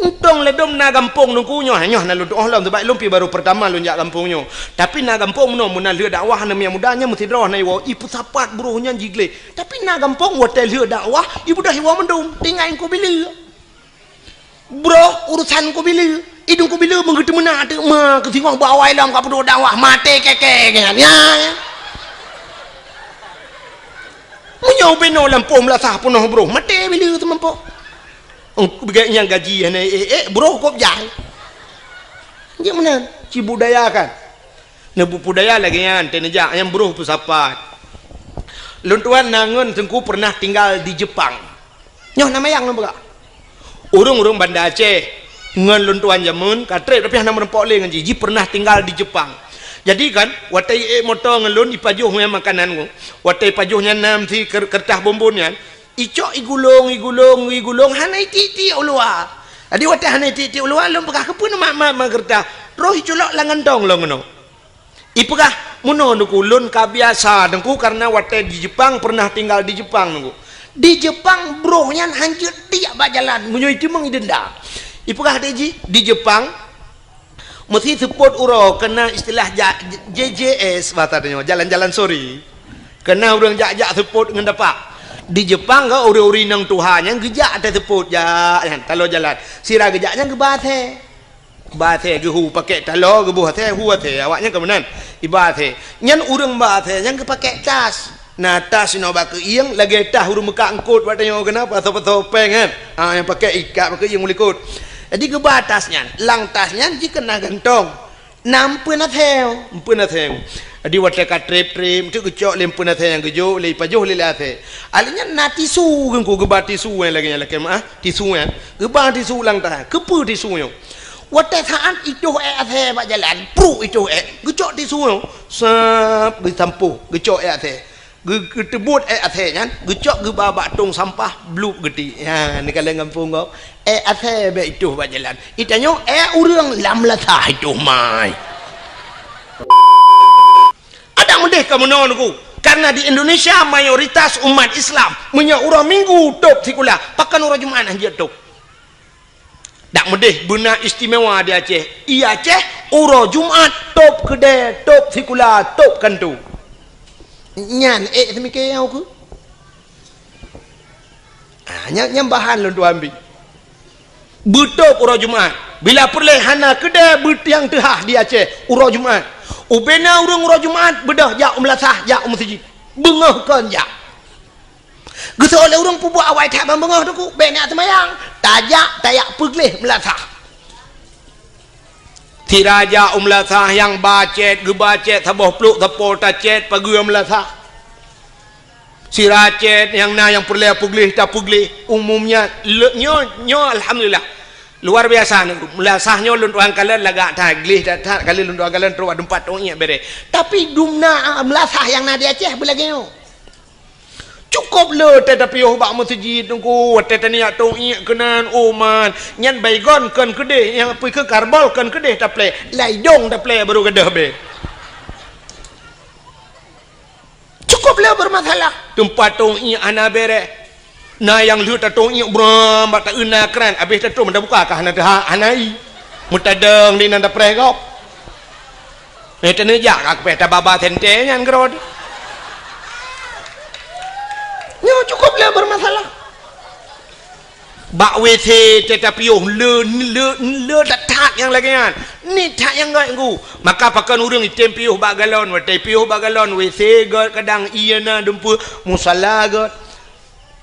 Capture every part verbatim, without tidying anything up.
Untông lé dum na gampông nungku nyoe, nyoe na lôn tuoh lom, sabab lôn pi baru pertama lôn jak gampông nyoe. Tapi na gampông meunoe, meunan lheueh dakwah aneuk muda nyan meusidroe na iwoe, ipeusapat broh nyan jigleh. Tapi na gampông watèe lheueh dakwah, ibeudôh iwoe mandum, tinggai nungku bileue. Broh urusan nungku bileue, idong nungku bileue meugeuteumeunak teuk ma keu singoh bak awai lom ka peuduek dakwah, maté kèe-kèe nyan. Ya, ya. Meunyoe ubé noe lampôh meulasah peunoh broh, maté bileue teumampoh. Ong, beugai nyang gaji hana ék-ék, broh kop jai. Jeuet meunan, ci budaya kan. Neubudaya lagèe nyan, teuneujak nyang broh peusapat. Lôn tuan na ngon teungku pernah tinggal di Jepang. Nyoe na mayang lôn peugah. Ureueng-ureueng Banda Aceh ngon lôn tuan jameun ka trép, tapi hana meurumpok lé ngon jih. Jih pernah tinggal di Jepang. Jadi kan, watèe ék moto ngon lôn, ipajoh nyan makanan nyoe. Watèe ipajoh nyan na meusi ker-, keureutah bonbon nyan. Icok igulong, igulong, igulong, hana itiek-tiek u luwa. Jadi watèe hana itiek-tiek u luwa, lôn peugah, "Keupeue neumat-mat ma keureutah?" Roh iculok lam gantong lôn keunoe. Ipeugah, "Meunoe nungku, lôn ka biasa nungku, karena watèe di Jepang, pernah tinggal di Jepang nungku. Di Jepang, broh nyan hanjeuet tiek bak jalan, meunyoe iteumeung idenda." Ipeugah lé jih, di Jepang, meusi seupôt uroe keu na istilah ja-, J J S bahasa tanyoe, jalan-jalan sore. Keu na ureueng jak-jak seupôt ngon dapak. Di Jepang ka ureueng-ureueng inong tuha nyan geujak ateueh seupôt jak nyan, taloe jalan. Sira geujak nyan geuba asèe. Ba asèe geuhu pakèk taloe, geuboh asèe, hu asèe, awaknyan ka meunan. Iba asèe. Nyan ureueng ba asèe nyan geupakèk tas. Na tas inoe bak keuieng, lagèe tas ureueng meukat eungkôt bak tanyoe keunan, pasoe-pasoe pèng kan. Ha, nyang pakèk ikat bak keuieng u likôt. Jadi geuba tas nyan, lam tas nyan jih keu na gantong. Na empeuen asèe, empeuen asèe. Jadi watèe ka trép-trép, teuk geucok lé empeuen asèe nyang geujok, lé ipajoh lé, lé asèe. Alèh nyan na tisu, geungku geuba tisu nyang lagèe nyan lakèe meu'ah, tisu nyan. Geuba tisu lam tas, keupeue tisu nyoe? Watèe saat itoh èk asèe bak jalan, pruk itoh èk, geucok tisu nyoe, sab, geusampôh, geucok èk asèe. Geu-, geuteubuet èk asèe nyan, geucok geuba bak tông sampah, blup geutiek. Nyan, neukalon gampông gob. Èk asèe bèk itoh bak jalan. Itanyoe èk ureueng lam meulasah itoh mai. Adak meudeh ka meunoe nungku. Karena di Indonesia mayoritas umat Islam, meunyoe uroe Minggu tôb sikula, pakon uroe Jumat hanjeuet tôb. Dak meudeh beuna istimewa di Aceh. I Aceh, uroe Jumat, tôb keudè, tôb sikula, tôb kantô. Nyan ék seumiké nyang ukeue. Ah, nyan, nyan bahan lôn tuan bi. Beutôb uroe Jumat. Bila peureulèe hana keudè beutiang teuhah di Aceh uroe Jumat. Ubena ureueng uroe Jumat beudôh jak u meulasah, jak u meuseujid. Beungoh kon jak. Geuseuôt lé ureueng peubuet awai that ban beungoh teungku, bèk neujak seumayang. Tajak, tajak peugleh meulasah. Sira jak u meulasah nyang ba cét, geuba cét saboh plôk sapo tacét pageue meulasah. Sira cét nyang na nyang peureulèe peugleh tapeugleh. Umumnya, le-, nyoe, nyoe alhamdulillah. Luar biasa nyoe. Meulasah nyoe lôn tuan kalon lagak that, gleh that-that, kali lôn tuan kalon trok bak teumpat tông iék bèrèh. Tapi dumna meulasah nyang na di Aceh beulagèe nyoe. Cukôp le watèe tapiôh bak meuseujid teungku, watèe taniyak tông iék keunan, oh man, nyan Baygon kon keudeh, nyang peue keu Karbol kon keudeh taplè, lam idông taplè barô gadôh bèe. Cukôp le beureumasalah. Teumpat tông iék hana bèrèh. Na nyang lheueh tatông iék bram bak taeu na kran, abéh tatông tabuka ka hana teuhah, hana ie. Meutadong di nan tapreh gob. Eh, taneujak ka keupèe tababa sentée nyan keudroe. Nyoe cukôp le beureumasalah. Bak W C teuh tapiôh le, le, le that-that nyang lagèe nyan. Niet that nyang göt ngu. Maka pakon ureueng item piôh bak galon, watèe piôh bak galon, W C göt, kadang ie na dumpeue, musala göt.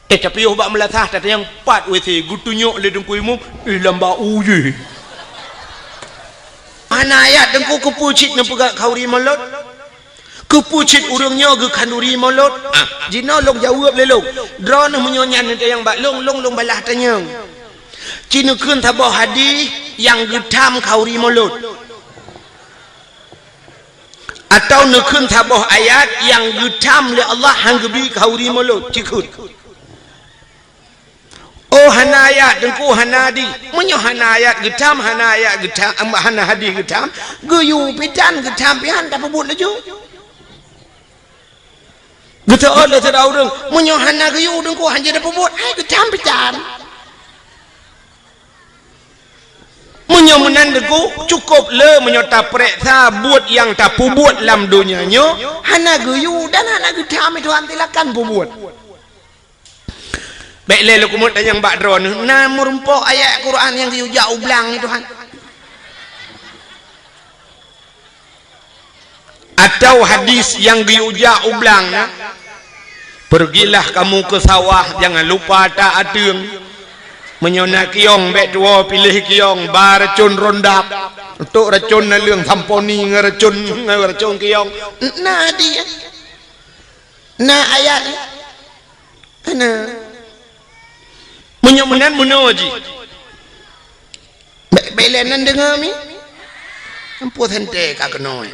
Teuh tapiôh bak meulasah, tatanyong pat W C, geutunyok lé teungku imum, eh, lam bak u jih. Hana ayat teungku keupeue cit neupeugah khanduri mulod. Keupeue cit ureueng nyoe geukhanduri mulod? Ah, jinoe lôn jaweueb lé lôn. Droeneuh meunyoe nyan neutanyong bak lôn, lôn, lôn balah tanyong. Ci neukheun saboh hadih nyang geutham khanduri mulod. Atawa neukheun saboh ayat nyang geutham lé Allah han geubri khanduri mulod, ci kheun. Oh, hana ayat, teungku, hana hadih. Meunyoe hana ayat geutham, hana ayat geutham, hana hadih geutham, geuyue pih tan geutham pih han tapeubuet laju. Geuteuôt lé sidroe ureueng, meunyoe hana geuyue teungku han jeuet tapeubuet, hai geutham pih tan. Teungku, cukup le meunyoe tapeureksa buet nyang tapeubuet lam donya nyoe hana geuyue dan hana geutham, Tuhan, silakan peubuet. Bèk lé lôn keumeung tanyong bak droeneuh, na meurumpok ayat Quran nyang geuyue jak u blang, Tuhan? Atau hadis nyang geuyue jak u blang na, "Pergilah kamu ke sawah, jangan lupa tak ateueng. Meunyoe na kiyong, bèk tuwoe piléh kiyong, ba racon rondap, tok racon naleueng samponi ngon racon, ngon racon kiyong." Na hadis, na ayat. Hana. Meunyoe meunan meunoe jih. Bèk, bèk lé nan deungoe mi. Ampoh santée ka keunoe.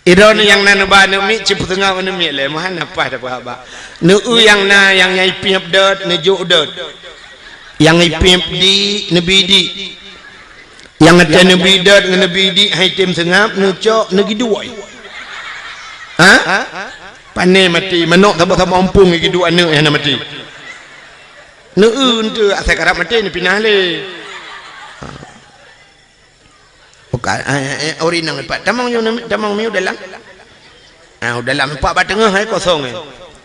Idong nyang na neuba aneuk miet, cit peuteungoh aneuk miet lé, meuhan na paih tapeuhaba. Neu-eu nyang na, nyang nyai piep dot, neujok dot. Nyang ipiep di, neubi di. Nyang watèe neubi dot ngon neubi di hai tem seungab, neucok, neugiduek. Ha? Pané maté, manok saboh-saboh umpung giduek aneuk nyang hana maté. Neu-eu eunteuk asai karab maté neupinah lé. Bukan, eh, eh, ureueng inong ipat. Tamong nyoe, tamong mi u dalam. Ah, u dalam ipat bak teungoh, eh, kosong, eh.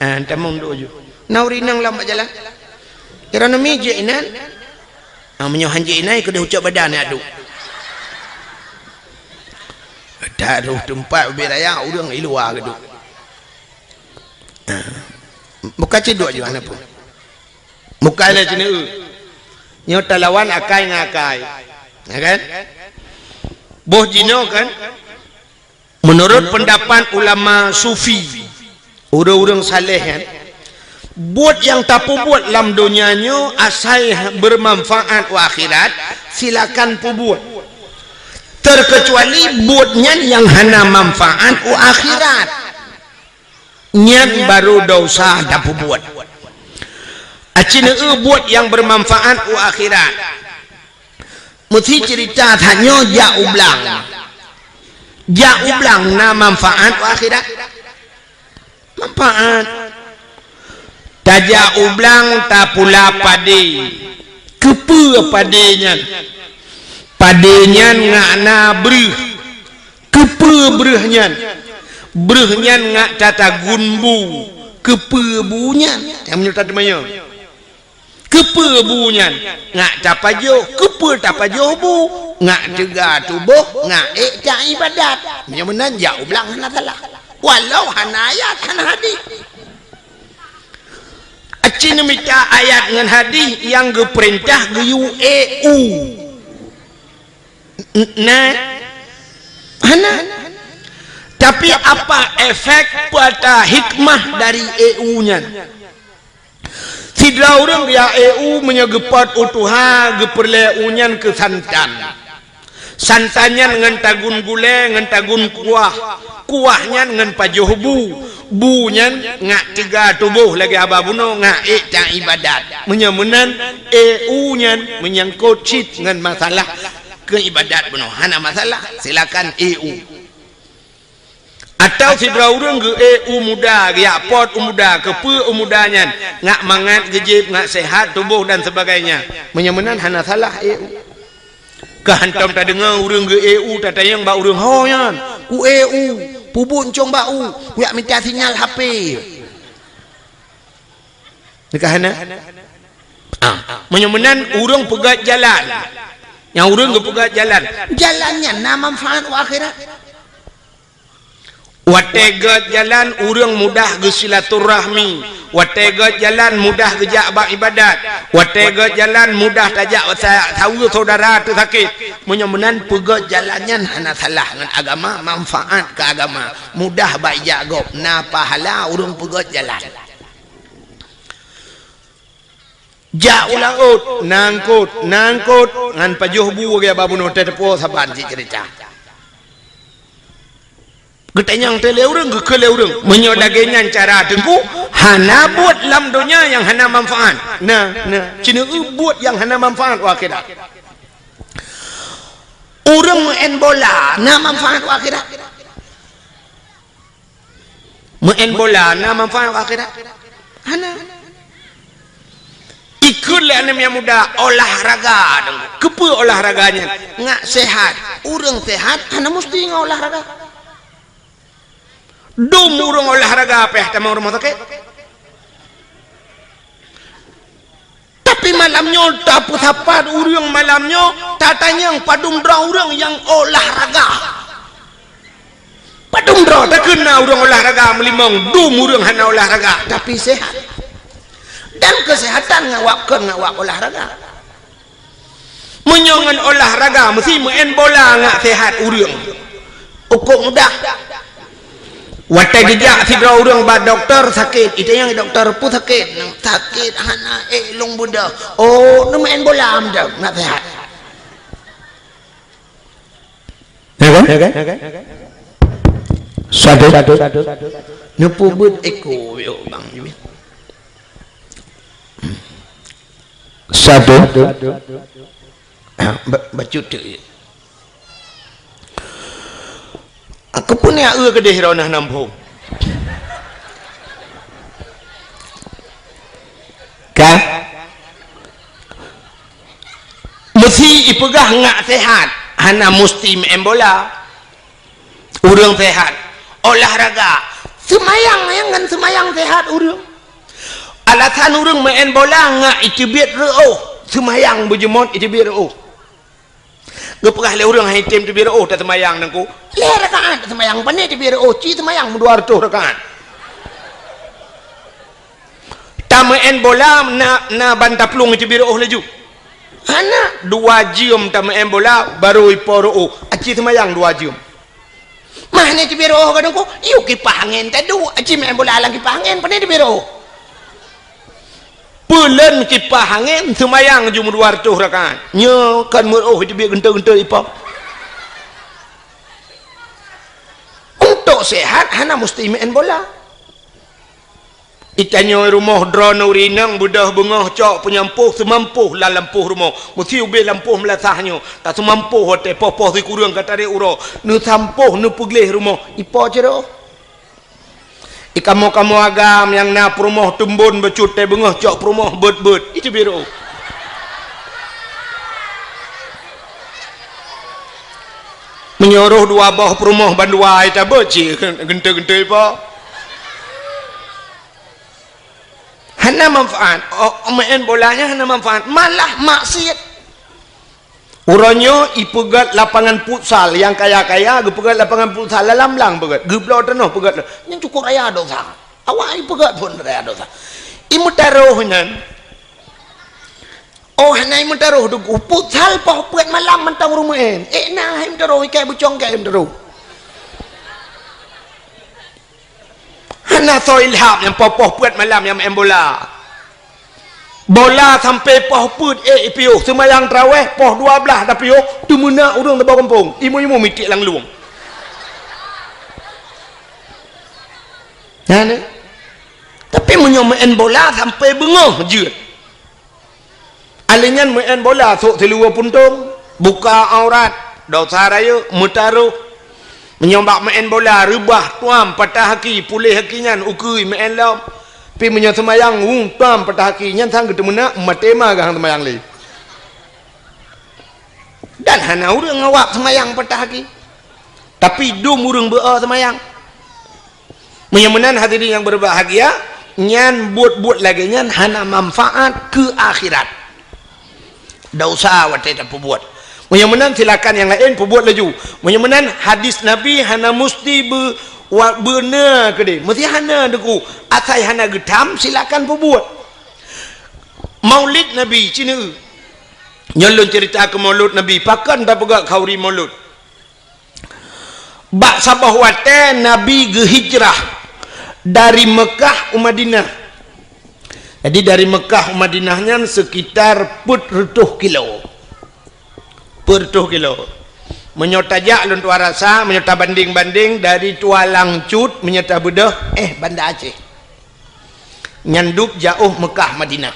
Ah, tamong duek ju. Na ureueng inong lam bak jalan. Kira nami jek inan. Ah, meunyoe han jek inan, keudeh ucok badan ya, duk. Taroh teumpat ubé raya, ureueng i luwa keuduk. Ah. Bukan cedok ju, hana pun. Bukan lé cina. Nyoe talawan akai ngon akai. Ya kan? Boh jinoe kan? Menurut pendapat ulama sufi, ureueng-ureueng saleh kan, buet nyang tapeubuet lam donya nyoe asai bermanfaat u akhirat, silakan peubuet. Terkecuali buet nyan nyang hana manfaat u akhirat. Nyan baru desya tapeubuet. Aci neu buet nyang bermanfaat u akhirat. Meusi cerita tanyoe jak u blang. Jak u blang na manfaat u akhirat? Manfaat. Tajak u blang tapula padé. Keupeue padé nyan? Padé nyan ngak na breuh. Keupeue breuh nyan? Breuh nyan ngak tatagun bu. Keupeue bu nyan? Nyang meunyoe tateumanyong. Keupeue bu nyan? Ngak tapajoh. Keupeue tapajoh bu? Ngak teuga tuboh, ngak ék taibadat. Meunyoe meunan, jak u blang hana salah. Walau hana ayat, hana hadis. Aci neumita ayat ngon hadis nyang geupeurintah geuyue ék u. N-, na? Hana. Tapi apa efek peue hikmah dari ék u nyan? Sidroe ureueng geujak ék u meunyoe geupot u tuha, geupeureulée u nyan keu santan. Santan nyan ngon tagun gulée, ngon tagun kuah. Kuah nyan ngon pajoh bu. Bu nyan ngak teuga tuboh lagée haba bunoe, ngak ék taibadat. Meunyoe meunan, ék u nyan meunyangkot cit ngon masalah keu ibadat bunoe. Hana masalah, silakan ék u. Atawa sidroe ureueng geu-ék u muda, geujak pot u muda, keupeue u muda nyan, ngak mangat geujieb, ngak seuhat tuboh dan sebagainya. Meunyoe meunan hana salah ék u. Ka hantom tadeungoe ureueng geu-ék u tatanyong bak ureueng, "Ho nyan, ku ék u, peubuet cong bak u, kujak mita sinyal H P." Nyan ka hana? Ah, meunyoe meunan ureueng peugét jalan. Nyang ureueng geupeugét jalan. Jalan nyan na manfaat u akhirat. Watée gét jalan, ureueng mudah geusilaturahmi. Watée gét jalan, mudah geujak bak ibadat. Watée gét jalan, mudah tajak sa-, saweue syedara teusakét. Meunyoe meunan, peugét jalan nyan hana salah ngon agama, manfaat keu agama. Mudah bak ijak gob, na pahala ureueng peugét jalan. Jak u laôt, na eungkôt, na eungkôt, ngon pajoh bu lagée haba bunoe, teuteupeu saban cit ceurita. Geutanyong teuh lé ureueng, geukheun lé ureueng, meunyoe lagée nyan cara Teungku, hana buet lam donya nyang hana manfaat. Na, na, ci neu buet nyang hana manfaat u akhirat. Ureueng meu'en bola na manfaat u akhirat? Meu'en bola na manfaat u akhirat? Hana. Ie Kheun lé aneuk nyang muda, olahraga dong. Keupeue olahraga nyan? Ngak sehat. Ureuëng sehat hana musti ngon olahraga. Dum ureuëng olahraga pih tamong rumoh sakét. Tapi malam nyoe tapeusapat ureuëng malam nyoe, tatanyong padum droe ureuëng nyang olahraga. Padum droe takheun na ureuëng olahraga meulimong, dum ureuëng hana olahraga, tapi sehat. Dan kesehatan ngak wab kon ngak wab olahraga. Meunyoe ngon olahraga meusti meu'en bola ngak sehat ureuëng. Ukok mudah. Watée geujak sidroe ureuëng bak dokto sakét, itanyong dokto peue sakét, sakét hana ék lôn beudôh. Oh, neumeu'en bola meudah ngak sehat. Ya kan? Ya kan? Satu. Neupeubuet eko yo bang. Satu. Ba-, bacut tu. Aku pun ya eu kedeh rona nampung. Kan? Meusti ipeugah ngak sehat, hana musti meu'en bola. Ureuëng sehat, olahraga, seumayang nyang ngon seumayang sehat ureuëng. Alasan ureuëng meu'en bola ngak iteubiet reuôh, seumayang beujeumot iteubiet reuôh. Geupeugah lé ureuëng hai tem teubiet reuôh taseumayang nangku. Lhée rakaat taseumayang, pane teubiet reuôh, ci seumayang meudua reutôh rakaat. Tameu'en bola na, na ban taplueng iteubiet reuôh laju. Hana, dua jeuem tameu'en bola baru ipo reuôh, aci seumayang dua jeuem. Mah ni teubiet reuôh kadang ko, yuk kipah angén tadu, aci meu'en bola lam kipah angén, pane teubiet reuôh. Peuleuen kipah angén seumayang jeuem dua reutôh rakaat. Nyoe kan meureuôh iteubiet geuntôi-geuntôi ipo. Untuk sehat hana musti meu'en bola. Itanyoe rumoh droeneuh rineueng beudôh beungoh cok peunyampôh seumampoh lam lampôh rumoh. Meusti ubé lampôh meulasah nyoe. Taseumampoh watée poh-poh sikureueng ka tarek uroe. Neusampôh neupeugleh rumoh. Ipo cit reuôh? Ikamoe-kamoe agam nyang na peurumoh teumbon bacut tée beungoh cok peurumoh beuet-beuet. Iteubiet reuôh. Meunyoe rôh dua boh peurumoh bandua ai tabeuet cit geuntôi-geuntôi po. Hana manfaat. Oh, meu'en bola nyan hana manfaat, malah maksiet. Uroe nyoe ipeugét lapangan futsal, nyang kaya-kaya geupeugét lapangan futsal lam blang peugét, geubloe tanoh peugét. Nyan cukôp raya dosa. Awak ipeugét phon raya dosa. Imeutarôh nyan. Oh, hana imeutarôh deungon futsal poh peuet malam mantong ureuëng meu'en. Eh, na hai meutarôh, ikai bucong kai meutarôh. Hana soe ilham nyang poh-poh peuet malam nyang meu'en bola. Bola sampai poh peuet ék ipiôh, seumayang traweh poh dua blaih tapiôh, teumeunak ureuëng teuba gampông, imeum-imeum mitiek lam lueng. Nyan, eh. Tapi meunyoe meu'en bola sampai beungoh jeuet. Alèh nyan meu'en bola sôk siluweue puntông, buka aurat, dosa rayeuk, meutarôh. Meunyoe bak meu'en bola reubah, tuam, patah aki, puléh aki nyan, ukeue meu'en lom. Pi meunyoe seumayang, wung, tuam, patah aki, nyan sang geuteumeunak, maté ma geuh seumayang lé. Dan hana ureuëng awak seumayang patah aki. Tapi dum ureuëng beu-o seumayang. Meunyoe meunan hadirin nyang berbahagia, nyan buet-buet lagée nyan hana manfaat keu akhirat. Dosa watée tapeubuet. Meunyoe meunan silakan nyang laén peubuet laju. Meunyoe meunan hadis Nabi hana musti be-, wa-, beuna keudeh. Meusti hana deungon asai hana geutham silakan peubuet. Maulid Nabi, ci neu. Nyoe lôn ceurita keu Maulud Nabi, pakon tapeugah khauri Maulud. Bak saboh watée Nabi geuhijrah dari Meukah u Madinah. Jadi, dari Meukah u Madinah nyan sekitar peuet reutôh kilo. Peuet reutôh kilo. Meunyoe tajak lôn tuan rasa, meunyoe tabandeng-bandeng dari Tualang Cut, meunyoe tabeudôh, eh, Banda Aceh. Nyan dub jaôh Meukah Madinah.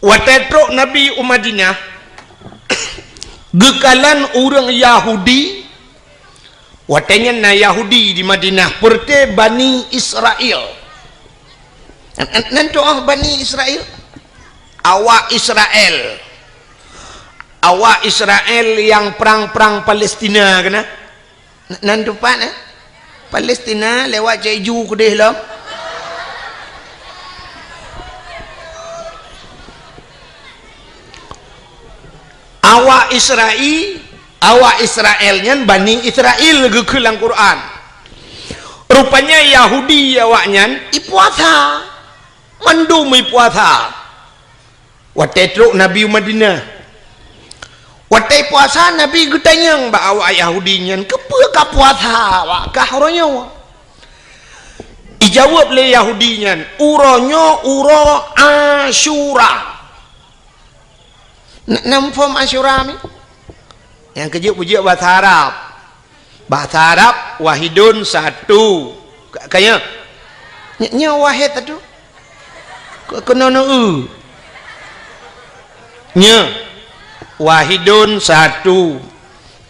Watée trok Nabi u Madinah, geukalon ureuëng Yahudi, watée nyan na Yahudi di Madinah, peureuté Bani Israel. Nan, nan, nan tu'oh Bani Israel. Awak Israel. Awak Israel nyang prang-prang Palestina keunan. Nan teumpat, eh? Palestina lewat Cek Ju keudeh lom. Awak Israel, awak Israel nyan Bani Israel geukheun lam Quran. Rupanya Yahudi awaknyan ipuasa. Mandum ipuasa. Watée trok Nabi u Madinah. Watée puasa, Nabi geutanyong bak awak Yahudi nyan, "Keupeue ka puasa awak kah uroe nyoe?" Ijaweueb lé Yahudi nyan, "Uroe nyoe uroe Asyura." Na, na muphom Asyura mi? Nyang keujeuet peujeuet bahasa Arab. Bahasa Arab, wahidun, satu. Ka, ka nyoe? Nyoe, nyoe wahid satu. Ke, keunoe neu-eu. Nyoe. Wahidun, satu.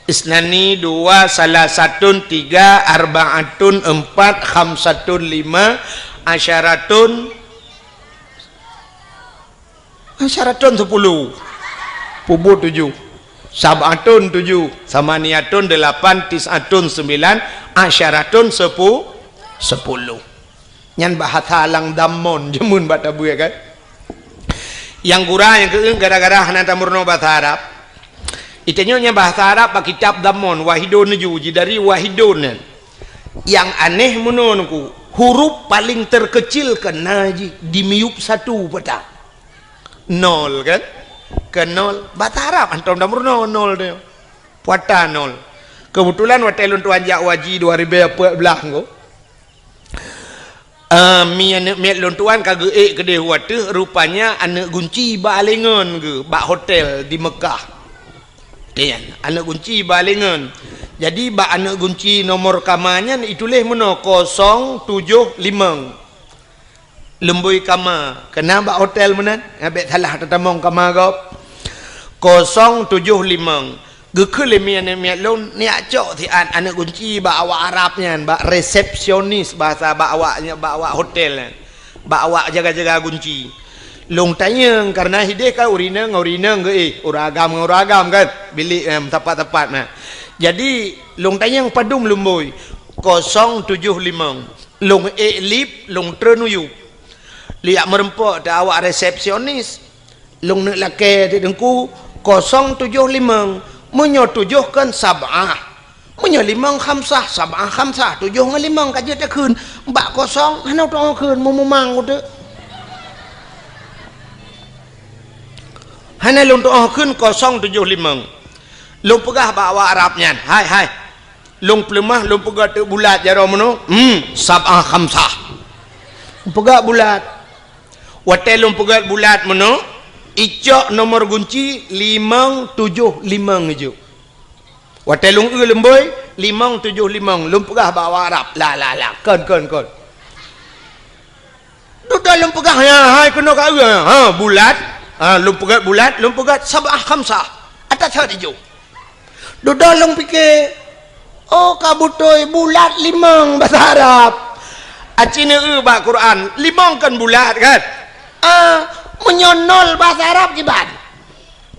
Isnani, dua. Salasatun, tiga. Arbaatun, empat. Khamsatun, lima. Asyaratun, Asyaratun, sepuluh. Pubu, tujuh. Sab'atun, tujuh. Samaniatun, delapan. Tis'atun, sembilan. Asyaratun, sepu-, sepuluh. Nyan bahasa lam Dammon, jameun bak tabeue kan. Nyang gura nyang keu gara-gara hana tameurunoe bahasa Arab. Itanyoe nyan bahasa Arab bak kitab Dammon, wahidun, tujuh. Jidari wahidun nyan. Nyang aneh meunoe nungku, huruf paling terkecil keunan jih di miyueb satu peue ta. Nol kan? Ke nol. Bahasa Arab hantom tameurunoe nol tu. Peue ta nol. Keubeutulan watée lôn tuan jak u haji dua ribée peuet blah nungku. Eh, mi aneuk miet lôn tuan ka geuék keudeh u ateueh, rupanya aneuk gunci bak alengon geuh bak hotel di Meukah. Nyan, aneuk gunci bak alengon. Jadi, bak aneuk gunci nomor kama nyan ituléh meunoe kosong tujoh limong. Lumbôi kama, keunan bak hotel meunan, nyan bék salah tatamong kama gob. Kosong tujoh limong. Geukheun lé mi aneuk miet lôn, neujak cok siat aneuk gunci bak awak Arab nyan, bak resepsionis bahasa bak awak, bak awak hotel nyan. Bak awak jaga-jaga gunci. Lôn tanyong, kareuna hideh kan ureueng inong ngon ureueng inong geuéh, ureueng agam ngon ureueng agam kan, bilék, eh, meusapat-sapat na. Jadi, lôn tanyong padum lumbôi, kosong tujoh limong. Lôn ék lip, lôn treun u yup. Lôn jak meureumpok teuh awak resepsionis. Lôn neuk lakée teuk teungku, kosong tujoh limong. Meunyoe tujoh kan sab'ah. Meunyoe limong khamsah, sab'ah khamsah, tujoh ngon limong ka jeuet takheun. Bak kosong hana tu'oh kheun, meumumang uteuk. Hana lôn tu'oh kheun kosong tujoh limong. Lôn peugah bak awak Arab nyan, "Hai, hai. Lôn peuleumah, lôn peugah teuk bulat jaroe meunoe." "Hmm, sab'ah khamsah." Peugah bulat. Watée lôn peugét bulat meunoe, icok nomor gunci limong tujoh limong ijok. Watée lôn eu lumbôi, limong tujoh limong, lôn peugah bak awak Arab, "La, la, la, kon, kon, kon." Dudoe lôn peugah, "Ya, hai keunoe ka eu, ha, bulat." Ha, lôn peugét bulat, lôn peugét sab'ah khamsah. Ata that ijok. Dudoe lôn pike, "Oh, ka beutôi bulat limong bahasa Arab." Aci neu-eu bak Quran, limong kan bulat kan? Ah, meunyoe nol bahasa Arab kiban?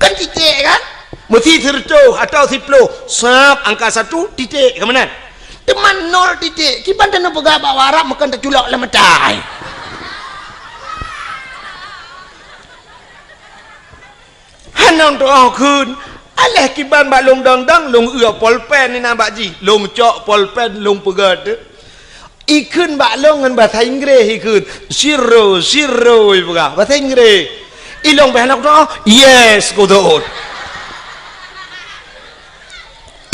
Kan titik kan? Meusi sireutôh atawa siploh, sab angka satu, titik, ka meunan? Teuma nol titik, kiban taneuk peugah bak Arab meukan taculok lam mata. Hana tu'oh kheun. Aléh kiban bak lôn dong-dong, lôn eu polpen inan bak jih. Lôn cok polpen, lôn peugét. Ikheun bak lôn ngon bahasa Inggréh ikheun. "Zero, zero," ipeugah. Bahasa Inggréh. Ilôn beh hana kutu'oh, "Yes," kutu'oh.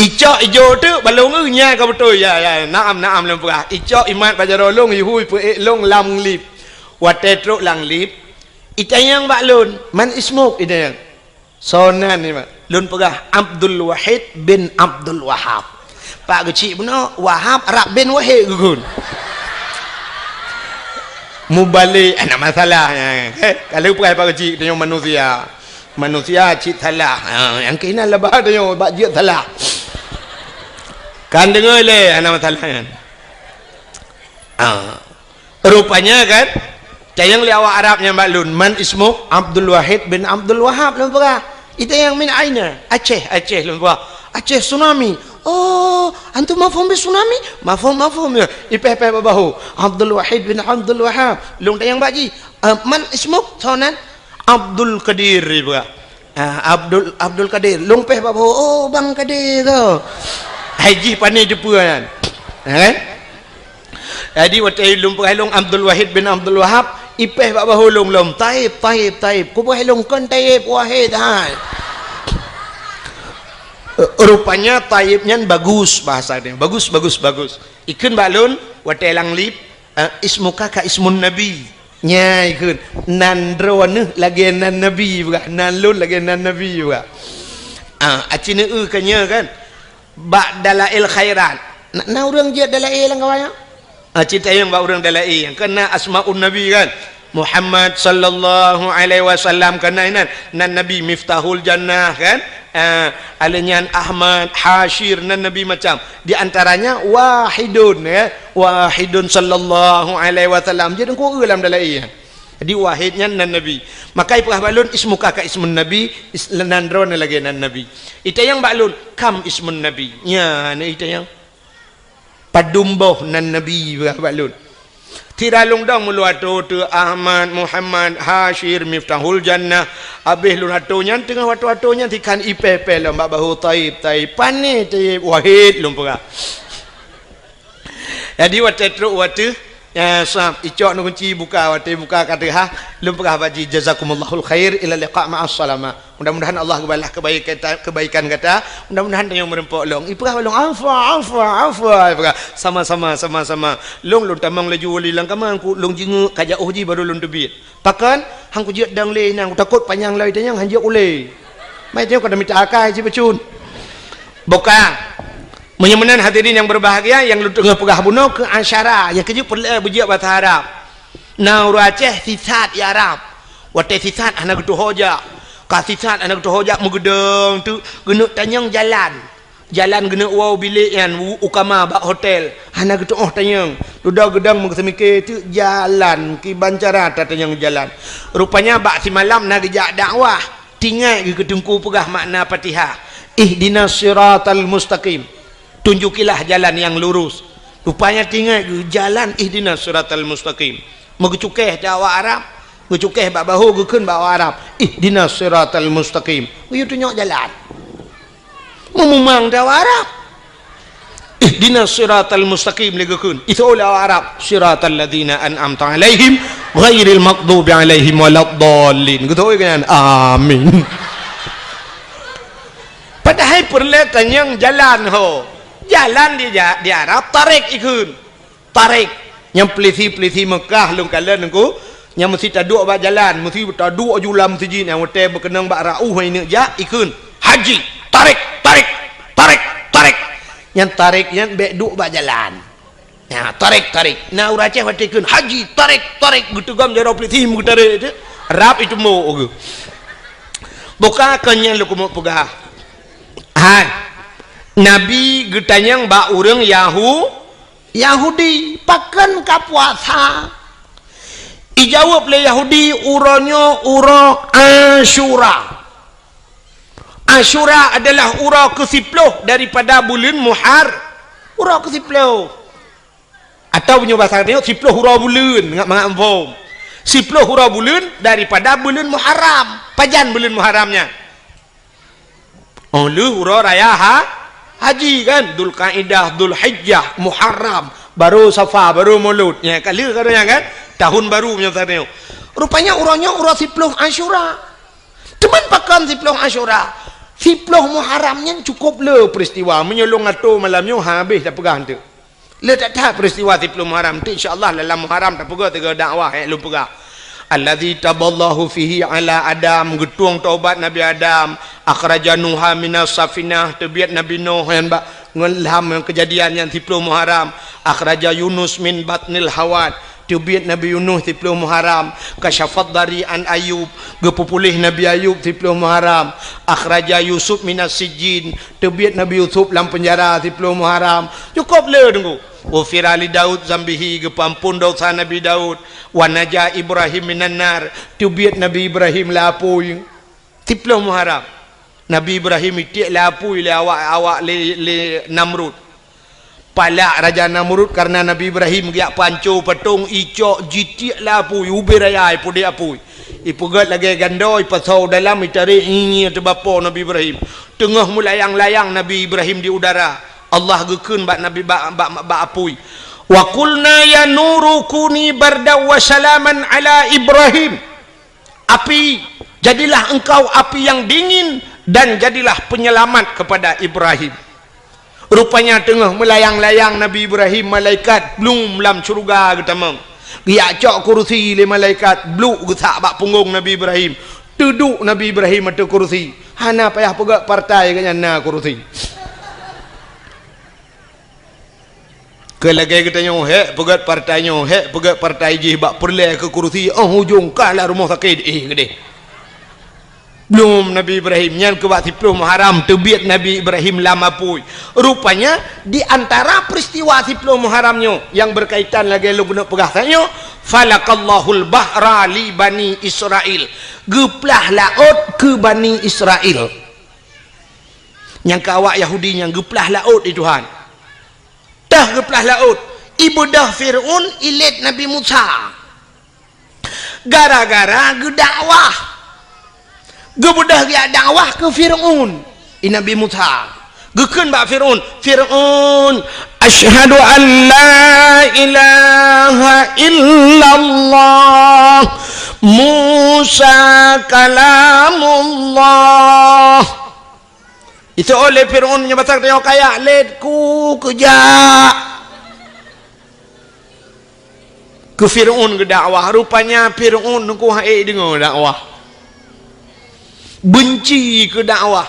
Icok ijok teuk bak lôn eu, "Nyan ka beutôi." "Ya, ya, naam, naam," lôn peugah. Icok imat bak jaroe lôn, ihui peuék lôn lam lip. Watée trok lam lip, itanyong bak lôn, "Man ismuk?" itanyong. "Soe nan nyoe?" Lôn peugah, "Abdul Wahid bin Abdul Wahab." Pak geuchik bunoe, Wahab Arab bin Wahid geukheun. Mubalek, eh, hana masalah nyan. Eh, ka lheueh peugah pak geuchik, tanyoe manusia. Manusia cit salah. Ha, nyang keunan laba tanyoe bak jeuet salah. Kan deungoe lé, hana masalah nyan. Ha. Rupanya kan, Tanyong lé awak Arab nyan bak lôn, "Man ismuk?" "Abdul Wahid bin Abdul Wahab," lôn peugah. Itanyong, "Min aina?" "Aceh, Aceh," lôn peugah. "Aceh tsunami." "Oh, antum mafhum bi tsunami?" "Mafhum, mafhum," ya. Ipéh-péh bak bahô. "Abdul Wahid bin Abdul Wahab." Lôn tanyong bak jih, "Ah, man ismuk?" "Soe nan?" "Abdul Qadir," ipeugah. Ah, Abdul, Abdul Qadir. Lôn péh bak bahô, "Oh, Bang Qadir tu." Hai jih pane teupeue nyan. Ha, kan? Jadi, watèe lôn peugah lôn Abdul Wahid bin Abdul Wahab, ipéh bak bahô lôn lom, "Taib, Taib, Taib." Kupeugah lôn, "Kon Taib, Wahid hai." Rupanya Taib nyan bagus bahasa dia. Bagus, bagus, bagus. Ikheun bak lôn, watèe lam lift, eh, "Ismuka ka ismun Nabi." Nyan ikheun, "Nan droeneuh lagèe nan Nabi," peugah. "Nan lôn lagèe nan Nabi," peugah. Ah, aci neu-eu keu nyoe kan. Bak Dalail Khairat. Na, na ureueng jeuet Dalail lam kawan nyoe? Ah, ci tanyong bak ureueng Dalail nyang keu na Asmaun Nabi kan. Muhammad sallallahu alaihi wasallam keu na inan. Nan Nabi Miftahul Jannah kan. Ah, alèh nyan Ahmad, Hasyir, nan Nabi macam. Di antaranya Wahidun, ya. Wahidun sallallahu alaihi wasallam. Jadi, ku eu lam Dalail nyan. Jadi, Wahid nyan nan Nabi. Maka ipeugah bak lôn, "Ismuka ka ismun Nabi," is-, nan droeneuh lagèe nan Nabi. Itanyong bak lôn, "Kam ismun Nabi?" Nyan itanyong. "Padum boh nan Nabi?" ipeugah bak lôn. Sira lôn dong meulôn atô teu Ahmad, Muhammad, Hasyir, Miftahul Jannah. Abéh lôn atô nyan, teungoh watèe-watèe nyan, sikhan ipéh-péh lom bak bahô, "Taib, Taib." "Pane Taib?" "Wahid," lôn peugah. Jadi, watèe trôk watèe, ya, sab, icok neukunci buka, watèe buka ka teuhah, lôn peugah bak jih, "Jazakumullahul khair, ila liqa ma'as salamah." Mudah-mudahan Allah geubalah kebaikan, kebaikan gata, mudah-mudahan tanyoe meureumpok lôn. Ipeugah bak lôn, "Afwa, afwa, afwa." Ipeugah, "Sama-sama, sama-sama." Lôn, lôn tamong laju wali lam kama, ku lôn jingeuk, ka jiôh jih baru lôn teubiet. Pakon? Han kujeuet dong lé nyan, kutakot panyang lom itanyong han jeuet ulèe. Mai tanyoe ka mita akai cit bacut. Buka. Meunyoe meunan hadirin nyang berbahagia, nyang lôn teungoh peugah bunoe keu asyara, nyang keujeuet peureulèe beujeuet basa Arab. Na ureueng Aceh sisat i Arab. Watèe sisat hana geutuho jak. Ka sisat hana geutuho jak meugeudong teuk geuneuk tanyong jalan. Jalan geuneuk woe bilék nyan u, u kama bak hotel. Hana geutu'oh tanyong. Dudoe geudong meugeuseumiké teuk jalan kiban cara tatanyong jalan. Rupanya bak simalam na geujak dakwah. Teuingat geuh keu teungku peugah makna Fatihah. Ihdinas siratal mustaqim. Tunjukilah jalan yang lurus. Rupanya teuingat geuh jalan ihdinas siratal mustaqim. Meugeucukéh di awak Arab, geucukéh bak bahô geukheun bak awak Arab. Ihdinas siratal mustaqim. Geuyue tunyok jalan. Meumumang di awak Arab. Ihdinas siratal mustaqim lé geukheun. Itu oleh awak Arab. Siratal ladzina an'amta 'alaihim ghairil maghdubi 'alaihim waladdallin. Geutôi kan? Amin. Padahai peureulèe tanyong jalan ho. Jalan di ja-, di Arab tarik ikheun. Tarik. Nyang peulisi-peulisi Mekah lôn kalon nungku, nyang meusti taduek bak jalan, meusti taduek ju lam meuseujid nyang watèe beukeunong bak rauh hai neuk jak ikheun, "Haji, tarik, tarik, tarik, tarik." Nyang tarik nyan bèk duek bak jalan. Nya, tarik, tarik. Na ureueng Aceh watèe kheun, "Haji, tarik, tarik," geuteugom jaroe peulisi meugeutarék teuk. Rab itumbok geuh. Buka kon nyan lôn keumeung peugah. Hai. Nabi geutanyong bak ureueng Yahu-, Yahudi, "Pakon ka puasa?" Ijaweueb lé Yahudi, "Uroe nyoe uroe Asyura." Asyura adalah uroe keusiploh daripada buleuen Muhar-, uroe keusiploh. Atawa meunyoe basa tanyoe, siploh uroe buleuen, ngat mangat muphom. Siploh uroe buleuen daripada buleuen Muharram. Pajan buleuen Muharram nyan? Oh, lheueh uroe raya ha-, haji kan, Dzulkaidah, Dzulhijjah, Muharram, baru Safar, baru Maulud. Nya, ka lheueh ka nyan kan, tahun baru meunyoe tanyoe. Rupanya uroe nyoe uroe siploh Asyura. Teuma pakon siploh Asyura? Siploh Muharram nyan cukup le peristiwa. Meunyoe lôn atô malam nyoe habéh tapeugah teuk. Le that-that peristiwa siploh Muharram tu, insya Allah dalam Muharram tapeugah tiga dakwah, eh, lôn peugah. Allazi taballahu fihi ala Adam, geutueng taubat Nabi Adam, akhraja Nuha minas safinah, teubiet Nabi Nuh nyan bak ngon lam ngon keujadian nyan siploh Muharram, akhraja Yunus min batnil hawat, Teubiet Nabi Yunus siplôh Muharram, kasyafad dari an Ayub, geupeupuléh Nabi Ayub siplôh Muharram, akhraja Yusuf minas sijjin, teubiet Nabi Yusuf lam peunjara siplôh Muharram. Cukôp le Teungku. Ghufira li Daud zambihi, geupeuamphon desya Nabi Daud, wa naja Ibrahim minan nar, teubiet Nabi Ibrahim lam apui. Siplôh Muharram, Nabi Ibrahim itiek lam apui lé awak, awak lé, lé Namrud. Palak Raja Namrud kareuna Nabi Ibrahim geujak peuhanco patong, icok jitiek lam apui, ubé raya ipeudeh apui. Ipeugét lagée gandoe, ipasoe dalam, itarek ngieng-ngieng ateueh bapo Nabi Ibrahim. Teungoh meulayang-layang Nabi Ibrahim di udara, Allah geukheun bak Nabi, bak, bak, bak apui, "Wa qulna ya nuru kuni bardan wa salaman ala Ibrahim." Api, jadilah engkau api yang dingin dan jadilah penyelamat kepada Ibrahim. Rupanya teungoh meulayang-layang Nabi Ibrahim, malaikat blum lam syeuruga geutamong. Geujak cok kurusi lé malaikat, bluk geusak bak punggong Nabi Ibrahim. Teuduek Nabi Ibrahim ateueh kurusi. Hana payah peugét partai, gobnyan na kurusi. Keu lagée geutanyoe, hék peugét partai nyoe, hék peugét partai jih, bak peureulée keu kurusi, óh ujong ka lam rumoh sakét, éh, geudeh. Blum Nabi Ibrahim, nyan keu bak siplôh Muharram teubiet Nabi Ibrahim lam apui. Rupanya, di antara peristiwa siplôh Muharram nyoe nyang berkaitan lagée lôn keuneuk peugah tanyoe, "Falakallahul bahra li Bani Israil." Geuplah laôt keu Bani Israil. Nyang keu awak Yahudi nyan geuplah laôt lé Tuhan. Teuh geuplah laôt, ibeudôh Fir'aun ilét Nabi Musa. Gara-gara geudakwah. Geubeudôh geujak dakwah keu Fir'aun, i Nabi Musa. Geukheun bak Fir'aun, "Fir'aun, asyhadu an la ilaha illallah, Musa kalamullah." Iseuôt lé Fir'aun nyoe basa tanyoe kaya, "Lét ku keujak." Keu Fir'aun geudakwah, rupanya Fir'aun nungku hana deungoe dakwah. Beunci keu dakwah.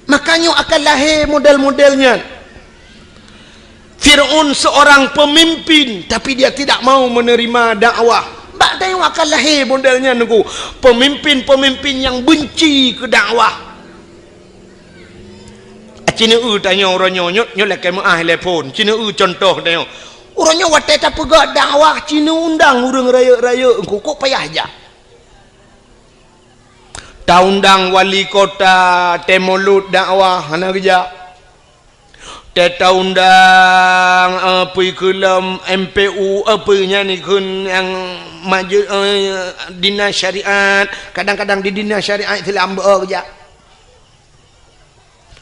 Makanya akan lahé model-model nyan. Fir'aun seorang pemimpin, tapi dia tidak mau menerima dakwah. Bak tanyoe akan lahé model nyan nungku. Pemimpin-pemimpin nyang beunci keu dakwah. Cineue tanyoe uroe nyoe, nyoe, nyoe lakée meuáh lé phon. Cineue cuntoh tanyoe. Uroe nyoe watée tapeugah dakwah, cineue undang ureuëng rayeuk-rayeuk, engko kok payah jak. Taundang wali kota, tée mulod dakwah, hana geujak. Tée taundang, eh, peue keu lom M P U, eh, peue nyan ikheun nyang maju, eh, dinas syariat, kadang-kadang di dinas syariat Islam beu geujak.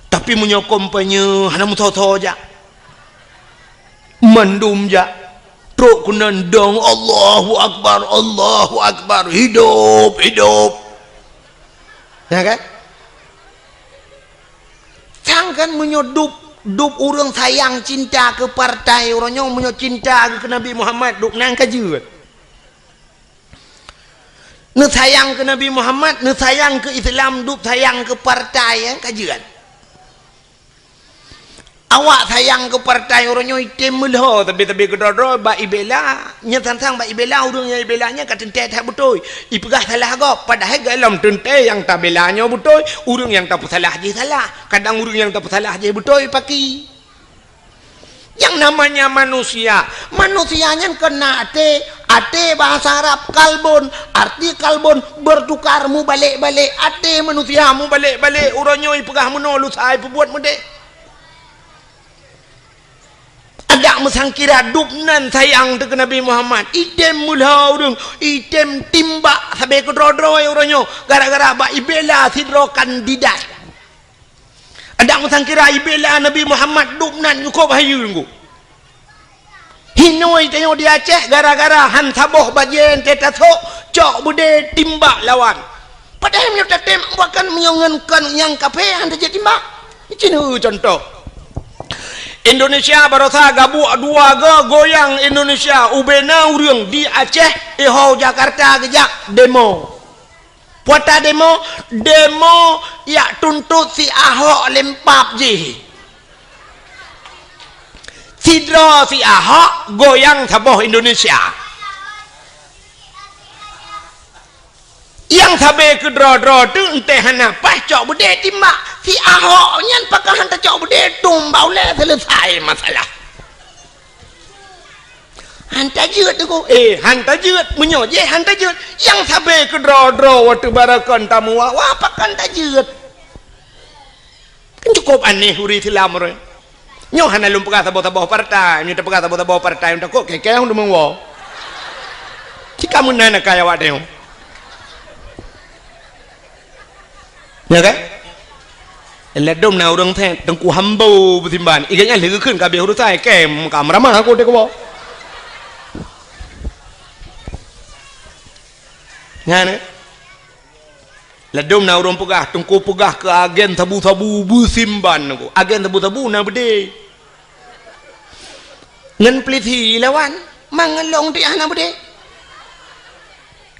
Tapi meunyoe kampanye hana meusoe-soe jak. Mandum jak. Trok keunan dong, "Allahu Akbar, Allahu Akbar, hidup, hidup." Ya kan? Sang kan meunyoe dub, dub ureuëng sayang cinta keu partai, uroe nyoe meunyoe cinta keu Nabi Muhammad, dub nan ka jeuet. Neusayang keu Nabi Muhammad, neusayang keu Islam, dub sayang keu partai, eh, ka jeuet. Awak sayang keu partai uroe nyoe item meulho, tapi-tapi keudroe-droe bak ibela, nyan sang-sang bak ibela, ureuëng nyang ibela nyan ka teuntée that beutôi. Ipeugah salah gob, padahai gohlom teuntée nyang tabela nyoe beutôi, ureuëng nyang tapeusalah jih salah. Kadang ureuëng nyang tapeusalah jih beutôi paki. Yang namanya manusia, manusia nyan kon na até, até bahasa Arab kalbun, arti kalbun bertukar, mubalek-balek, até manusia mubalek-balek, uroe nyoe ipeugah meunoe lusa ipeubuet meudeh. Adak meusangkira dub nan sayang teuh keu Nabi Muhammad, item meulho ureuëng, item timbak sabe keudroe-droe uroe nyoe, gara-gara bak ibela sidroe kandidat. Adak meusangkira ibela Nabi Muhammad dub nan nyukôb hayeue ngon. Hinoe tanyoe di Aceh gara-gara han saboh bajée teuh tasok, cok beudé timbak lawan. Padahai meunyoe tatem bahkan meunyoe ngon kon nyang kafé han tajak timbak. Cina cuntoh. Indonesia barosa gabuek dua go goyang Indonesia ubena ureuëng di Aceh, iho Jakarta geujak demo. Puata demo, demo yak tuntot si Ahok lempap jih. Sidroe si Ahok goyang saboh Indonesia. Sabe keudroe-droe teuh, enteh hana paih cok beudé timbak. Si Ahok nyan pakon han tacok beudé, tumbak ulèe, seuleusai masalah. Han tajeuet Teungku. Eh, han tajeuet. Meunyoe jih han tajeuet, nyang sabe keudroe-droe watèe barakon tamu wa-wa pakon tajeuet. Kan cukôp aneh ureueng Islam roh. Nyoe hana lôn peugah saboh-saboh partai, nyoe tapeugah saboh-saboh partai nyang takot keu-keu deungon woe. Cit ka meunan akai awak tanyoe. Ya kan? Ladôm na ureueng thèe Teungku Hambo beusimban. Iga nyan lheueh geukheun ka abéh urusan, kém ka meuramah aku dek woe. Nyan, eh? Ladôm na ureueng peugah, Teungku peugah keu agen sabu-sabu beusimban Teungku. Agen sabu-sabu na beudé. Ngon peulisi lawan, mangat lôn tiah na beudé.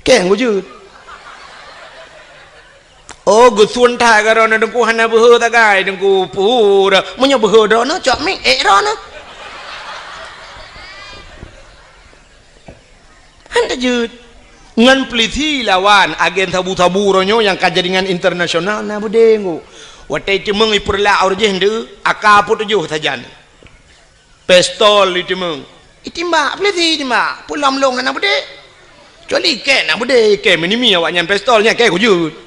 Keng kujeuet. Oh, geusun that keu droeneuh Teungku hana beuhe sagai Teungku pura. Meunyoe beuhe droeneuh, cok mic ék droeneuh. Han tajeuet. Ngon peulisi lawan agen sabu-sabu uroe nyoe nyang ka jaringan internasional na beudé Teungku. Watèe teumeung ipeurlak ureueng jih ndeuh, AK peuet tujoh sajan. Pistol iteumeung. Itimbak, peulisi itimbak. Peue lom lôn hana beudé. Kecuali kém na beudé, kém minimi awaknyan pistol nyan kém kujeuet.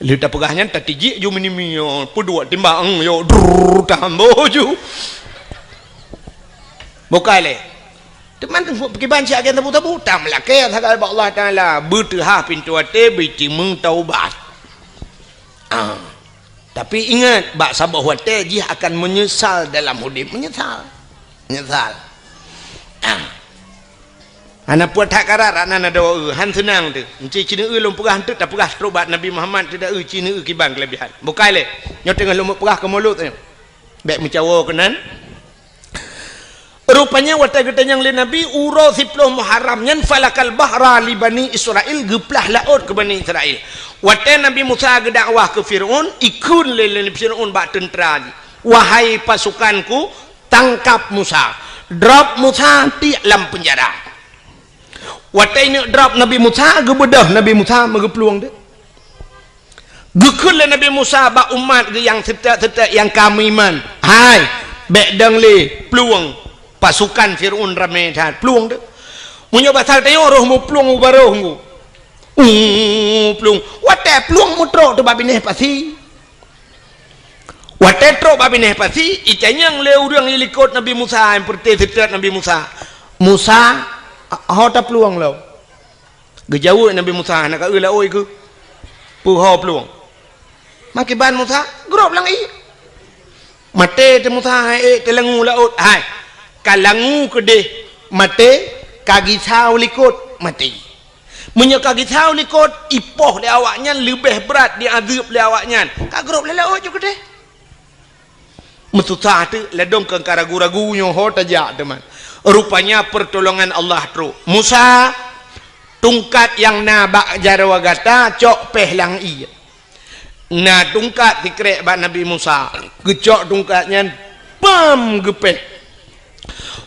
Lheueh tapeugah nyan, tatijik ju minimi, yo, peuduek timbak, eng, yo, drrrr, tahambo ju. Bukai lé. Teuma Teungku peukiban siat agen sabu-sabu, tameulakée sagai bak Allah Taala, beuteuhah pintoe até, beutimeung taubat. Ah. Tapi ingat, bak saboh watée jih akan meunyeusal dalam udeb, meunyeusal. Meunyeusal. Ah. Hana puet that karat, rak nan adoe, han seunang teuh. Enci cineue lôn peugah eunteuk tapeugah trok bak Nabi Muhammad teuh da eu cineue kiban keulebihan. Bukai lé. Nyoe teungoh lôn peugah keu mulod nyoe. Bék meucawo keunan. Rupanya watée geutanyong lé Nabi uroe siploh Muharram nyan falakal bahra li Bani Israil, geuplah laôt keu Bani Israil. Watée Nabi Musa geudakwah keu Fir'aun, ikheun lé, lé Fir'aun bak teuntra jih, "Wahai pasukanku, tangkap Musa, drop Musa tiek lam peunjara." Watée ineuk drop Nabi Musa, geubeudôh Nabi Musa meugeuplueng deuh. Geukheun lé Nabi Musa bak umat geuh nyang seutôt-seutôt nyang ka meuiman, "Hai, bék dong lé plueng, pasukan Fir'aun ramé that, plueng deuh." Meunyoe basa tanyoe roh meuplueng u barôh nggu. Uh, plueng. Watée plueng meutrok teuh bak binéh pasi. Watée trok bak binéh pasi, itanyong lé ureuëng likot Nabi Musa nyang peureuté seutôt Nabi Musa, "Musa, ho taplueng lom?" Geujaweueb Nabi Musa, "Hana ka eu laôt keuh, peuho plueng." Makiban Musa, grob lam ié. Maté teuh Musa, hai ék teulangu laôt, hai. Ka langu keudeh maté, ka gisa u likot maté. Meunyoe ka gisa u likot, ipoh lé awaknyan leubeh brat diazeueb lé awaknyan. Ka grob lé laôt ju keudeh. Meususah teuk, ladôm keu ka ragu-ragu nyoe ho tajak teuma. Rupanya pertolongan Allah trok. "Musa, tungkat nyang na bak jaroe gata cok péh lam ié." Na tungkat sikrek bak Nabi Musa. Geucok tungkat nyan, bam, geupéh.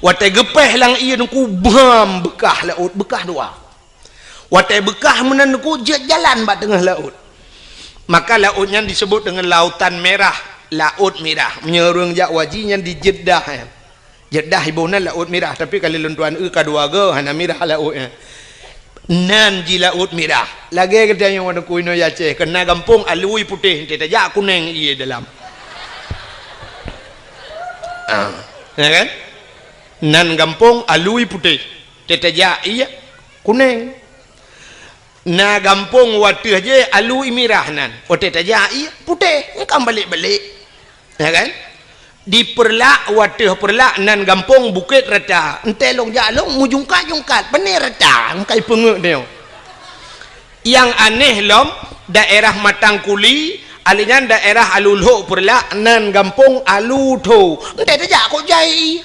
Watée geupéh lam ié Teungku, bam, beukah laôt, beukah dua. Watée beukah meunan Teungku, jeuet jalan bak teungoh laôt. Maka laôt nyan disebut deungon Lautan Merah, Laôt Mirah. Meunyoe ureuëng jak haji nyan di Jeddah, eh. Jeddah iboh nan Laôt Mirah, tapi ka lheueh lôn tuan eu ka dua goe hana mirah laôt nyan. Nan jih Laôt Mirah. Lagée geutanyoe Teungku inoe Aceh, keu na gampông alui putéh, enteuk tajak kunéng ié dalam. Ah, ya kan? Nan gampông alui putéh, enteuk tajak ié kunéng. Na gampông wateueh jih alui mirah nan. Watée tajak ié putéh, nyang ka balek-balek. Ya kan? Di Peureulak, wateueh Peureulak nan gampông Bukét Rata. Enteuk lôn jak lôn meujungkat-jungkat, pane rata, nyang ka ipeungeut nyoe. Nyang aneh lom, daerah Matang Kuli, alèh nyan daerah Alu Lhok Peureulak nan gampông Alu Tho. Enteuk tajak kok jai ié.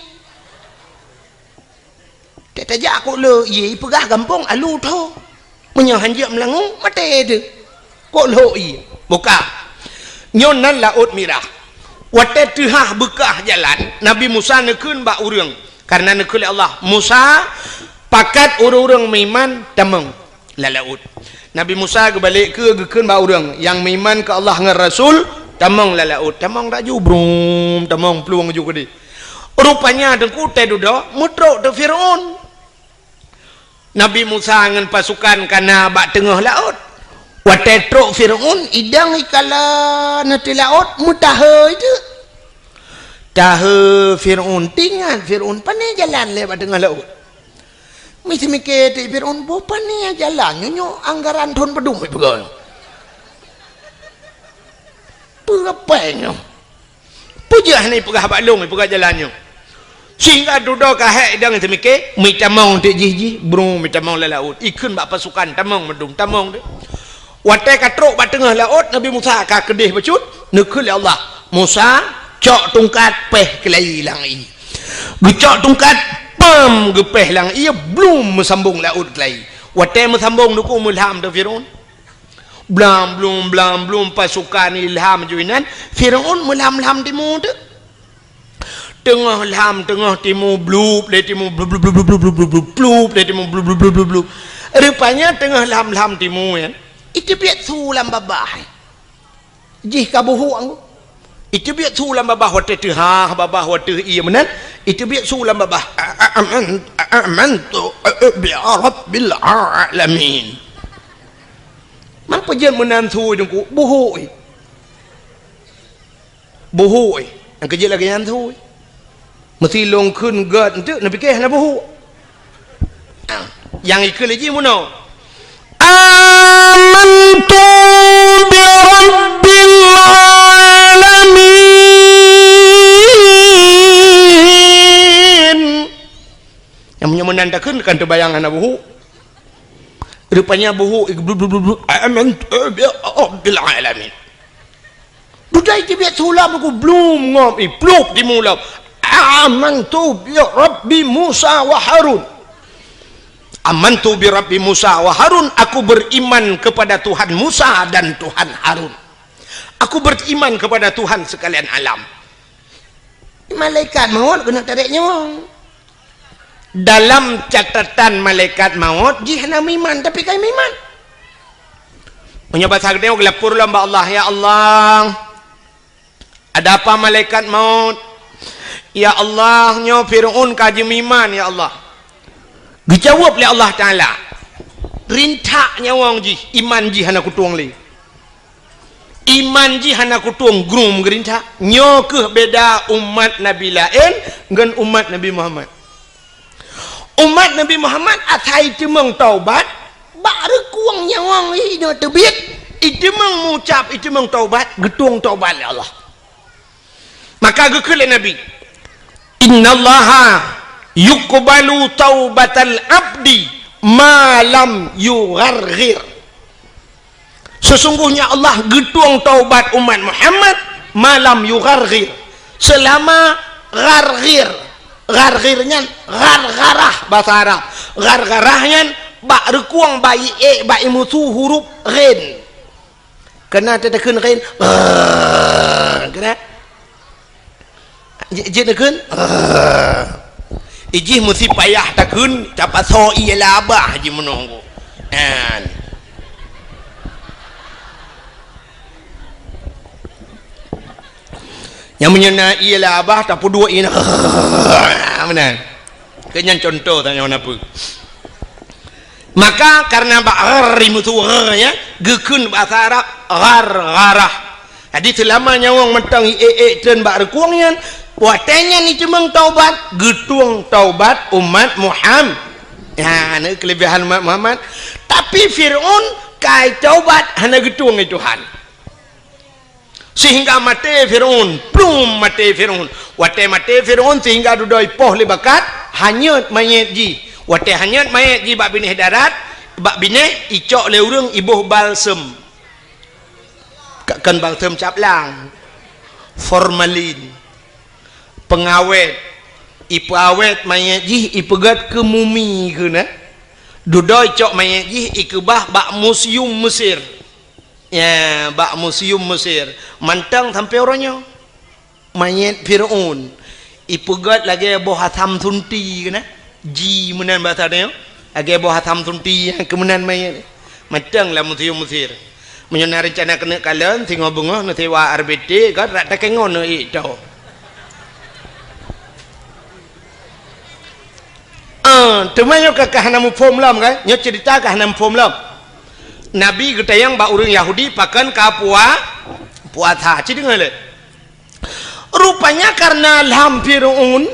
Tajak kok lhok ié, ipeugah gampông Alu Tho. Meunyoe hanjeuet meulangue, maté teuh. Kok lhok ié. Buka. Nyoe nan Laôt Mirah. Watée teuhah beukah jalan, Nabi Musa neukheun bak ureuëng. Kareuna neukheun lé Allah, "Musa, pakat ureuëng-ureuëng meuiman tamong." lam laôt. Nabi Musa geubalek keu geukheun bak ureuëng nyang meuiman keu Allah ngon Rasul, "Tamong lam laôt." Tamong laju, brum, tamong plueng ju keudeh. Rupanya Teungku, watée dudoe, meutrok teuk Fir'aun. Nabi Musa ngon pasukan ka na bak teungoh laôt. Watée trok Fir'aun, idang ikala na teuk laôt, meutahe teuk. Tahe Fir'aun, teuingat Fir'aun, "Pane jalan lé bak teungoh laôt?" Miseumiké teuk Fir'aun, "Boh pane jalan nyoe, nyoe anggaran thon padum ipeugah nyoe. Peue rapai nyoe? Peue jeuet hana ipeugah bak lôn, ipeugah jalan nyoe?" Sehingga dudoe ka hék idang teumiké, meutamong teuk jih-jih, brum, meutamong lam laôt. Ikheun bak pasukan, "Tamong meudum, tamong teuk." Watée ka trok bak teungoh laôt, Nabi Musa ka keudeh bacut, neukheun lé Allah, "Musa, cok tungkat, péh keulayi lam ié." Geucok tungkat, pam, geupéh lam ié, blum, meusambong laôt keulayi. Watée meusambong Teungku, meulham teuk Fir'aun. Blam blum, blam blum, pasukan ilham ju inan, Fir'aun meulham-lham timu teuk. Teungoh lham, teungoh timu, blup lé timu, blup, blup, blup. Rupanya teungoh lham-lham timu nyan, iteubiet su lam babah. Jih ka buhuk anggô. Iteubiet su lam babah watée teuhah, babah watée ié meunan, iteubiet su lam babah. "A-, a-, aman-, a-, amantu, a-, a-, bi rabbil alamin." Man peue jeuet meunan su Teungku, buhuk. Buhuk, eh. Nyang keujeuet lagée nyan su, eh. Meusi lôn kheun gét enteuk, neupiké hana buhuk. Ah, nyang ikheun lé jih meunoe. "Amantu bi rabbil alamin." Nyang meunyoe meunan takheun kan teubayang hana buhuk. Rupanya buhuk, eh, blu, blu, blu, blu. "Amantu bi rabbil alamin." Dudoe iteubiet su lam Teungku, blum ngom, iplup timu lam. "Amantu bi Rabbi Musa wa Harun." "Amantu bi Rabbi Musa wa Harun," aku beriman kepada Tuhan Musa dan Tuhan Harun. Aku beriman kepada Tuhan sekalian alam. Malaikat maut keuneuk tarek nyawöng. Dalam catatan malaikat maut, jih hana meuiman, tapi ka meuiman. Meunyoe basa geutanyoe geulapor lom bak Allah, "Ya Allah, ada apa malaikat maut? Ya Allah, nyoe Fir'aun ka jimeuiman, ya Allah." Geujaweueb lé Allah Taala, "Rintak nyawöng jih, iman jih hana kutueng lé." Iman jih hana kutueng, grum geurintak. Nyoe kheueh beda umat Nabi laén ngon umat Nabi Muhammad. Umat Nabi Muhammad asai teumeung taubat, bak reukueng nyawöng inoe teubiet, iteumeung mucab, iteumeung taubat, geutueng taubat lé Allah. Maka geukheun lé Nabi, "Innallaha yuqbalu taubatal abdi ma lam yugharghir." Sesungguhnya Allah geutueng taubat umat Muhammad ma lam yugharghir. Selama gharghir. Gharghir nyan ghargharah basa Arab. Ghargharah nyan bak reukueng bak ié, bak imusu huruf ghin. Keunan teuteukheun ghin, ghrr, keunan. Jeuet, jeuet neukheun, ghrr. Ijih meusi payah takheun, tapasoe ié lam babah jih meunoe. Nyan. Nyang meunyoe na ié lam babah, tapeuduek ié, ghrr, meunan. Keu nyan contoh tanyoe na peue. Maka, kareuna bak ghrr imusu ghrr nyan, geukheun basa Arab ghargharah. Jadi, seulama nyawöng mantong ié-ié treun bak reukueng nyan, watée nyan iteumeung taubat, geutueng taubat umat Muham-, nyan, keulebihan umat Muhammad. Tapi Fir'aun ka taubat hana geutueng lé Tuhan. Sehingga maté Fir'aun, plum maté Fir'aun. Watée maté Fir'aun sehingga dudoe ipoh lé bakat, hanyot manyét jih. Watée hanyot manyét jih bak binéh darat, bak binéh icok lé ureuëng iboh balsem. Ka-, kon balsem cap lang. Formalin. Pengawét. Ipeuawét manyét jih ipeugét keu mumi keunan. Dudoe icok manyét jih ikeubah bak museum Mesir. Ya, bak museum Mesir. Mantong sampoe uroe nyoe. Manyét Fir'aun. Ipeugét lagée boh asam sunti keunan. Ji meunan basa nyoe. Lagèe boh asam sunti nyang keumeunan manyét. Matang lam museum Mesir. Meunyoe na reuncana keuneuk kalon, singoh beungoh neusewa R B T, kan rak takèngon neuék to. Ah, teuma nyoe ka, ka hana muphom lom, kan? Nyoe cerita ka hana muphom lom. Nabi geutanyong bak ureuëng Yahudi pakon ka pua-, puasa. Ci deungoe lé. Rupanya karena lham Fir'aun,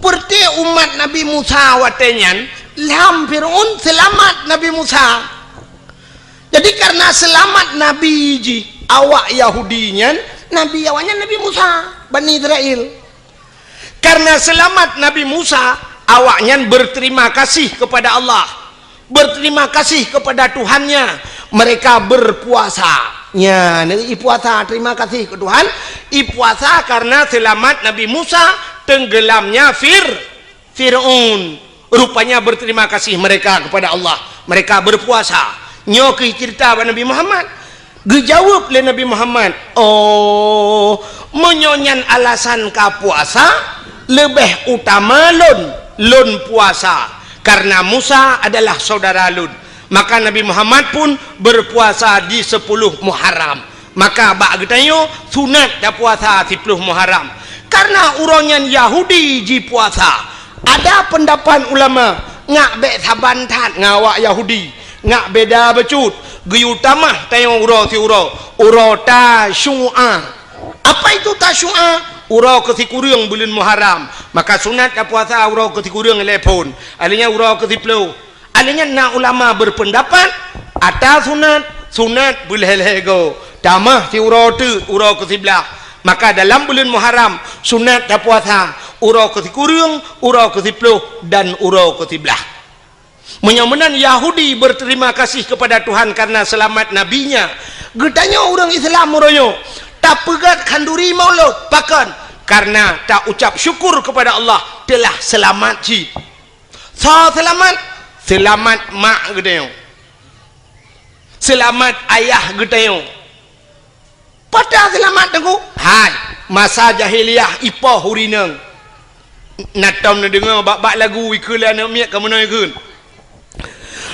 peureuté umat Nabi Musa watée nyan, lham Fir'aun seulamat Nabi Musa. Jadi karena seulamat Nabi jih awak Yahudi nyan, Nabi awaknyan Nabi Musa, Bani Israel. Karena seulamat Nabi Musa, awaknyan berterima kasih kepada Allah, berterima kasih kepada Tuhannya. Mereka berpuasa. Nya, i puasa, terima kasih ke Tuhan. I puasa karena seulamat Nabi Musa tenggelamnya Fir-, Fir'aun. Rupanya berterima kasih mereka kepada Allah. Mereka berpuasa. Nyoe keuh cerita bak Nabi Muhammad. Geujaweueb lé Nabi Muhammad, "Oh, meunyoe nyan alasan ka puasa, leubeh utama lôn, lôn puasa, karena Musa adalah saudara lôn." Maka Nabi Muhammad pun berpuasa di sepuluh Muharram. Maka bak geutanyoe sunat tapuasa siploh Muharram. Karena uroe nyan Yahudi jipuasa. Ada pendapat ulama, ngak bék saban that ngon awak Yahudi, ngak beda bacut, geuyue tamah tanyoe uroe siuroe, uroe Tasyu'a. Apa itu Tasyu'a? Uroe keusikureueng buleuen Muharram. Maka sunat tapuasa uroe keusikureueng lhèe phon. Alheuh nyan uroe keusiploh. Alheuh nyan na ulama berpendapat, ata sunat, sunat beulhèe-lhèe goe. Tamah siuroe teuk uroe keusiblaih. Maka dalam buleuen Muharram, sunat tapuasa uroe keusikureueng, uroe keusiploh, dan uroe keusiblaih. Meunyoe meunan Yahudi berterima kasih kepada Tuhan karena selamat nabinya, geutanyoe ureuëng Islam uroe nyoe tapeugét khanduri Maulud. Pakon? Karena ta ucap syukur kepada Allah telah selamat cit. Soe seulamat? Seulamat mak geutanyoe. Seulamat ayah geutanyoe. Peue ta seulamat, Teungku? Hai, masa jahiliyah ipoh ureuëng inong. Na tom neudeungoe bak-bak lagu ikheun lé aneuk miet ka meunoe kheun.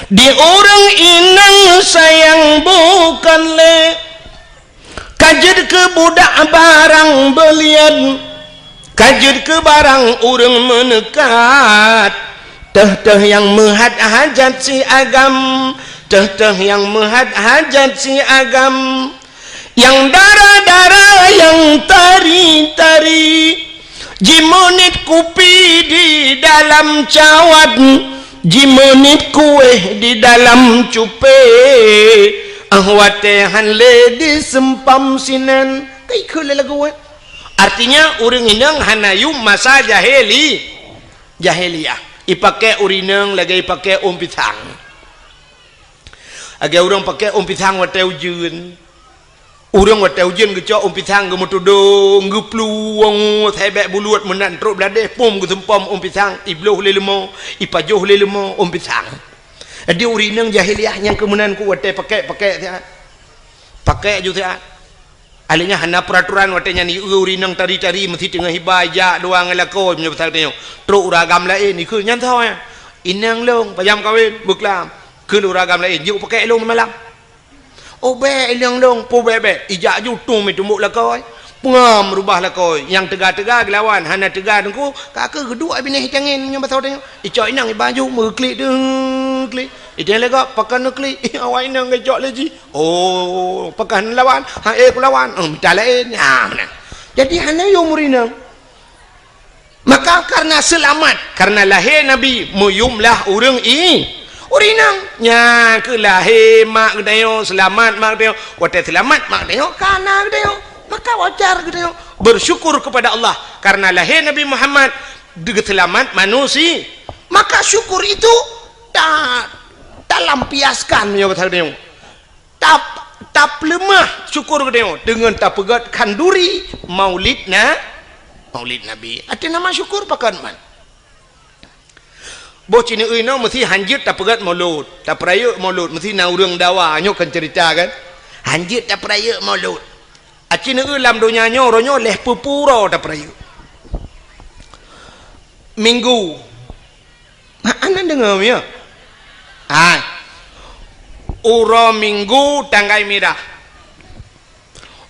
Di ureuëng inong sayang bukan lé, ka jeuet keu budak barang beulian, ka jeuet keu barang ureuëng meuneukat. Teuh-teuh nyang meuhat hajat si agam, teuh-teuh nyang meuhat hajat si agam. Nyang dara-dara, nyang tari-tari, jimeunit kupi di dalam cawat, jimeunit kuéh di dalam cupé, ah watée han lé diseumpam sinan. Ka ikheun lé lagu, eh? Artinya, ureuëng inong hana yum masa jahili-, jahiliyah. Ipaké ureuëng inong lagée ipaké ôn pisang. Lagée ureuëng paké ôn pisang watée ujeuen. Ureuëng watée ujeuen geucok ôn pisang geumeutudong, geuplueng, sabé buluet meunan trok bladeh, pom geuseumpom ôn pisang, ibloh lé leumo, ipajoh lé leumo ôn pisang. Jadi ureuëng inong jahiliyah nyang keu meunan ku watée paké-paké siat. Paké ju siat. Alheuh nyan hana peuraturan watée nyan, ureuëng inong tari-tari meusi teungoh iba ijak dua ngon lakoe meunyoe pasal tanyoe. Trok ureuëng agam laén, ikheun nyan soe nyan? Inong lôn, pajam kawen, beuklam. Kheun ureuëng agam laén, jeuet paké lôn malam. Oh bék, inong lôn, peue bék-bék. Ijak ju tum meutumbok lakoe. Peungam rubah lakoe. Nyang teuga-teuga geulawan, hana teuga Teungku, ka keuh geuduek binéh tangen meunyoe basa tanyoe. Icok inong iba ju meuklik deuh klik. Iteng lé gob, pakon neuklik? Awak inong geucok lé jih. Oh, pakon lawan? Ha, eh, kulawan. Oh, mita laén. Ha, meunan. Jadi hana yum ureuëng inong. Maka karena seulamat, karena lahé Nabi, meuyum lah ureuëng i-, ureuëng inong. Nyan keuh lahé mak geutanyoe, seulamat mak geutanyoe. Watée seulamat mak geutanyoe, ka na geutanyoe. Maka wajar geutanyoe bersyukur kepada Allah karena lahé Nabi Muhammad, geuseulamat manusia. Maka syukur itu ta-, talampiaskan meunyoe basa geutanyoe. Tap-, tapeuleumah syukur geutanyoe deungon tapeugét khanduri Maulid na-, Maulid Nabi. Até nama syukur pakon man. Boh ci neueu inoe meusi hanjeuet tapeugét Maulud, tapeurayeuk Maulud, meusi na ureuëng dawa, nyoe kon cerita kan. Hanjeuet tapeurayeuk Maulud. Aci neueu lam donya nyoe, uroe nyoe lhèe peuet ploh uroe tapeurayeuk. Minggu. Ha, aneuk deungoe, ya. Hai. Uroe Minggu tanggai mirah.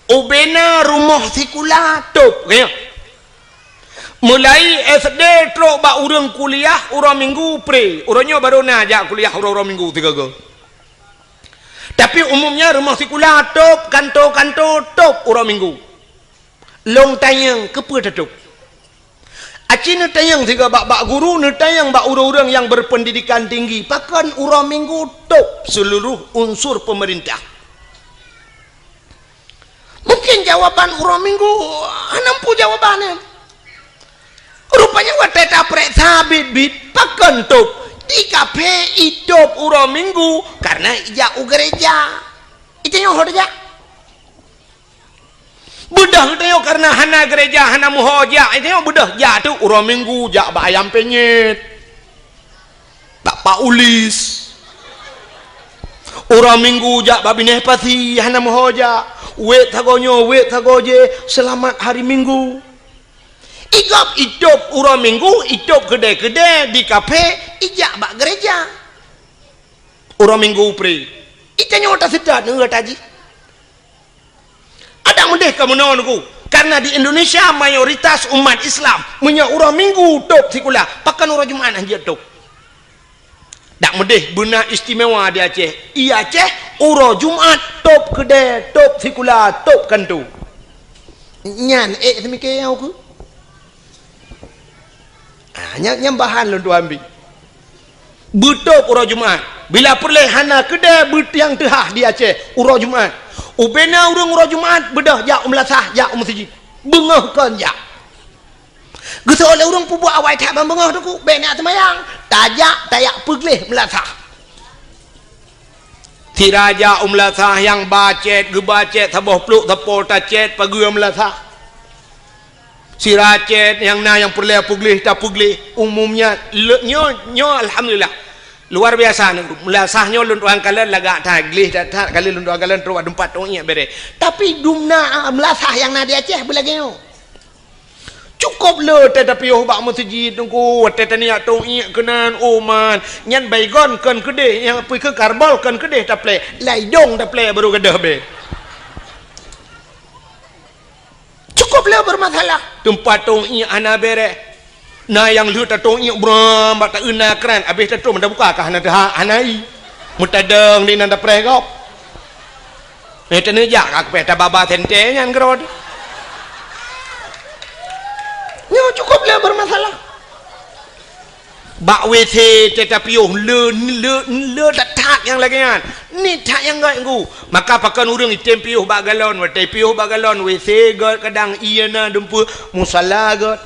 Ubena rumoh sikula tôb, keu nyoe. Mulai S D trok bak ureuëng kuliah uroe Minggu pre. Uroe nyoe barô na jak kuliah uroe-uroe Minggu sigoe-goe. Tapi umumnya rumoh sikula tôb, kanto-kanto tôb uroe Minggu. Lôn tanyong, keupeue tatôb? Aci neutanyong sigoe bak, bak guru, neutanyong bak ureuëng-ureuëng nyang berpendidikan tinggi, pakon uroe Minggu tôb seluruh unsur pemerintah? Mungkin jawaban uroe Minggu hana muphom jawaban nyan. Rupanya watée tapeureksa biet-biet, pakon tôb? Di kaphé itôb uroe Minggu karena ijak u gereja. Itanyoe ho tajak. Beudôh geutanyoe karena hana gereja, hana meuho jak. Itanyoe beudôh jak tu uroe Minggu jak bak ayam penyet. Bak Pak Ulis. Uroe Minggu jak bak binéh pasi, hana meuho jak. Wet sagoe nyoe, wet sagoe jéh, selamat hari Minggu. Igop itôb uroe Minggu, itôb keudè-keudè di kaphé, ijak bak gereja. Uroe Minggu pre. Itanyoe taseutôt neu taji. Adak meudeh ka meunoe Teungku, karena di Indonesia mayoritas umat Islam meunyoe uroe Minggu tôb sikula, pakon uroe Jumat hana jeuet tôb. Dak meudeh beuna istimewa di Aceh. I Aceh uroe Jumat tôb keudè, tôb sikula, tôb kanto. Nyan ék seumike nyang ukeue. Ah, nyan, nyan bahan lôn tuan bi. Beutôb uroe Jumat. Bila peureulée hana keudè beutiang teuhah di Aceh uroe Jumat. Ubena ureuëng uroe Jumat beudôh jak u meulasah, jak u meuseujid. Beungoh kon jak. Geusoe lé ureuëng peubuet awai that ban beungoh Teungku, bék neujak seumayang. Tajak, tajak peugleh meulasah. Sira jak u meulasah nyang ba cét, geuba cét saboh plôk sapo tacét pageue meulasah. Sira cét nyang na nyang peureulée peugleh tapeugleh. Umumnya le-, nyoe, nyoe alhamdulillah. Luar biasa Teungku. Meulasah nyoe lôn tuan kalon lagak that, gleh that, that kali lôn tuan kalon trok bak teumpat tôh iék béré. Tapi dumna meulasah nyang na di Aceh beulagée nyoe. Cukôp le watée tapiôh bak meuseujid Teungku, watée taniyak tôh iék keunan, oh man, nyan baygon kon keudeh, nyang peue keu karbol kon keudeh taplé, lam idong taplé barô gadôh bé. Cukôp le beureumasalah. Teumpat tôh iék hana béré. Na nyang lheueh tatôh iék bram bak taeu na kran, abéh tatôh meuda buka ka hana teuhah, hana i. Meutadong di nan tapreh gob. Eh, teuneujak ka keupéh tababa sentée nyan keudroe. Nyoe cukôp le beureumasalah. Bak W C teuh tapiôh le, le, le that-that nyang lagée nyan. Niet that nyang göt Teungku. Maka pakon ureuëng item piôh bak galon, watée piôh bak galon, W C göt kadang ié na dumpeue, musala göt.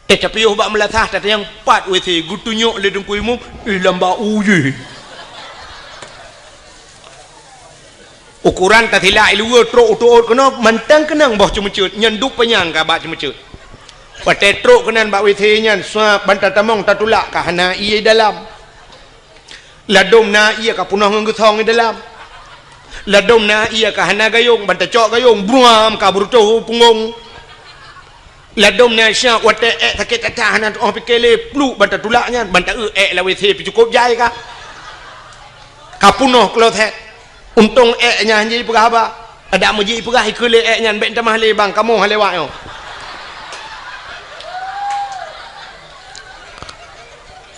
Teuh tapiôh bak meulasah tatanyong pat W C geutunyok lé Teungku Imum, eh, lam bak u jih. Ukoran tasilak i luweue trok u teuôt keunoe mantong keunong boh ceumeuceuet, nyan duek panyang ka bak ceumeuceuet. Watée trok keunan bak W C nyan, suab ban tatamong tatulak ka hana ié dalam. Ladôm na ié ka peunoh ngon geusong i dalam. Ladôm na ié ka hana gayông, ban tacok gayông, bruam ka beurutôh u punggông. Ladôm na syah watée ék sakét that-that hana tu'oh pike lé, pluek ban tatulak nyan, ban taeu ék lam W C pih cukôp jai ka. Ka peunoh kloset. Untông ék nyan han jipeugah haba. Adak meujipeugah ikeue lé ék nyan, bék tamah lé bang, kamoe han lewat nyoe.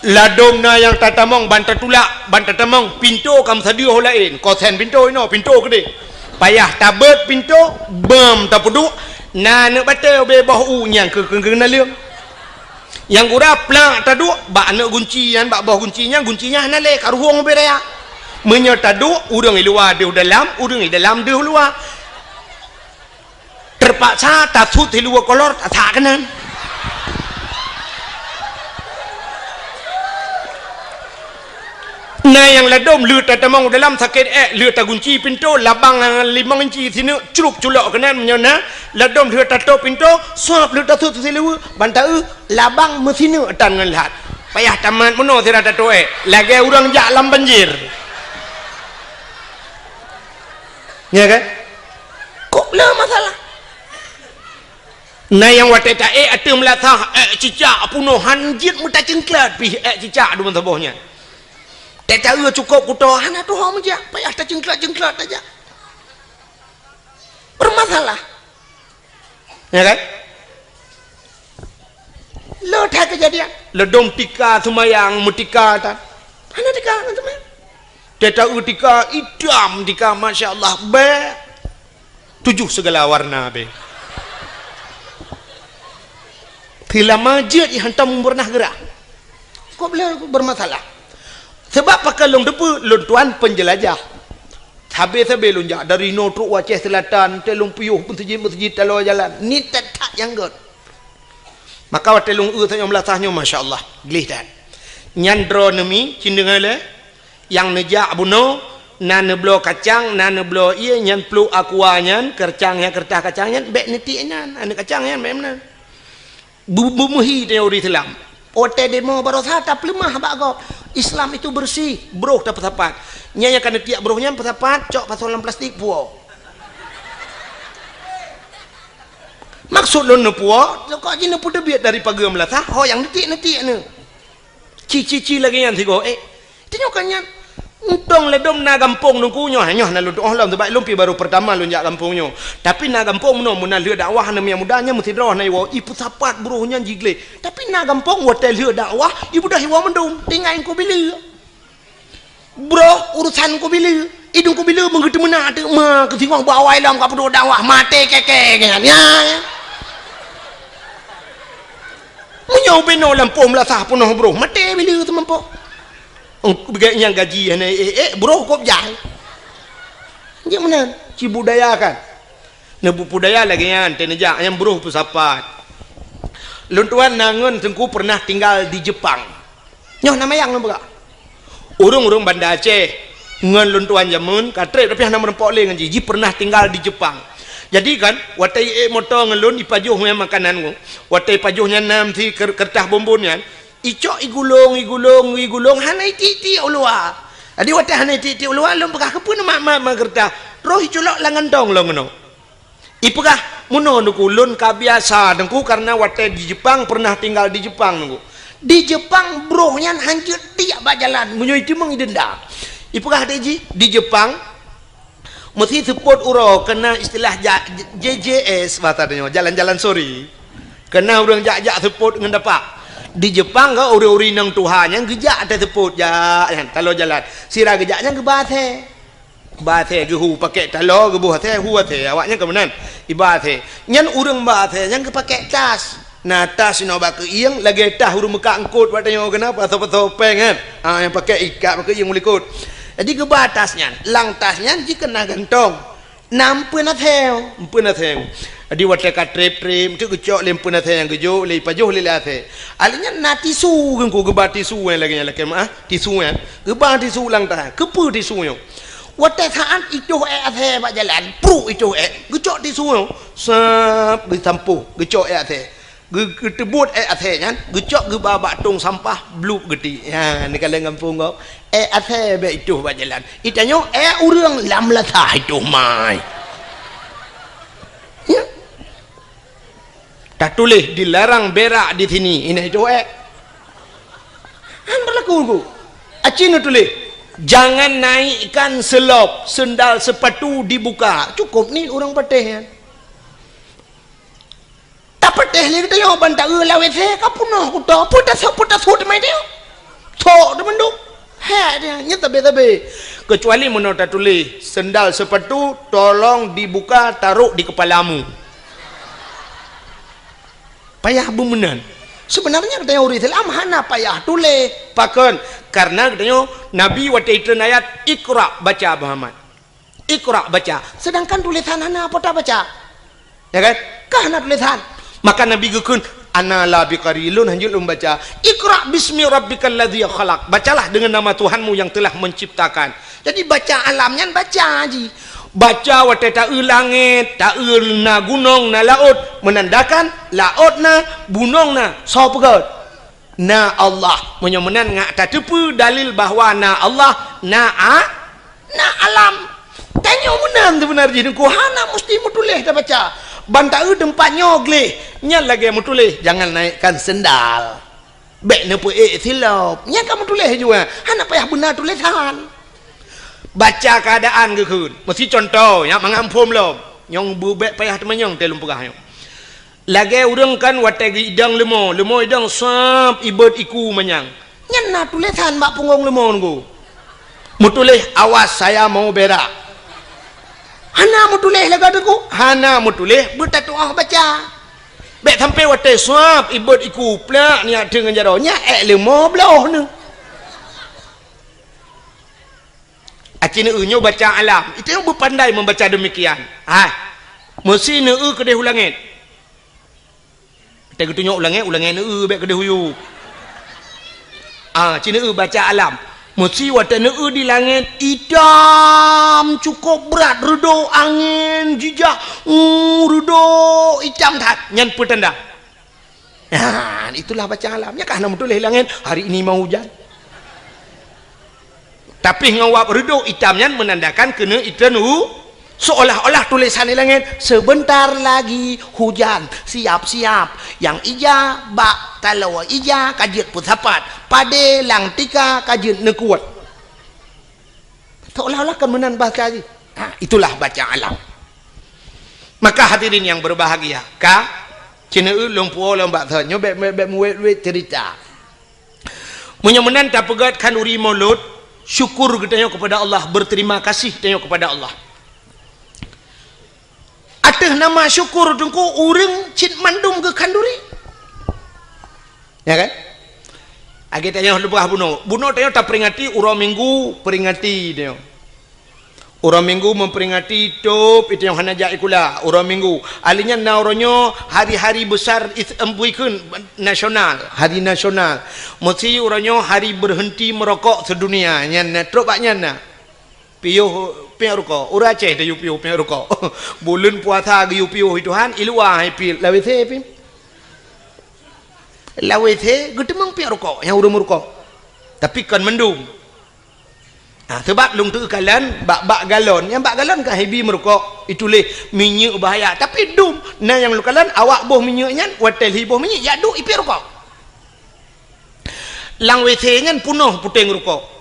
Ladôm na nyang tatamong ban tatulak, ban tatamong, pintoe ka meusadeue ho laén, kosen pintoe inoe, pintoe keudeh. Payah tabeuet pintoe, beuem tapeuduek, na aneuk batée ubé boh u nyang keu, keu, keu naleueng. Nyang gura plak taduek bak aneuk gunci nyan, bak boh gunci nyan, gunci nyan hana lé, ka ruhueng ubé raya. Meunyoe taduek, ureuëng i luwa deuh dalam, ureuëng i dalam deuh luwa. Teupaksa tasut siluweue kolor tasak keunan. Na nyang ladôm lheueh tatamong u dalam sakét ék, lheueh tagunci pintoe, labang limong inci sineuk crup culok keunan meunyoe na, ladôm lheueh tatôp pintoe, suab lheueh tasut siluweue, ban taeu labang meusineuk tan ngon lhat. Payah tamat meunoe sira tatôp ék, lagée ureuëng jak lam banjir. Nya kan? Kok le masalah? Na nyang watée taék ateueh meulasah ék cicak peunoh han jeuet meutaceuengklat pih ék cicak dumpeue saboh nyan. Teuka cukôp kuto, hana tuho meujak, payah tacengklot-cengklot tajak. Bermasalah. Ya kan? Lo that kejadian. Ledom tika seumayang, meutika tan. Hana tika ngon seumayang. Teuka tika itam tika, masya Allah, bèk. Tujoh segala warna be. Teulama jeuet i hantom pernah geurah. Kok beliau bermasalah? Sebab pakon lôn teupeu, lôn tuan penjelajah. Sabe-sabe lôn jak dari noe trok u Aceh Selatan, teuh lôn piôh meuseujid-meuseujid taloe jalan. Ni that-that nyang gèt. Maka watèe lôn eu tanyoe meulasah nyoe, masya Allah, gleh that. Nyan droeneuh mi, cit deungö lé, nyang neujak bunoe, na neubloe kacang, na neubloe ié, nyan pluek aqua nyan, keureutah nyan, keureutah kacang nyan, bèk neutiek nyan, aneuk kacang nyan, bèk meunan. Bu-, beumeuhi tanyoe ureueng Islam. Watèe demo barosa tapeuleumah bak gob. Islam itu bersih, broh tapeusapat. Nyan nyang ka neutiek broh nyan peusapat, cok pasoe lam plastik, puwoe. Maksud lôn neupuwoe, kok jih neupeuteubiet dari pageue meulasah, ho nyang neutiek-neutiek nyoe. Ci-ci-ci lagèe nyan sigoe, eh. Tanyoe ka nyan. Untông ladôm na gampông Teungku nyoe, nyoe na lôn tu'oh lom, sabab lôn pih baru peurtama lôn jak gampông nyoe. Tapi na gampông meunoe, meunan lheueh dakwah aneuk muda nyan meusidroe na iwoe, ipeusapat broh nyan jigleh. Tapi na gampông watèe lheueh dakwah, ibeudôh iwoe mandum, tinggai Teungku Bileu. Broh urusan Teungku Bileu, idong Teungku Bileu meugeuteumeunak teuk ma keusingoh bak awai lom ka peuduek dakwah maté kèe-kèe nyan. Ya, ya. Meunyoe binoe lampôh meulasah peunoh broh, maté Bileu teumampoh. Ong beugai nyang gaji hana ék-ék, broh kop jai. Jeuet meunan, ci budaya kan. Neubudaya lagèe nyan, teuneujak nyang broh peusapat. Lôn tuan na ngon Teungku pernah tinggal di Jepang. Nyoh na mayang lôn peugah. Ureueng-ureueng Banda Aceh ngon lôn tuan jameun ka trép tapi hana meurumpok lé ngon jih. Jih pernah tinggal di Jepang. Jadi kan, watèe ék moto ngon lôn ipajoh nyan makanan nyoe. Watèe ipajoh nyan nam si ker-, keureutah bonbon nyan, icok igulong, igulong, igulong, hana itiek-tiek u luwa. Jadi watèe hana itiek-tiek u luwa, lôn peugah, "Keupeue neumat-mat ma keureutah?" Roh iculok lam gantong lôn keunoe. Ipeugah, "Meunoe Teungku, lôn ka biasa Teungku, karena watèe di Jepang, pernah tinggal di Jepang Teungku. Di Jepang broh nyan hanjeuet tiek bak jalan, meunyoe iteumeung idenda." Ipeugah lé jih, di Jepang, meusi seupôt uroe, keu na istilah ja-, J J S bahasa tanyoe, jalan-jalan sore. Keu na ureueng jak-jak seupôt ngon dapak. Di Jepang ka ureueng-ureueng inong tuha nyan geujak ateueh seupôt jak nyan, taloe jalan. Sira geujak nyan geuba asèe. Ba asèe geuhu pakèk taloe, geuboh asèe, hu asèe, awaknyan ka meunan. Iba asèe. Nyan ureueng ba asèe nyan geupakèk tas. Na tas inoe bak keuieng, lagèe tas ureueng meukat eungkôt bak tanyoe keunan, pasoe-pasoe pèng kan. Ha, nyang pakèk ikat bak keuieng u likôt. Jadi geuba tas nyan. Lam tas nyan jih keu na gantong. Na empeuen asèe, empeuen asèe. Jadi watèe ka trép-trép, enteuk geucok lé empeuen asèe nyang geujok lé, ipajoh lé, lé asèe. Alèh nyan na tisu, Teungku geuba tisu nyang lagèe nyan lakèe meu'ah, tisu nyan. Geuba tisu lam tas. Keupeue tisu nyoe? Watèe saát itoh èk asèe bak jalan, pruek itoh èk, geucok tisu nyoe, sab, geusampôh, geucok èk asèe. Geu-, geuteubuet èk asèe nyan, geucok geuba bak tông sampah, blup geutiek. Nyan, neukalon gampông gob. Èk asèe bèk itoh bak jalan. Itanyoe èk ureueng lam lasah itoh mai. Ya. Tatuléh, "Dilarang berak di sini." Inan itoh èk. Han berlaku, Teungku. Aci neutuléh, "Jangan naikkan selop, sendal sepatu dibuka." Cukôp nyan ureueng patéh nyan. Tapatéh lé geutanyoe ban taeu lam W C ka peunoh kuto, peue tasôk, peue tasôk teumé tanyoe. Sok teumandum. Hèk dia, nyan sabé-sabé. Kecuali meunoe tatuléh, "Sendal sepatu tolong dibuka, taruh di kepalamu." Payah beumeunan. Sebenarnya geutanyoe ureueng Islam hana payah tuléh. Pakon? Karena geutanyoe Nabi watèe itreun ayat, "Iqra," baca, Muhammad. "Iqra," baca. Sedangkan tulésan hana, peue tabaca? Ya kan? Ka hana tulésan. Maka Nabi geukheun, "Ana la biqari, lôn hanjeuet lôn baca. Iqra bismi rabbikal ladzi khalaq." Bacalah dengan nama Tuhanmu yang telah menciptakan. Jadi baca alam nyan baca jih. Baca watèe taeu langèt, taeu na gunong, na laôt, menandakan laôt na, gunong na, soe peugöt? Na Allah. Meunyoe meunan ngat tateupeue dalil bahwa na Allah, na a-, na alam. Tanyoe meunan seubeuna jih Teungku, hana musti meutuléh tabaca. Ban taeu teumpat nyoe gleh, nyan lagèe meutuléh, "Jangan naikkan sendal." Bék neupeuék silop. Nyan ka meutuléh jua. Hana payah beuna tulésan. Baca keuadaan geukheun. Meusi cuntoh, nyak mangat phom lom. Nyang beubék payah teumanyong teuh lôn peugah nyoe. Lagée ureuëng kan watée geuidong leumo, leumo idong sab ibot iku manyang. Nyan na tulésan bak punggong leumo nunggu. Meutuléh, "Awas, saya mau berak." Hana meutuléh lagée teungku, hana meutuléh beutatuah baca. Bék sampai watée sab ibot iku plak niyak teungon jaroe, nyak ék leumo bloh neuh. Aci neu nyoe baca alam, itu yang beupandai membaca demikian. Hai, meusi neu keudeh u langét. Teuka geutunyok u langét, u langét neu bék keudeh u yup. Ah, ci neu baca alam. Meusi watée neu di langét itam cukup brat, reudok angén jijak, uh, reudok itam that. Nyan peutanda. Nah, itulah baca alam. Nyan kah na meutuléh langét, "Hari ini mau hujan." Tapi ngon wab reudok itam nyan menandakan keuneuk itreun u, seolah-olah tulésan di langét, "Sebentar lagi hujan, siap-siap. Nyang ija bak taloe ija ka jeuet peusapat, padé lam tika ka jeuet neukuet." Seolah-olah kan meunan bahasa jih. Ha, itulah baca alam. Maka hadirin yang berbahagia, ka ci neu lôn puwoe lom bak thon nyoe bék, bék, bék meuwét-wét cerita. Meunyoe meunan tapeugét khanduri Maulud, syukur geutanyoe kepada Allah, berterima kasih tanyoe kepada Allah. Ateueh nama syukur teungku ureuëng cit mandum geukhanduri. Ya kan? Lagée tanyoe leubeh bunoe. Bunoe tanyoe taperingati uroe Minggu, peringati tanyoe. Uroe Minggu memperingati tôb itu nyang hana jak sikula, uroe Minggu. Ahli nyan na uroe nyoe hari-hari besar is-, em, buikheun nasional, hari nasional. Meusi uroe nyoe hari berhenti merokok sedunia. Nyan na, trok bak nyan na. Piôh piek rukok. Ureuëng Aceh tayue piôh piek rukok. Buleuen puasa geuyue piôh itu han, i luwa hai pi, lam WC pi. Lam WC geuteumeung piek rukok, nyang ureuëng meurukok. Tapi kon mandum. Nah, sebab lôn teukalon bak, bak galon. Nyang bak galon ka hibi meurukok, ituléh minyeuk bahaya. Tapi dum, na nyang lôn kalon awak boh minyeuk nyan, watée lhi boh minyeuk, jak duek ipiek rukok. Lam WC nyan punoh puténg rukok.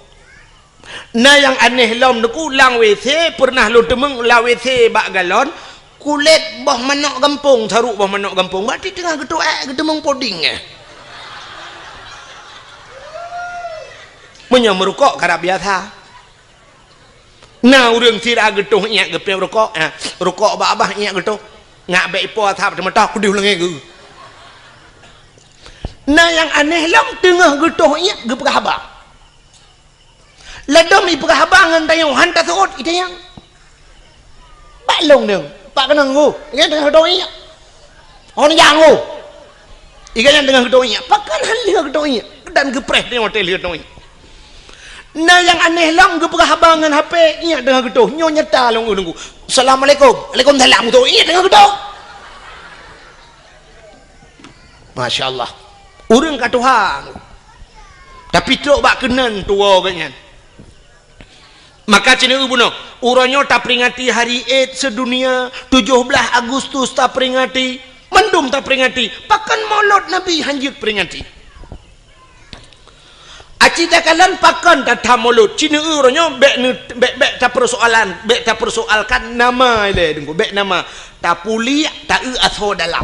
Na nyang aneh lom teungku, lam WC pernah lôn teumeung lam WC bak galon, kulét boh manok gampông, saruk boh manok gampông. Berarti teungoh geutoh ék geuteumeung poding, eh. Meunyoe meurukok karab biasa. Na ureuëng sira geutoh iék geupiep rukok, eh, rukok bak babah iék geutoh. Ngak bék ipo asap teumeutah kudeh lengée geu. Na nyang aneh lom teungoh geutoh iék geupeugah haba. Ladom ipeugah haba ngon tanyoe han taseuôt itanyong. Bak lông deueng, bak keunong ngô, nyan teungoh geutoh iék. Hon nyang ngô. Iga nyan teungoh geutoh iék, pakon han lheueh geutoh iék, dan geupreh teungoh watée lheueh geutoh iék. Na nyang aneh lom geupeugah haba ngon H P, iék teungoh geutoh, nyoe nyata lông ureuëng ku. Assalamualaikum. Waalaikumsalam, geutoh iék teungoh geutoh. Masya Allah. Ureuëng ka tuha. Tapi trok bak keunan tuwoe geuh nyan. Maka ci neu bunoe, uroe nyoe taperingati hari Id sedunia, tujoh blaih Agustus taperingati, mandum taperingati. Pakon Maulud Nabi han jeuet peringati? Aci takalon pakon tatham Maulud, ci neu uroe nyoe bék neu-, bék, bék tapersoalan, bék tapersoalkan nama ilée teungku, bék nama. Tapuliek, ta-eu asoe dalam.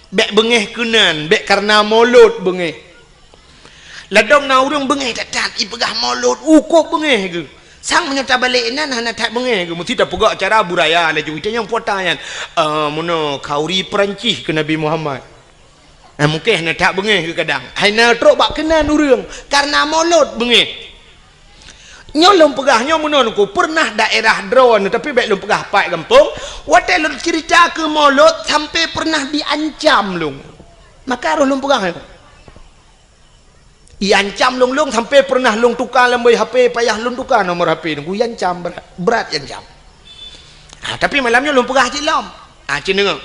Bék beungéh keunan, bék kareuna Maulud beungéh. Ladom na ureuëng beungéh that-that, ipeugah Maulud, ukôb beungéh geuh. Sang meunyoe tabalek inan hana that beungéh geuh, meusti tapeugah cara budaya laju. Itanyong puata nyan, "Ah, meunoe khanduri Peurancih keu Nabi Muhammad." Ah, mungken hana that beungéh geuh kadang. Hai na trok bak keunan ureuëng, kareuna Maulud beungéh. Nyoe lôn peugah nyoe meunoe teungku, pernah daerah droeneuh, tapi bék lôn peugah pat gampông, watée lôn cerita keu Maulud sampai pernah diancam lôn. Maka roh lôn peugah nyoe. Iancam lôn, lôn sampai pernah lôn tuka lam boh H P, payah lôn tuka nomor H P teungku, iancam brat, brat iancam. Ha, tapi malam nyoe lôn peugah cit lom. Ha, ci deungoe.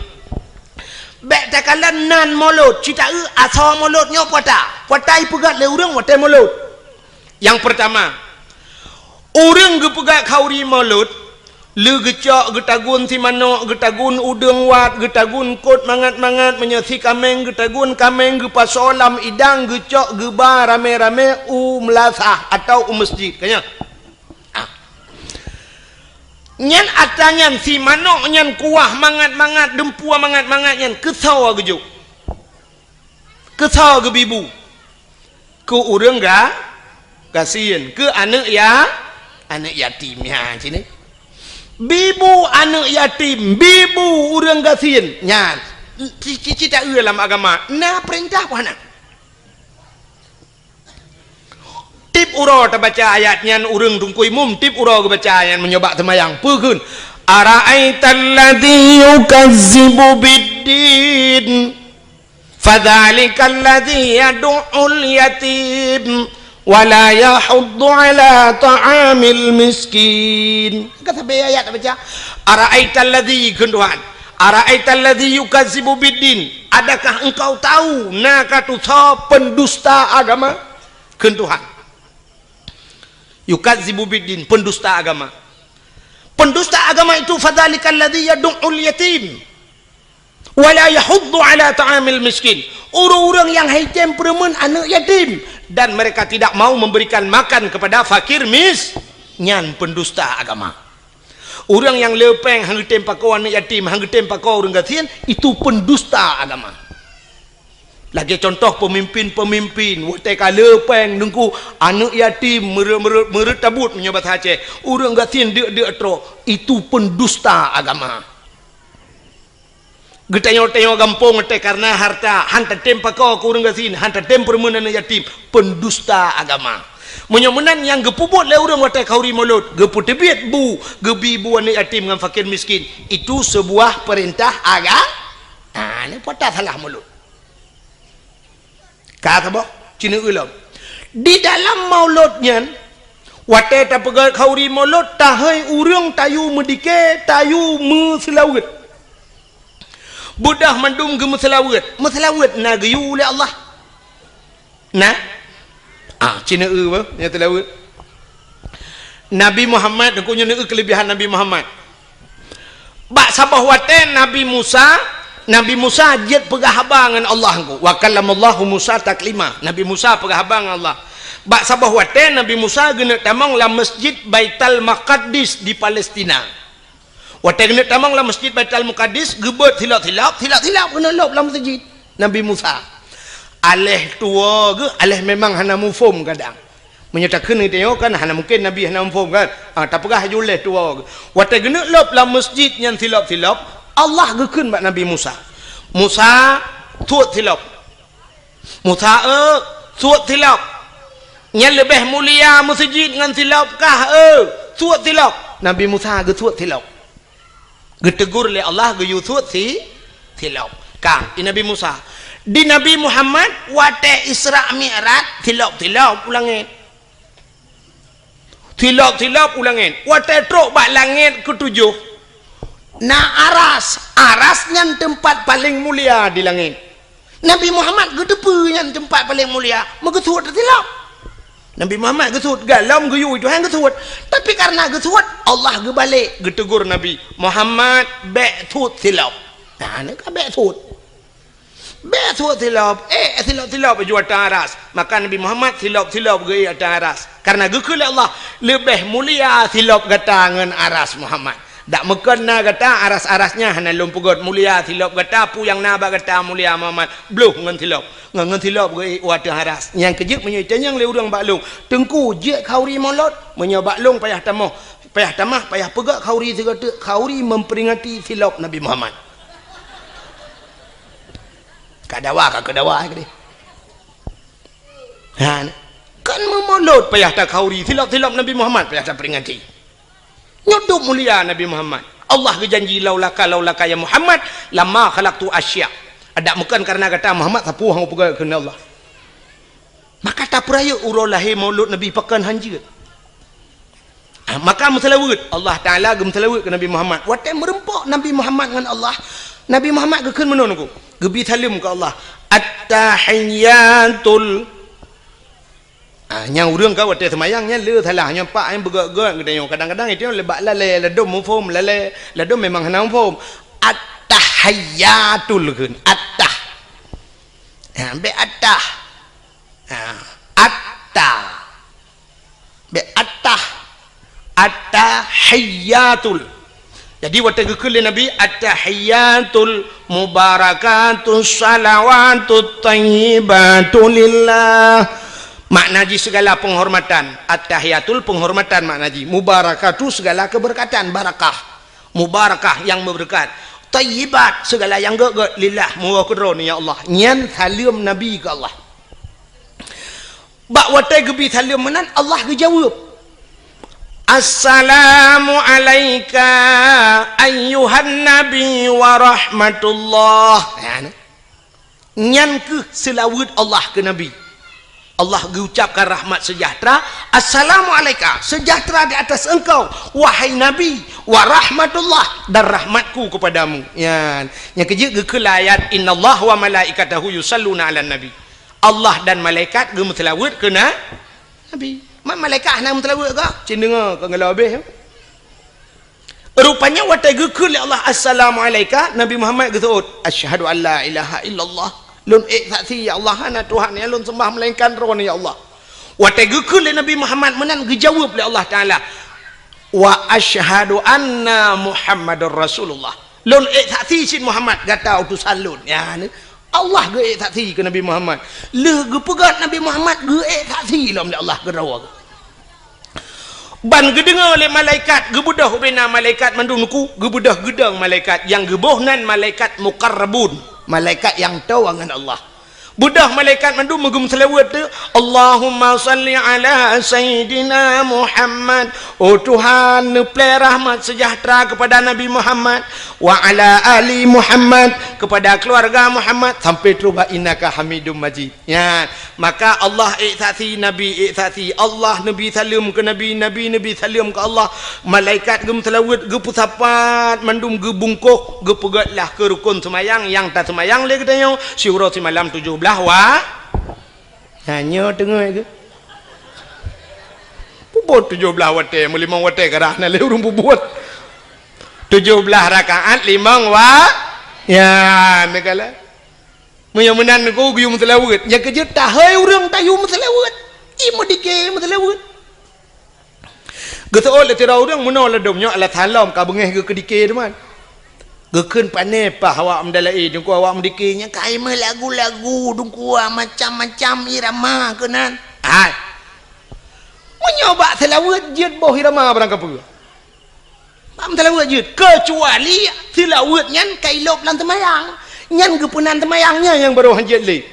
Bék takalon nan Maulud, ci ta-eu asoe Maulud nyoe puata. Puata ipeugét lé ureuëng watée Maulud. Nyang peurtama, ureuëng geupeugah khanduri Maulud, Le geucok geutagun si manok, geutagun udeueng wat, geutagun kot mangat-mangat, meunyoe si kaméng geutagun kaméng, geupasoe lam idang, geucok geuba ramé-ramé u meulasah atawa u meuseujid. Ka nyan. Ah. Nyan atra nyan si manok nyan kuah mangat-mangat, dumpue mangat-mangat nyan keusoe geujok. Keusoe geubi bu. Keu ureueng ga-, gasien, keu aneuk ya-, aneuk yatim nyan cit. Bi bu aneuk yatim, bi bu ureueng gasien. Nyan, ci-, ci-, ci taeu lam agama, na peurintah peue hana? Tiep uroe tabaca ayat nyan, ureueng teungku imum tiep uroe geubaca ayat nyan meunyoe bak seumayang. Peue kheun? "Ara'aital ladzi yukazzibu biddin." "Fadzalikal ladzi yadu'ul yatim wa la yahuddu 'ala ta'amil miskin." Ka sabe ayat baca, "Ara'aital ladzi," kheun Tuhan, "ara'aital ladzi yukazzibu biddin." Adakah engkau tahu na ka tusoe pendusta agama? Kheun Tuhan. Yukazzibu biddin, pendusta agama. Pendusta agama itu, "Fadzalikal ladzi yadu'ul yatim." "Wa la yahuddu 'ala ta'amil miskin." Ureueng-ureueng nyang haitem peureumeun aneuk yatim dan mereka tidak mau memberikan makan kepada fakir mis-, nyan pendusta agama. Ureueng nyang le péng han geutem pakoe aneuk yatim, han geutem pakoe ureueng gasien, itu pendusta agama. Lagée contoh pemimpin-pemimpin, watée ka le péng teungku aneuk yatim meureuet-meureuet, meureuet tabut meunyoe bahasa Aceh, ureueng gasien deuk-deuk troh, itu pendusta agama. Geutanyoe-tanyoe gampông watée kareuna harta, han tatem pakoe keu ureueng gasien, han tatem peureumeun aneuk yatim, pendusta agama. Meunyoe meunan nyang geupeubuet lé ureueng watée khauri mulod, geupeuteubiet bu, geubi bu aneuk yatim ngon fakir miskin, itu sebuah peurintah aga-, ah, nyoe peue salah mulod. Ka saboh, ci neueu lom. Di dalam mulod nyan, watée tapeugét khauri mulod, tahôi ureueng tayue meudike, tayue meuseulaweuet. Beudôh mandum geumeuseulaweuet. Meuseulaweuet na geuyue lé Allah? Na? Ah, ci neueu bah, nyang seulaweuet. Nabi Muhammad, teungku nyoe neueu keuleubihan Nabi Muhammad. Bak saboh watée Nabi Musa, Nabi Musa jeuet peugah haba ngon Allah teungku. "Wa kallamallahu Musa taklima." Nabi Musa peugah haba ngon Allah. Bak saboh watée Nabi Musa geuneuk tamong lam Masjid Baitul Maqdis di Palestina. Watée geuneuk tamong lam Masjid Baitul Maqdis, geubeuet silop-silop, silop-silop geuneuk lôb lam masjid Nabi Musa. Aléh tuwoe geuh, aléh memang hana muphom kadang. Meunyoe takheun geutanyoe kan hana mungken Nabi hana muphom kan? Ah, tapeugah laju lé tuwoe geuh. Watée geuneuk lôb lam masjid nyan silop-silop, Allah geukheun bak Nabi Musa, "Musa, suet silop." "Musa, eu, suet silop. Nyan leubeh mulia meuseujid ngon silop kah, eu? Suet silop." Nabi Musa geusuet silop. Geutegur lé Allah geuyue suet si, silop. Ka, di Nabi Musa. Di Nabi Muhammad, watée Isra Mi'raj, silop-silop u langét. Silop-silop u langét. Watée trok bak langét keutujoh, na aras. Aras nyan teumpat paleng mulia di langét. Nabi Muhammad geuteupeue nyan teumpat paleng mulia, meugeusuet silop. Nabi Muhammad geusuet, galom geuyue Tuhan geusuet. Tapi kareuna geusuet, Allah geubalek geutegur Nabi, "Muhammad, bék suet silop." Nah, nyan ka bék suet. Bék suet silop, eh, silop-silop ju ateueh aras. Maka Nabi Muhammad silop-silop geuék ateueh aras. Kareuna geukheun lé Allah, leubeh mulia silop gata ngon aras Muhammad. Dak meukon na gata aras-aras nyan hana lôn peugét mulia silop gata, peue nyang na bak gata mulia Muhammad, bloh ngon silop. Ngon, ngon silop geuék u ateueh aras. Nyang keujeuet meunyoe itanyong lé ureuëng bak lôn, "Teungku, jeuet khauri mulod?" Meunyoe bak lôn payah tamah, payah tamah, payah peugét khauri sigoe teuk, khauri memperingati silop Nabi Muhammad. Ka dawa, ka keudawa, eh, keudeh. Ha, kan meumulod payah takhauri, silop-silop Nabi Muhammad payah taperingati. Nyoe dum mulia Nabi Muhammad. Allah geujanji, "Laulaka, laulaka ya Muhammad, lama khalaqtu asya." Adak meukon kareuna gata Muhammad, sapeue hana peugah keunan Allah. Maka tapeurayeuk uroe lahé maulud Nabi pakon hanjeuet. Ah, maka meuseulaweuet, Allah Taala geumeuseulaweuet keu Nabi Muhammad. Watée meureumpok Nabi Muhammad ngon Allah, Nabi Muhammad geukheun meunoe nunggu, geubi saleuem keu Allah. At-tahiyyatul, Ah, nyang ureuëng ka watée seumayang nyan le salah, nyoe pak nyang beugét-gét geutanyoe. Kadang-kadang itu le bak lalée, ladom muphom, lalée, ladom memang hana muphom. At-tahayyatul kheun, at-tah. Ha, bék at-tah. Ha, at-tah. Bék at-tah. At-tahayyatul. Jadi watée geukheun lé Nabi, "At-tahayyatul mubarakatus salawatut thayyibatu lillah." Makna jih segala penghormatan. At-tahayyatul penghormatan makna jih. Mubarakatu segala keberkatan, barakah. Mubarakah yang berkat. Thayyibat segala yang gét-gét, lillah, meuwoe keudroe, ya Allah. Nyan saleuem Nabi keu Allah. Bak watée geubi saleuem meunan, Allah geujaweueb, "Assalamu alaika ayyuhan nabi wa rahmatullah." Nyan, nyan kheueh seulaweuet Allah keu Nabi. Allah geuucapkan rahmat sejahtera, "Assalamu alaika, sejahtera di atas engkau, wahai Nabi, wa rahmatullah, dan rahmatku kepadamu." Nyan, nyang keujeuet geukheun ayat, "Innallaha wa malaikatahu yusalluna 'alan nabi." Allah dan malaikat geumeuseulaweuet keu na-, Nabi. Ma-, malaikat hana meuseulaweuet kah? Cen deungoe ka geulabeh. Rupanya watée geukheun lé Allah, "Assalamu alaika," Nabi Muhammad geuseuôt, "Asyhadu an la ilaha illallah." Lôn ék saksi, ya Allah, hana Tuhan nyang lôn seumbah melainkan Droeneuh, ya Allah. Watée geukheun lé Nabi Muhammad meunan, geujaweueb lé Allah Taala, "Wa asyhadu anna Muhammadar Rasulullah." Lôn ék saksi cit Muhammad gata utosan lôn. Ya, ni. Allah geuék saksi keu Nabi Muhammad. Lheueh geupeugét Nabi Muhammad geuék saksi lom lé Allah keudroe. Ban geudeungoe lé malaikat, geubeudôh ubena malaikat mandum nuku, geubeudôh geudong malaikat, nyang geuboh nan malaikat muqarrabun, malaikat nyang toe ngon Allah. Beudôh malaikat mandum meugeumeuseulaweuet teuh, "Allahumma salli ala Sayyidina Muhammad." Oh Tuhan, neuplée rahmat sejahtera kepada Nabi Muhammad, "wa ala ali Muhammad," kepada keluarga Muhammad, sampai trok bak "innaka hamidum majid." Nyan, maka Allah ék saksi, Nabi ék saksi, Allah neubi saleuem keu Nabi, Nabi neubi saleuem keu Allah, malaikat geumeuseulaweuet, geupeusapat, mandum geubungkôh, geupeugét lah keu rukon seumayang nyang taseumayang lé geutanyoe siuroe simalam tujoh blaih wa-, nyan nyoe teungoh geuh. Peubuet tujoh blaih watée, meulimong watée karah na lé ureuëng peubuet. Tujoh blaih rakaat limong wa-, ya, neugala. Meunyoe meunan nyoe geuyue meuseulaweuet, nyang keujeuet tahôi ureuëng tayue meuseulaweuet. I meudike meuseulaweuet. Geuseuôt lé sidroe ureuëng meunoe ladom nyoe alah salom ka beungéh geuh keudike teuma. Geukheun pané paih awak meudalaé, teungku awak meudike nyan ka i meulagu-lagu, teungku macam-macam irama keunan. Hai. Meunyoe bak seulaweuet jeuet boh irama barang kapeue. Bak meuseulaweuet jeuet, keucuali seulaweuet nyan ka ilôb lam seumayang. Nyan geupeunan seumayang nyan nyang barô hanjeuet lé.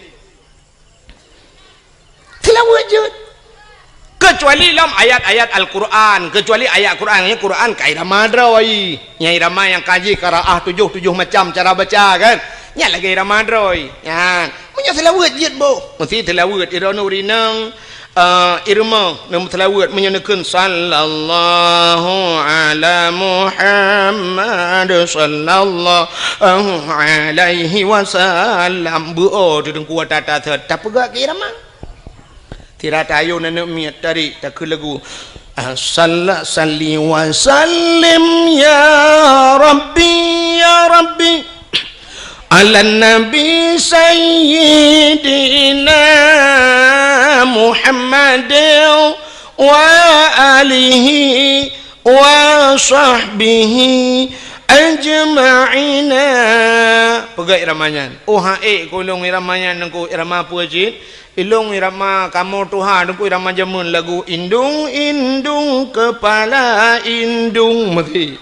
Seulaweuet jeuet. Keucuali lom ayat-ayat Al-Quran, keucuali ayat Quran, nyan Quran ka irama droe. Nyan irama nyang ka jih qiraah tujoh, tujoh macam cara baca kan. Nyan lagée irama droe. Nyan. Meunyoe seulaweuet jeuet boh. Meusti seulaweuet, droeneuh ureuëng inong, eh, irama, neumeuseulaweuet meunyoe neukheun, "Sallallahu ala Muhammad, sallallahu alaihi wasallam." Beu-o teungku tata-tata, tapeugah keu irama. Sira tayue aneuk miet tarék takheun lagu, "Salla salli wa sallim ya Rabbi, ya Rabbi, ala Nabi Sayyidina Muhammad wa alihi wa sahbihi ajma'ina." Peugah irama nyan. Oh, han ék keu lôn irama nyan, teungku, irama peue cit? Ilôn irama kamoe tuha, teungku, irama jameun lagu indung-indung kepala indung meuti.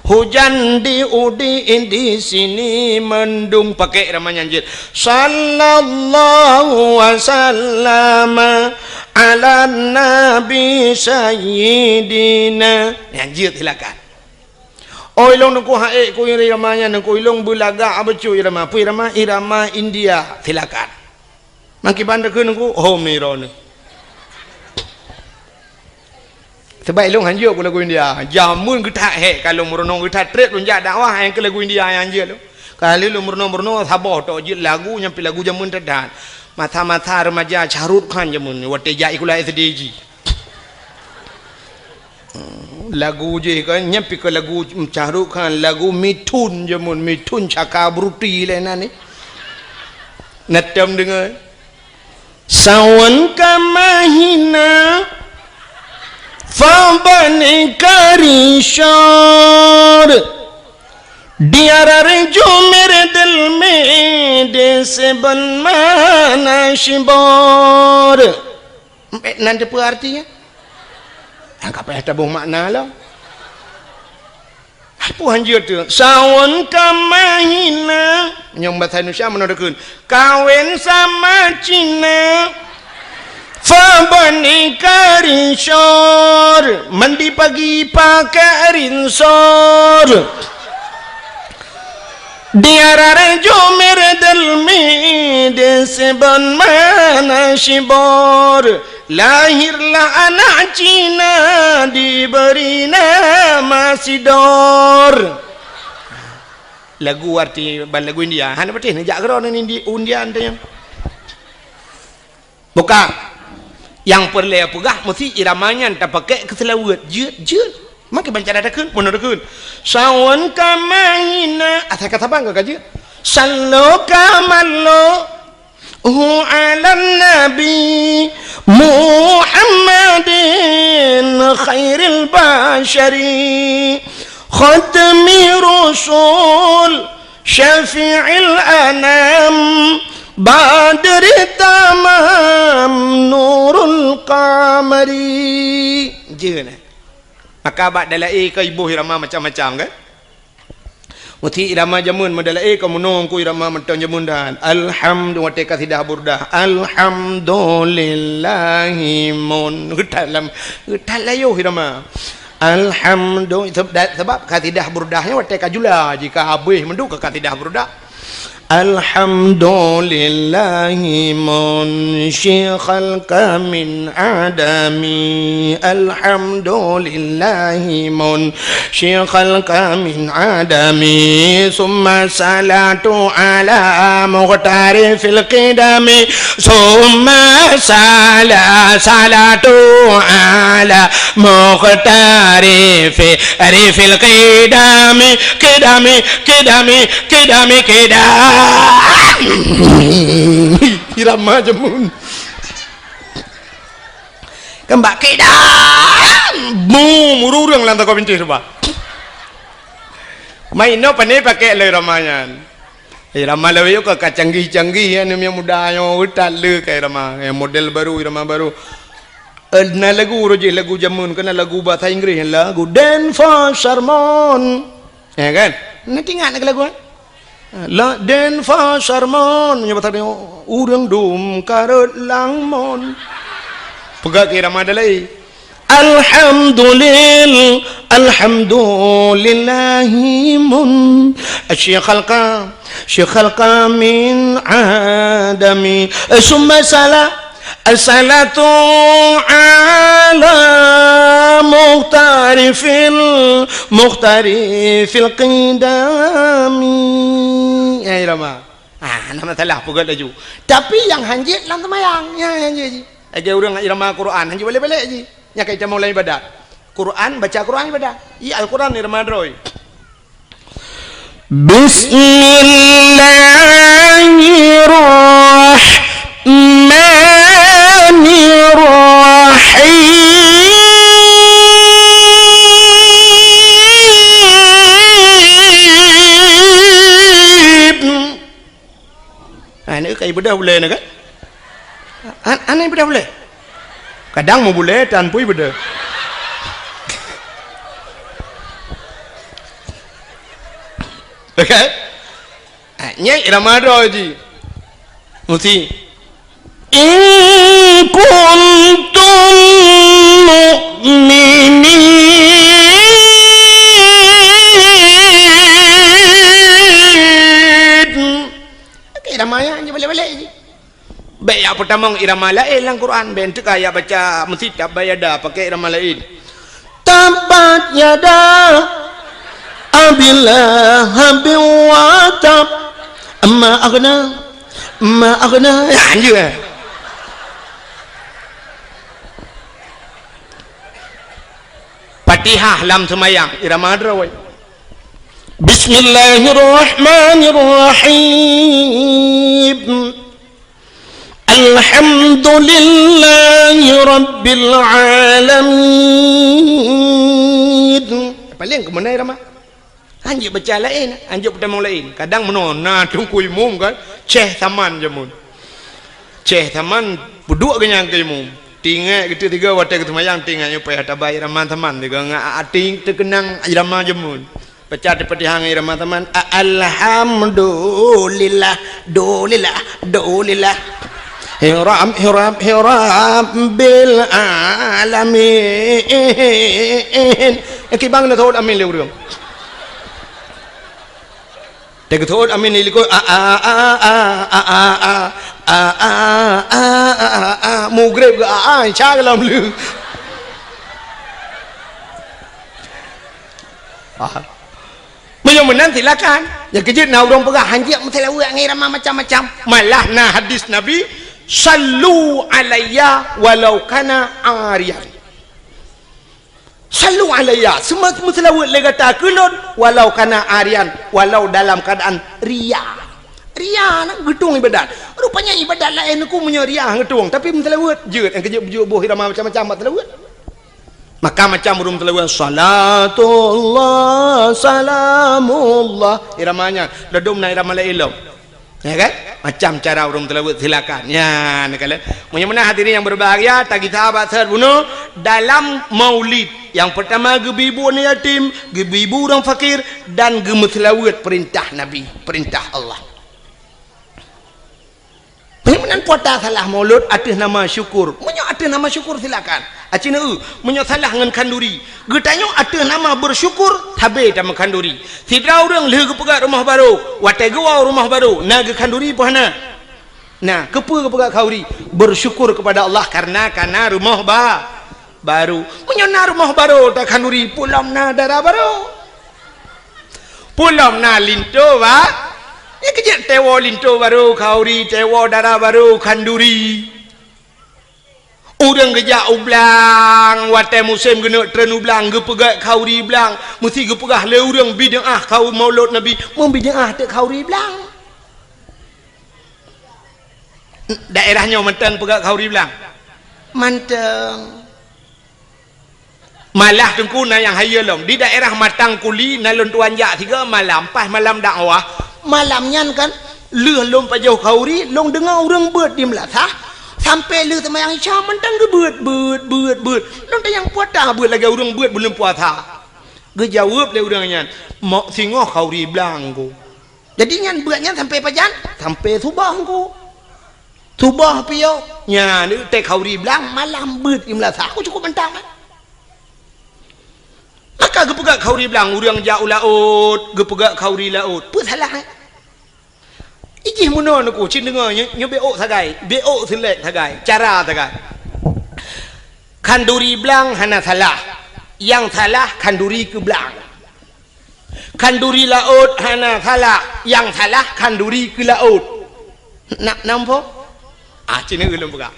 Hujan di udi di sini mendung, pakai irama nyan jeuet. Sallallahu wasallama ala nabi sayyidina. Nyan jeuet silakan. Oh, ilôn teungku han ék keu irama nyan, teungku, ilôn beulagak bacut irama. Peue irama? Irama India. Silakan. Makiban takheun teungku, hom ni droeneuh. Sebab ilôn hanjeuet keu lagu India. Jameun geuthat hék, ka lôn meurunoe geuthat treb lôn jak dakwah nyang keu lagu India nyang hanjeuet lôn. Ka lheueh lôn meurunoe-meurunoe saboh tok jeuet lagu nyang pih lagu jameun that-that. Masa-masa remaja Shah Rukh Khan jameun, watèe jak sikula S D jih. Lagu jih kan, nyan pi keu lagu Shah Rukh Khan, lagu Mithun jameun, Mithun Chakraborty lé nan ni. Na tom deungoe. Sawan ka mahina, fa bani karishor. Diarar jumer dil me de seban mana shibor. Nan teupeue artinya? Angka payah taboh makna lah. Peue hanjeuet teuh? Sawan ka mahina. Nyang bahasa Indonesia meunoe dikeun. Kawén sama Cina. Fa bani karishor. Mandi pagi pakai rinsor. Diarar jumer dil me de seban mana shibor. Lahirlah anak Cina diberi nama Sidor. Lagu arti ban lagu India. Hana patéh neujak keudroe ngon Indi-, India nyan. Buka. Nyang peureulèe peugah meusti irama nyan tapakék keu seulaweuet. Jeuet, jeuet. Makai banca takheun, meunoe takheun. Sawan ka mahina, asai ka saban ka jeuet. Sallo ka mallo. Hu alan nabi Muhammadin khairil bashari, khatmi rusul, syafi'il anam, badri tamam, nurul qamari. Jeuet, eh? Maka bak dalai ka iboh irama macam-macam, kan? Meusti irama jameun meudalai ka meunoe ku irama mantong jameun dan. Alhamdu-, watèe kasidah Burdah. Alhamdulillahi mun. Geutat lam, geutat layoh irama. Alhamdu-, seb-, da-, sebab kasidah Burdah nyan watèe ka jula jih ka habéh mandum keu kasidah Burdah. Alhamdulillahi munshi khalqa min adami. Alhamdulillahi munshi khalqa min adami. Summa salatu ala mukhtari fil qidami. Summa sala-, salatu ala mukhtari fi Rifil qidami, qidami, qidami, qidami, qidami. Irama jameun. Keumbak qidam. Bum, ureueng-ureueng lam toko bintéh ruba. Main no pane pakai lé irama nyan. Irama lawét ka, ka canggih-canggih, ya, aneuk muda nyoe, utat le ka irama. Ya, model baru, irama baru. Eh, na lagu roh jih, lagu jameun, keu na lagu bahasa Inggris, lagu Dance for Sermon. Ya kan? Na teuingat na lagu, eh? La Dance for Sermon, nyoe bahasa dia, ureueng dum karot langmon. Peugah keu irama dalai. Alhamdulil-, alhamdulillahi mun-, syi khalqa, syi khalqa min adami. Summa sala-, As-salatu ala mukhtarifil, mukhtarifil qidami. Ya, irama. Ah, hana masalah, peugöt laju. Tapi nyang hanjeuet lam seumayang, nyang hanjeuet jih. Lagèe ureueng irama Quran, hanjeuet balek-balek jih. Nyang ka itamong lam ibadat. Quran, baca Quran ibadat. Iya, Al-Quran irama droe. Bismillahirrahmanirrahim. Ha, nyoe ka ibeudôh bulèe nyoe kan? Ha, hana ibeudôh bulèe? Kadang meubulèe tan pui beudôh. Oke? Ha, nyan irama droe jih. Mesti. In kuntum mu'minin. Oke, irama nyan jih balek-balek jih. Bèk jak peutamong irama laén lam Quran, bèk teuka jak baca meusitab bak yada pakai irama laén. Tabbat yada Abi Lahabin wa tab. Ma aghna Ma aghna, ya, anjeuet, eh. Fatihah lam seumayang, irama droe. Bismillahirrahmanirrahim. Alhamdulillahi rabbil alamin. Paléng keumeunai irama. Anjeuet baca laén, anjeuet peutamong laén. Kadang meunoe na teungku imum kan, ceh saman jameun. Ceh saman peuduek geuh nyan keu imum. Tinggai geuteuk tiga watée geuseumayang tinggai nyoe payah tabai irama saman tiga ngat ating teukeunang irama jameun. Baca Fatihah ngon irama saman, a-, alhamdulillah, dulillah, dulillah. Hiram, hiram, hiram bil alamin. Eh, kibang na thot amin lé ureueng. Teugeutôt amin di likot, a, a, a, Mugreb geu a, a, insya Allah lom lé. Ah. Meunyoe meunan silakan. Nyang keujeuet na ureueng peugah hanjeuet meuseulaweuet ngon irama macam-macam. Malah na hadis Nabi, "Sallu alayya walau kana ariyan." Sallu alayya, seuma-, meuseulaweuet lé gata keu lôn, walau kana ariyan, walau dalam keuadaan ria. Ria na geutueng ibadat. Rupanya ibadat laén ku meunyoe ria geutueng, tapi meuseulaweuet jeuet, nyang keujeuet beujeuet boh irama macam-macam bak seulaweuet. Maka macam ureueng meuseulaweuet, salatullah, salamullah. Irama nyan, ladôm na irama laén lom. Ya kan? Macam cara ureueng teulaweuet silakan. Ya, neukalon. Meunyoe meunan hadirin yang berbahagia, tagisa bak seuhat bunoe dalam maulid. Yang pertama geubi bu aneuk yatim, geubi bu ureueng fakir, dan geumeuseulaweuet perintah Nabi, perintah Allah. Meunyoe meunan puasa salah maulud ateueh nama syukur. Meunyoe ateueh nama syukur silakan. Aci neu, meunyoe salah ngon khanduri. Geutanyoe ateueh nama bersyukur, sabe tameukanuri. Sidroe ureueng lheueh geupeugöt rumoh barô, watée geuwoe rumoh barô, na geukhanduri peue hana? Na, keupeue geupeugöt khanduri? Bersyukur kepada Allah karena kana rumoh ba-, barô. Meunyoe na rumoh barô takhanduri, peue lom na dara barô. Peue lom na linto ba-, nyang keujeuet teuwoe linto barô khanduri, teuwoe dara barô khanduri. Ureueng geujak u blang, watée musém geuneuk treun u blang, geupeugöt khanduri blang, meusti geupeugah lé ureueng bid'ah khanduri maulud Nabi, meubid'ah teuk khanduri blang. Daerah nyoe mantong peugöt khanduri blang? Mantong. Malah teungku na nyang hayeue lom. Di daerah Matang Kuli na lôn tuan jak sigoe malam, pas malam dakwah. Malam nyan kan, lheueh lôn pajoh khanduri, lôn deungoe ureueng beuet di meulasah. Sampoe lheueh seumayang Isya mantong geubeuet, beuet, beuet, beuet. Lôn tanyong peue ata beuet lagée ureueng beuet buleuen puasa. Geujaweueb lé ureueng nyan, "Mok singoh khanduri blang ku." Jadi nyan beuet nyan sampoe pajan? Sampoe suboh ku. Suboh piôh. Nyan, teuk khanduri blang malam beuet di meulasah. Aku cukup mantong, eh. Maka geupeugöt khanduri blang, ureueng jak u laôt, geupeugöt khanduri laôt. Peue salah, eh? Ijih meunoe neuku, cit deungoe, nyoe, nyoe beuôk sagai, beuôk seulek sagai, cara sagai. Khanduri blang hana salah. Nyang salah khanduri keu blang. Khanduri laôt hana salah, nyang salah khanduri keu laôt. Na, na muphom? Ah, cit neu lôn peugah.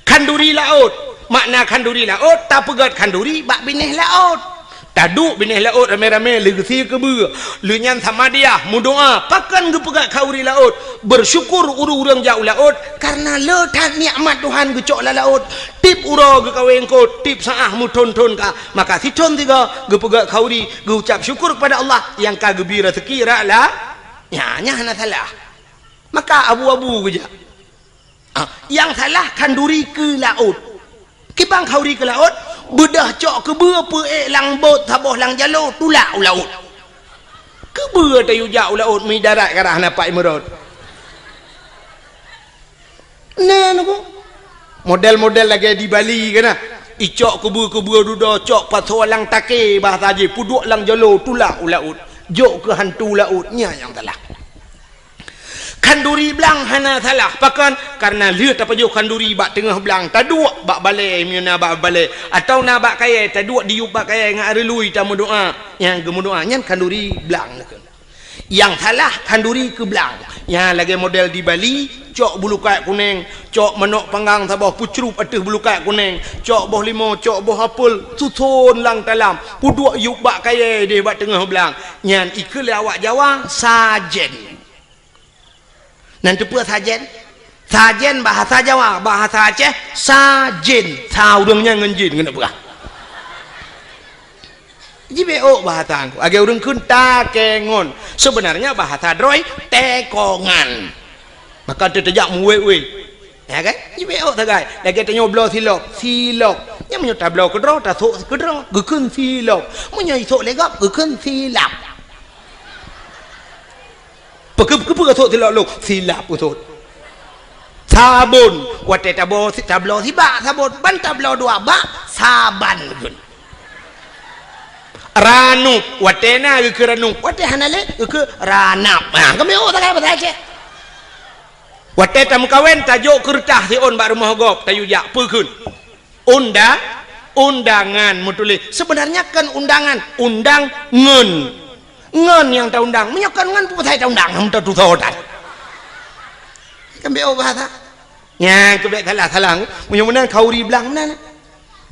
Khanduri laôt, makna khanduri laôt, tapeugöt khanduri bak binéh laôt. Taduek binéh laôt ramé-ramé lheueh geusie keubeue. Lheueh nyan samadiah, meudoá, pakon geupeugöt khanduri laôt. Bersyukur ureueng-ureueng jak u laôt, karena le that nikmat Tuhan geucok lam laôt. Tiep uroe geukawé eungkôt, tiep saát meuthon-thon ka. Maka sithon sigoe geupeugöt khanduri, geuucap syukur kepada Allah nyang ka geubri raseuki rot la-, nyan, nyan hana salah. Maka abu-abu geujak. Ah, nyang salah khanduri keu laôt. Kiban khanduri keu laôt, beudôh cok keubeue peuék lam bot saboh lam jaloe tulak u laôt. Keubeue tayue jak u laôt meudarat ka rhah na pat imeurot. Na neuku. Model-model lagée di Bali kan na. Icok keubeue-keubeue dudoe cok pasoe lam takée bahasa jih peuduek lam jaloe tulak u laôt. Jok keu hantu laôt, nyan nyang salah. Khanduri blang hana salah. Pakon? Karena lheueh tapajoh khanduri bak teungoh blang, taduek bak balée, meunyoe na bak balée, atawa na bak kayée, taduek diyueb bak kayée ngon areului tameudoá. Nyang geumeudoá nyan khanduri blang. Nyang salah khanduri keu blang. Nyan lagèe model di Bali, cok bulukat kunèng, cok manok panggang saboh pucrup ateueh bulukat kunèng, cok boh limo, cok boh apel, suson lam talam, peuduek yup bak kayèe deh bak teungoh blang. Nyan ikheun lé awak Jawa, sajen. Nan teupeue sajen? Sajen bahasa Jawa, bahasa Aceh, sajen. Sa ureueng nyan ngon jin, keuneuk peugah. Jibeuôk bahasa Teungku. Lagèe ureueng kheun takengon. Sebenarnya bahasa droe, tekongan. Maka teuteujak meuwé-wé. Ya kan? Jibeuôk sagai. Lagèe tanyoe bloe silop, silop. Nyan meunyoe tabloe keudroe, tasok keudroe, geukheun silop. Meunyoe isok lé gob, geukheun silap. Peukeupeue-peue sot silop lôn? Silap sot. Sabon, watèe tabloe, tabloe sibak sabon, ban tabloe dua bak, saban geukheun. Ranup, watèe na geukheun ranup, watèe hana lé geukheun ranap. Ha, kami oh, tak apa saja. Watèe tameukawen, tajok keureutah siôn bak rumoh gob, tayue jak, peue kheun? Unda-, undangan meutuléh. Sebenarnya kon undangan, undang ngon. Ngon nyang taundang. Meunyoe kon ngon, peue pasai taundang? Hana tatusoe tan. Kan beuôk bahasa. Nyan keuh bèk salah-salah. Meunyoe meunan khanduri blang meunan.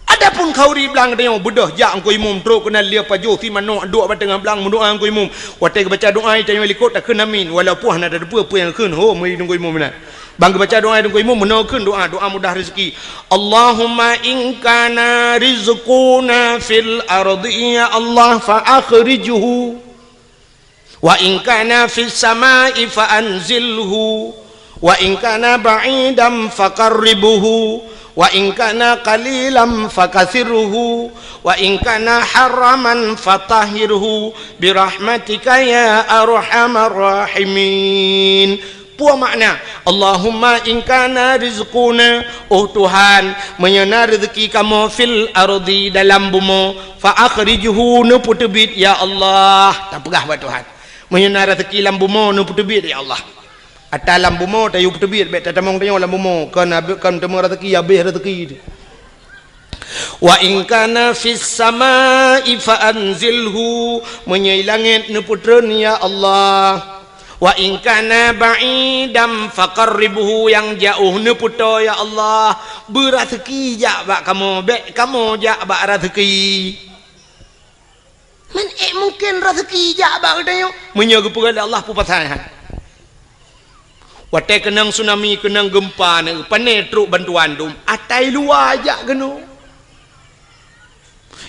Adapun khanduri blang tanyoe beudôh jak Teungku Imum trok keunan lia pajoh si manok duek bak teungoh blang meudoa Teungku Imum. Watèe geubaca doa tanyoe likot takheun amin. Walaupun hana tateupeue peue nyang kheun ho meunyoe Teungku Imum meunan. Ban geubaca doa Teungku Imum, meunoe kheun doa, doa mudah rezeki. Allahumma in kana rizquna fil ardi, ya Allah, fa akhrijhu. Wa in kana fis samai, fa anzilhu. Wa in kana ba'idan, fa qarribhu. Wa in kana qalilan, fa kathirhu. Wa in kana haraman, fa tahhirhu. Bi rahmatika ya arhamar rahimin. Peue makna, Allahumma in kana rizquna, oh Tuhan, meunyoe na reuzeuki kamoe fil ardi, dalam bumoe, fa akhrijhu, neupeuteubiet, ya Allah. Tapeugah bak Tuhan. Meunyoe na reuzeuki lam bumoe, neupeuteubiet, ya Allah. Ata lam bumoe, tayue peuteubiet, bèk tatamong tanyoe lam bumoe, kon abéh, kon teuma reuzeuki, abéh reuzeuki. Wa in kana fis samai fa anzilhu, meunyoe i langét neupeutreun, ya Allah. Wa in kana ba'idan fa qarribhu, nyang jiôh neupeutoe, ya Allah. Beureuzeuki jak bak kamoe, bèk kamoe jak bak reuzeuki. Man ék mungken reuzeuki jak bak geutanyoe? Meunyoe geupeugah lé Allah, peue pasai han? Watèe keunong tsunami, keunong geumpa, na pane trok bantuan dum, ata i luwa jak keunoe.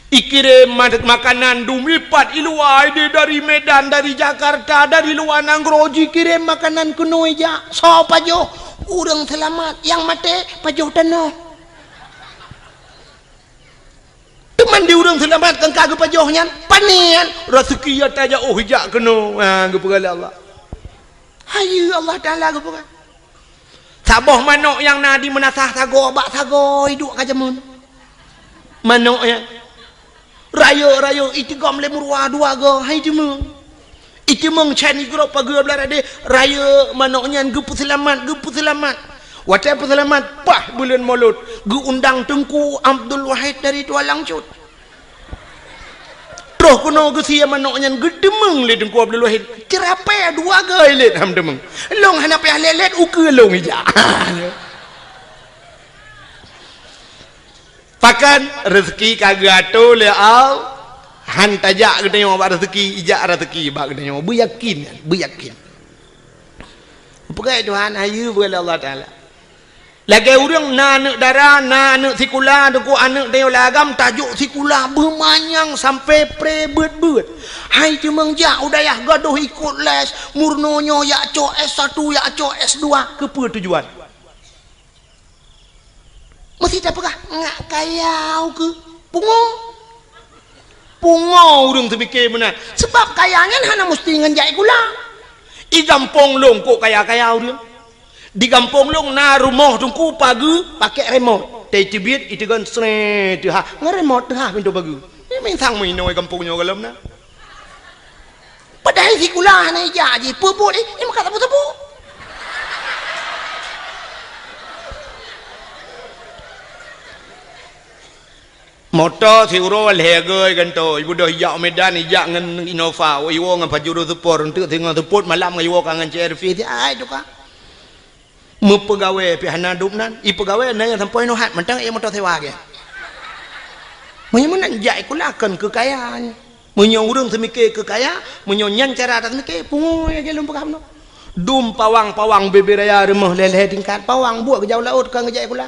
Ikirém ma-, makanan dum ipat i luwa, ideh dari Medan, dari Jakarta, dari luwa nanggroe jikirém makanan keunoe jak. Soe pajoh? Ureueng seulamat, nyang maté pajoh tanoh. Teuma di ureueng seulamat nyang ka geupajoh nyan, pane nyan, reuzeuki ata jiôh jak keunoe. Ha, geupeugah lé Allah. Hayeue Allah Taala geupeugah. Saboh manok nyang na di meunasah sagoe bak sagoe iduek ka jameun. Manok nyan. Rayeuk-rayeuk itigom lé meuruwa dua goe, hai teuma. Itimong chan igrob pageue blah radeh, rayeuk manok nyan geupeuseulamat, geupeuseulamat. Watèe peuseulamat, paih buleuen Molot, geuundang Teungku Abdul Wahid dari Tualang Cut. Troh keunoe geusie manok nyan geutimong lé Teungku Abdul Wahid. Ceurapée dua goe lét han timong. Lôn hana payah lét-lét, ukeue lôn ijak. Pakon reuzeuki ka geuatoe lé Allah, han tajak geutanyoe bak reuzeuki, ijak reuzeuki bak geutanyoe. Beuyakin, beuyakin. Peugah Tuhan, hayeue peugah lé Allah Taala. Lagèe ureueng na aneuk dara, na aneuk sikula, teungku aneuk tanyoe lam agam tajok sikula beumanyang sampai pre beuet-beuet. Hai timong jak u dayah gadôh ikot les, meurunoe nyoe jak cok S satu, jak cok S dua, keupeue tujuan? Meusti tapeugah, ngak kaya ukeue. Pungo. Pungo ureueng teupike meunan. Sabab kaya nyan hana meusti ngon jak sikula. I gampông lôn kok kaya-kaya ureueng. Di gampông lôn na rumoh teungku pageue pakèk remote. Teubiet iteugon sree teuhah. Ngon remote teuhah pintoe pageue. Nyan minsang meuinoe gampông nyoe gohlom na. Padahai sikula hana ijak jih, peue buet, eh, eh, meukat sapeue-sapeue. Moto siuroe lhèe gèe gantoe, ibeudôh ijak u Medan, ijak ngon Innova, iwoe ngon Pajero Sport, eunteuk singoh seupôt malam ngon iwoe ka ngon C R V, si ai tuka. Meupeugawée pih hana dum nan, ipeugawée na nyang sampoe nyoe hat, mantong ék moto sewa gèe. Meunyoe meunan jak sikula kon keu kaya nyan. Meunyoe ureueng seumike keu kaya, meunyoe nyan cara taseumike, pungo lagèe lôn peugah bunoe. Dum pawang-pawang bubé raya rumoh lhèe-lhèe tingkat, pawang buet geujak u laôt kon geujak sikula.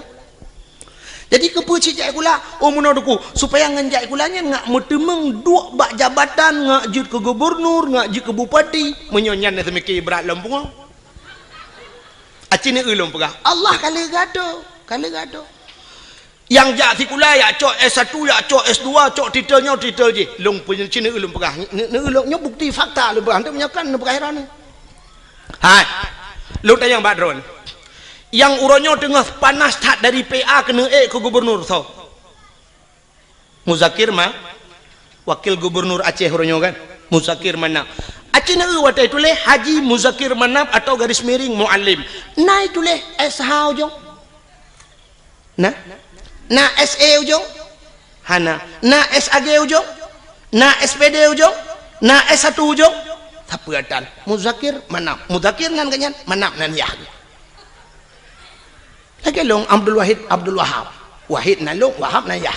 Jadi keupeue cit jak sikula? Oh meunoe Teungku, supaya ngon jak sikula nyan ngak meuteumeung duek bak jabatan, ngak jeuet keu gubernur, ngak jeuet keu bupati. Meunyoe nyan na seumike brat lom pungo. Aci neueu lôn peugah, Allah ka lheueh geuatoe, ka lheueh geuatoe. Nyang jak sikula, jak cok S satu, jak cok S dua, cok titel nyoe, titel jih. Lôn peunyeucin neueu lôn peugah, neueu lôn nyoe bukti fakta lôn peugah, hana meunyoe kon neupeugah droeneuh. Hai. Lôn tanyong bak droeneuh. Nyang uroe nyoe teungoh panas that dari P A keuneuk ék keu gubernur soe? Muzakir Ma-, Wakil Gubernur Aceh uroe nyoe kan? Muzakir Manaf. Aci neueu watèe tuléh Haji Muzakir Manaf atau garis miring Mualem. Na tuléh S H ujong? Na? Na S E ujong? Hana. Na S A G ujong? Na S P D ujong? Na S satu ujong? Sapeue tan? Muzakir Manaf. Muzakir nan geuh nyan, Manaf nan yah. Lagèe lôn Abdul Wahid, Abdul Wahab. Wahid nan lôn, Wahab nan yah.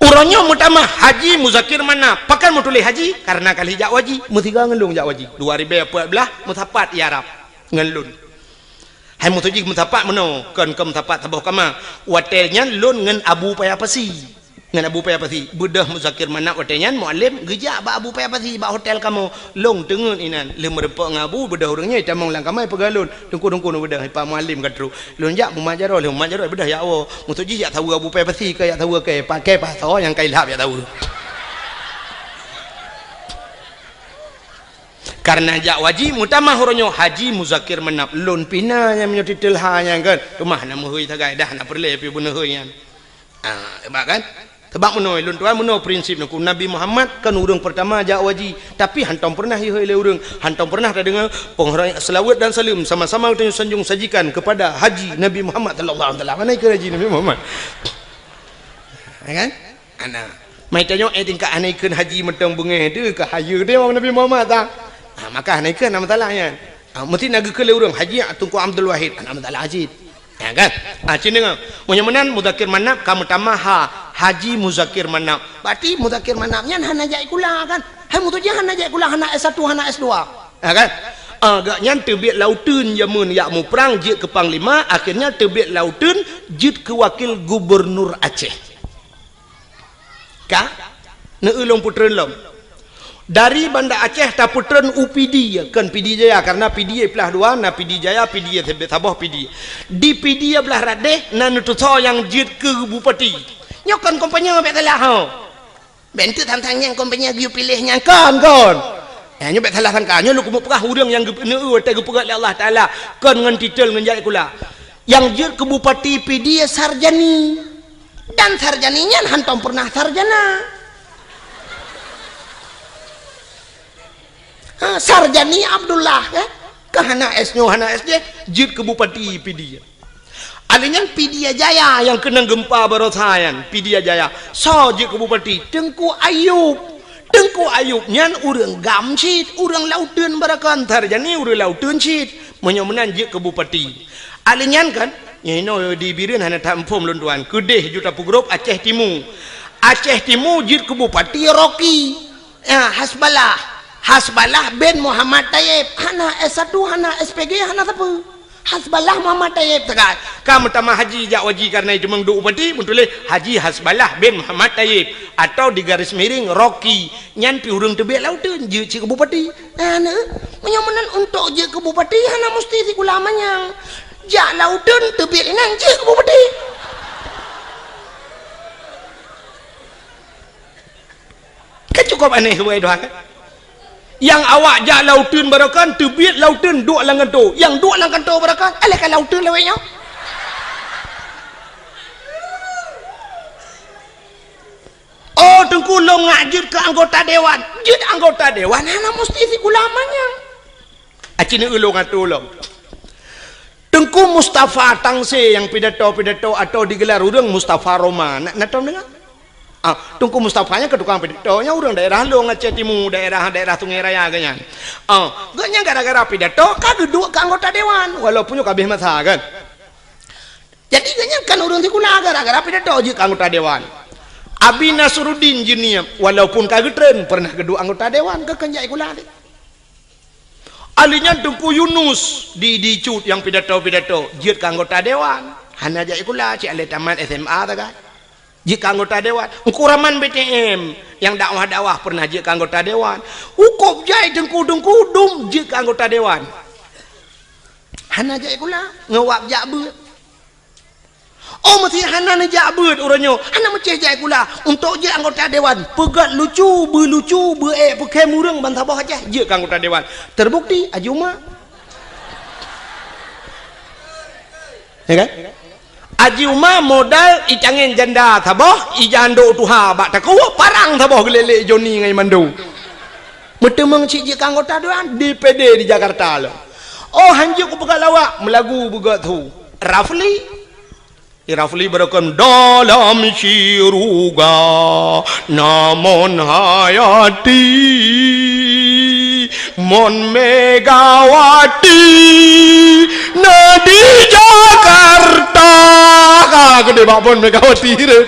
Uroe nyoe meutamah Haji Muzakir Manaf. Pakon meutuléh Haji? Karena ka lheueh jak u haji. Meusigoe ngon lôn jak u haji. Dua ribèe peuet blah, meusapat i Arab ngon lôn. Hai meutuju meusapat meunoe, kon, kon meusapat saboh kama. Watèe nyan lôn ngon Abu Paya Pasi. Ngon Abu Paya Pasi, beudôh Muzakir Manaf watèe nyan Mualem geujak bak Abu Paya Pasi bak hotel kamoe. Lôn teungeut inan, lheueh meurumpok ngon Abu, beudôh ureueng nyan jitamong lam kama jipeugah lôn, "Teungku, Teungku, neubeudôh, Pak Mualem ka trôk." Lôn jak Muhammad Jaroe, lheueh Muhammad Jaroe beudôh jak woe. Meutuju jak saweue Abu Paya Pasi, ka jak saweue kèe, pakai pasoe nyang ka ilhab jak saweue. Karena jak u haji, meutamah uroe nyoe Haji Muzakir Manaf. Lôn pih na nyang meunyoe titel ha nyan kan. Teuma hana meuhôi sagai, dah hana peureulèe pih beuneuhôi nyan. Ah, hebat kan? Sebab meunoe, lôn tuan meunoe prinsip Teungku. Nabi Muhammad kan ureueng pertama jak u haji, tapi hantom pernah ihôi lé ureueng, hantom pernah tadeungoe peunghoreueng seulaweuet dan saleuem sama-sama geutanyoe sanjong sajikan kepada Haji Nabi Muhammad sallallahu alaihi wasallam. Hana ikheun Haji Nabi Muhammad. Ya kan? Hana. Mai tanyoe, eh, tingkat hana ikheun Haji mantong beungéh tu ka hayeue teuh Nabi Muhammad ta. Ha, maka hana ikheun hana masalah nyan. Ha, meusti na geukheun lé ureueng Haji Teungku Abdul Wahid, hana masalah cit. Ya kan? Ha, cit deungoe. Meunyoe meunan Muzakir Manaf ka meutamah ha, Haji Muzakir Manaf. Berarti Muzakir Manaf nyan hana jak sikula kan? Hai meutuju hana jak sikula, hana S satu, hana S dua. Ha kan? Ah, gobnyan teubiet lauteun jameun jak muprang jeuet keu panglima, akhirnya teubiet lauteun jeuet keu wakil gubernur Aceh. Ka? Neueu lôn peutreun lom. Dari Banda Aceh tapeutreun u Pidie, kon Pidie Jaya, karena Pidie plah dua, na Pidie Jaya, Pidie saboh Pidie. Di Pidie blah radeh na neutusoe nyang jeuet keu bupati. Nyoe kon kompanye bèk salah ho. Bèk enteuk tantang nyang kompanye geuyue piléh nyang kon, kon. Ya, nyoe bèk salah sangka. Nyoe lôn keumeung peugah ureueng nyang geupeuneu watèe geupeugah lé Allah Taala kon ngon titel ngon jak sikula. Nyang jeuet keu bupati Pidie Sarjani. Dan Sarjani nyan hantom pernah sarjana. Ha, Sarjani Abdullah, ya. Ka hana S nyoe, hana S jih, jeuet keu bupati Pidie. Alèh nyan Pidie Jaya nyang keunong geumpa barosa nyan, Pidie Jaya. Soe jeuet keu bupati? Teungku Ayub. Teungku Ayub nyan ureueng GAM cit, ureueng lauteun baroekon, Sarjani ureueng lauteun cit. Meunyoe meunan jeuet keu bupati. Alèh nyan kan, nyoe inoe di Bireuen hana that muphom lôn tuan. Keudeh ju tapeugrôp Aceh Timu. Aceh Timu jeuet keu bupati Rocky. Ya, Hasballah. Hasballah bin Muhammad Taib. Hana S satu, hana S P G, hana sapeue. Hasballah Muhammad Taib teuka. Ka meutamah haji jak u haji karena itu meuduek bupati, meutuléh Haji Hasballah bin Muhammad Taib atau di garis miring Rocky. Nyan pih ureueng teubiet lauteun jeuet cit keu bupati. Nah, nah, meunyoe meunan untuk jeuet keu bupati hana musti sikula manyang. Jak lauteun teubiet inan jeuet keu bupati. Kan cukup aneh, wahai Tuhan, kan? Nyang awak jak lauteun baroekon, teubiet lauteun duek lam kantô. Nyang duek lam kantô baroekon, alah ka lauteun lawét nyoe. Oh, Teungku, lôn ngak jeuet keu anggota dewan. Jeuet anggota dewan hana musti sikula manyang. Aci neueu lôn atô lom. Teungku Mustafa Tangse nyang pidato-pidato atau digelar ureuëng Mustafa Roma. Na, na tom deungoe? Ah, Teungku Mustafa nyan keu tukang pidato, nyan ureuëng daerah Long, Aceh Timu, daerah, daerah Sungai Raya geuh nyan. Ah, geuh nyan gara-gara pidato ka geuduek keu anggota dewan, walaupun nyoe ka habéh masa kan. Jadi geuh nyan kan ureuëng sikula, gara-gara pidato jeuet keu anggota dewan. Abi Nasruddin Jeunieb, walaupun ka geutreun, pernah geuduek anggota dewan, geuh kon jak sikula deh. Ali nyan Teungku Yunus di, di Cut nyang pidato-pidato, jeuet keu anggota dewan. Hana jak sikula, cit lé tamat S M A sagai. Jeuet keu anggota dewan. Teungku Rahman B T M nyang dakwah-dakwah pernah jeuet keu anggota dewan. Hukop jai teungku-teungku dum jeuet keu anggota dewan. Hana jak sikula, ngon wab jak beuet. Oh, meusé hana neujak beuet uroe nyoe, hana meucéh jak sikula. Untuk jeuet anggota dewan, peugét lucu, beulucu, beuék peukhém ureuëng ban saboh Aceh, jeuet keu anggota dewan. Terbukti, Aji Uma. Ya kan? Aji Uma modal icangén janda saboh, ija andok tuha bak takue, parang saboh geulélek Joni ngon Mando. Meuteumeung cit jeuet keu anggota dewan, D P D di Jakarta lom. Oh, hanjeuet kupeugah lawak, meulagu beugét su. Rafli. Di Rafli beureukem dalam syuruga, na Mon Hayati, Mon Megawati, na di Jakarta. Ka keudeh bak Mon Megawati deh.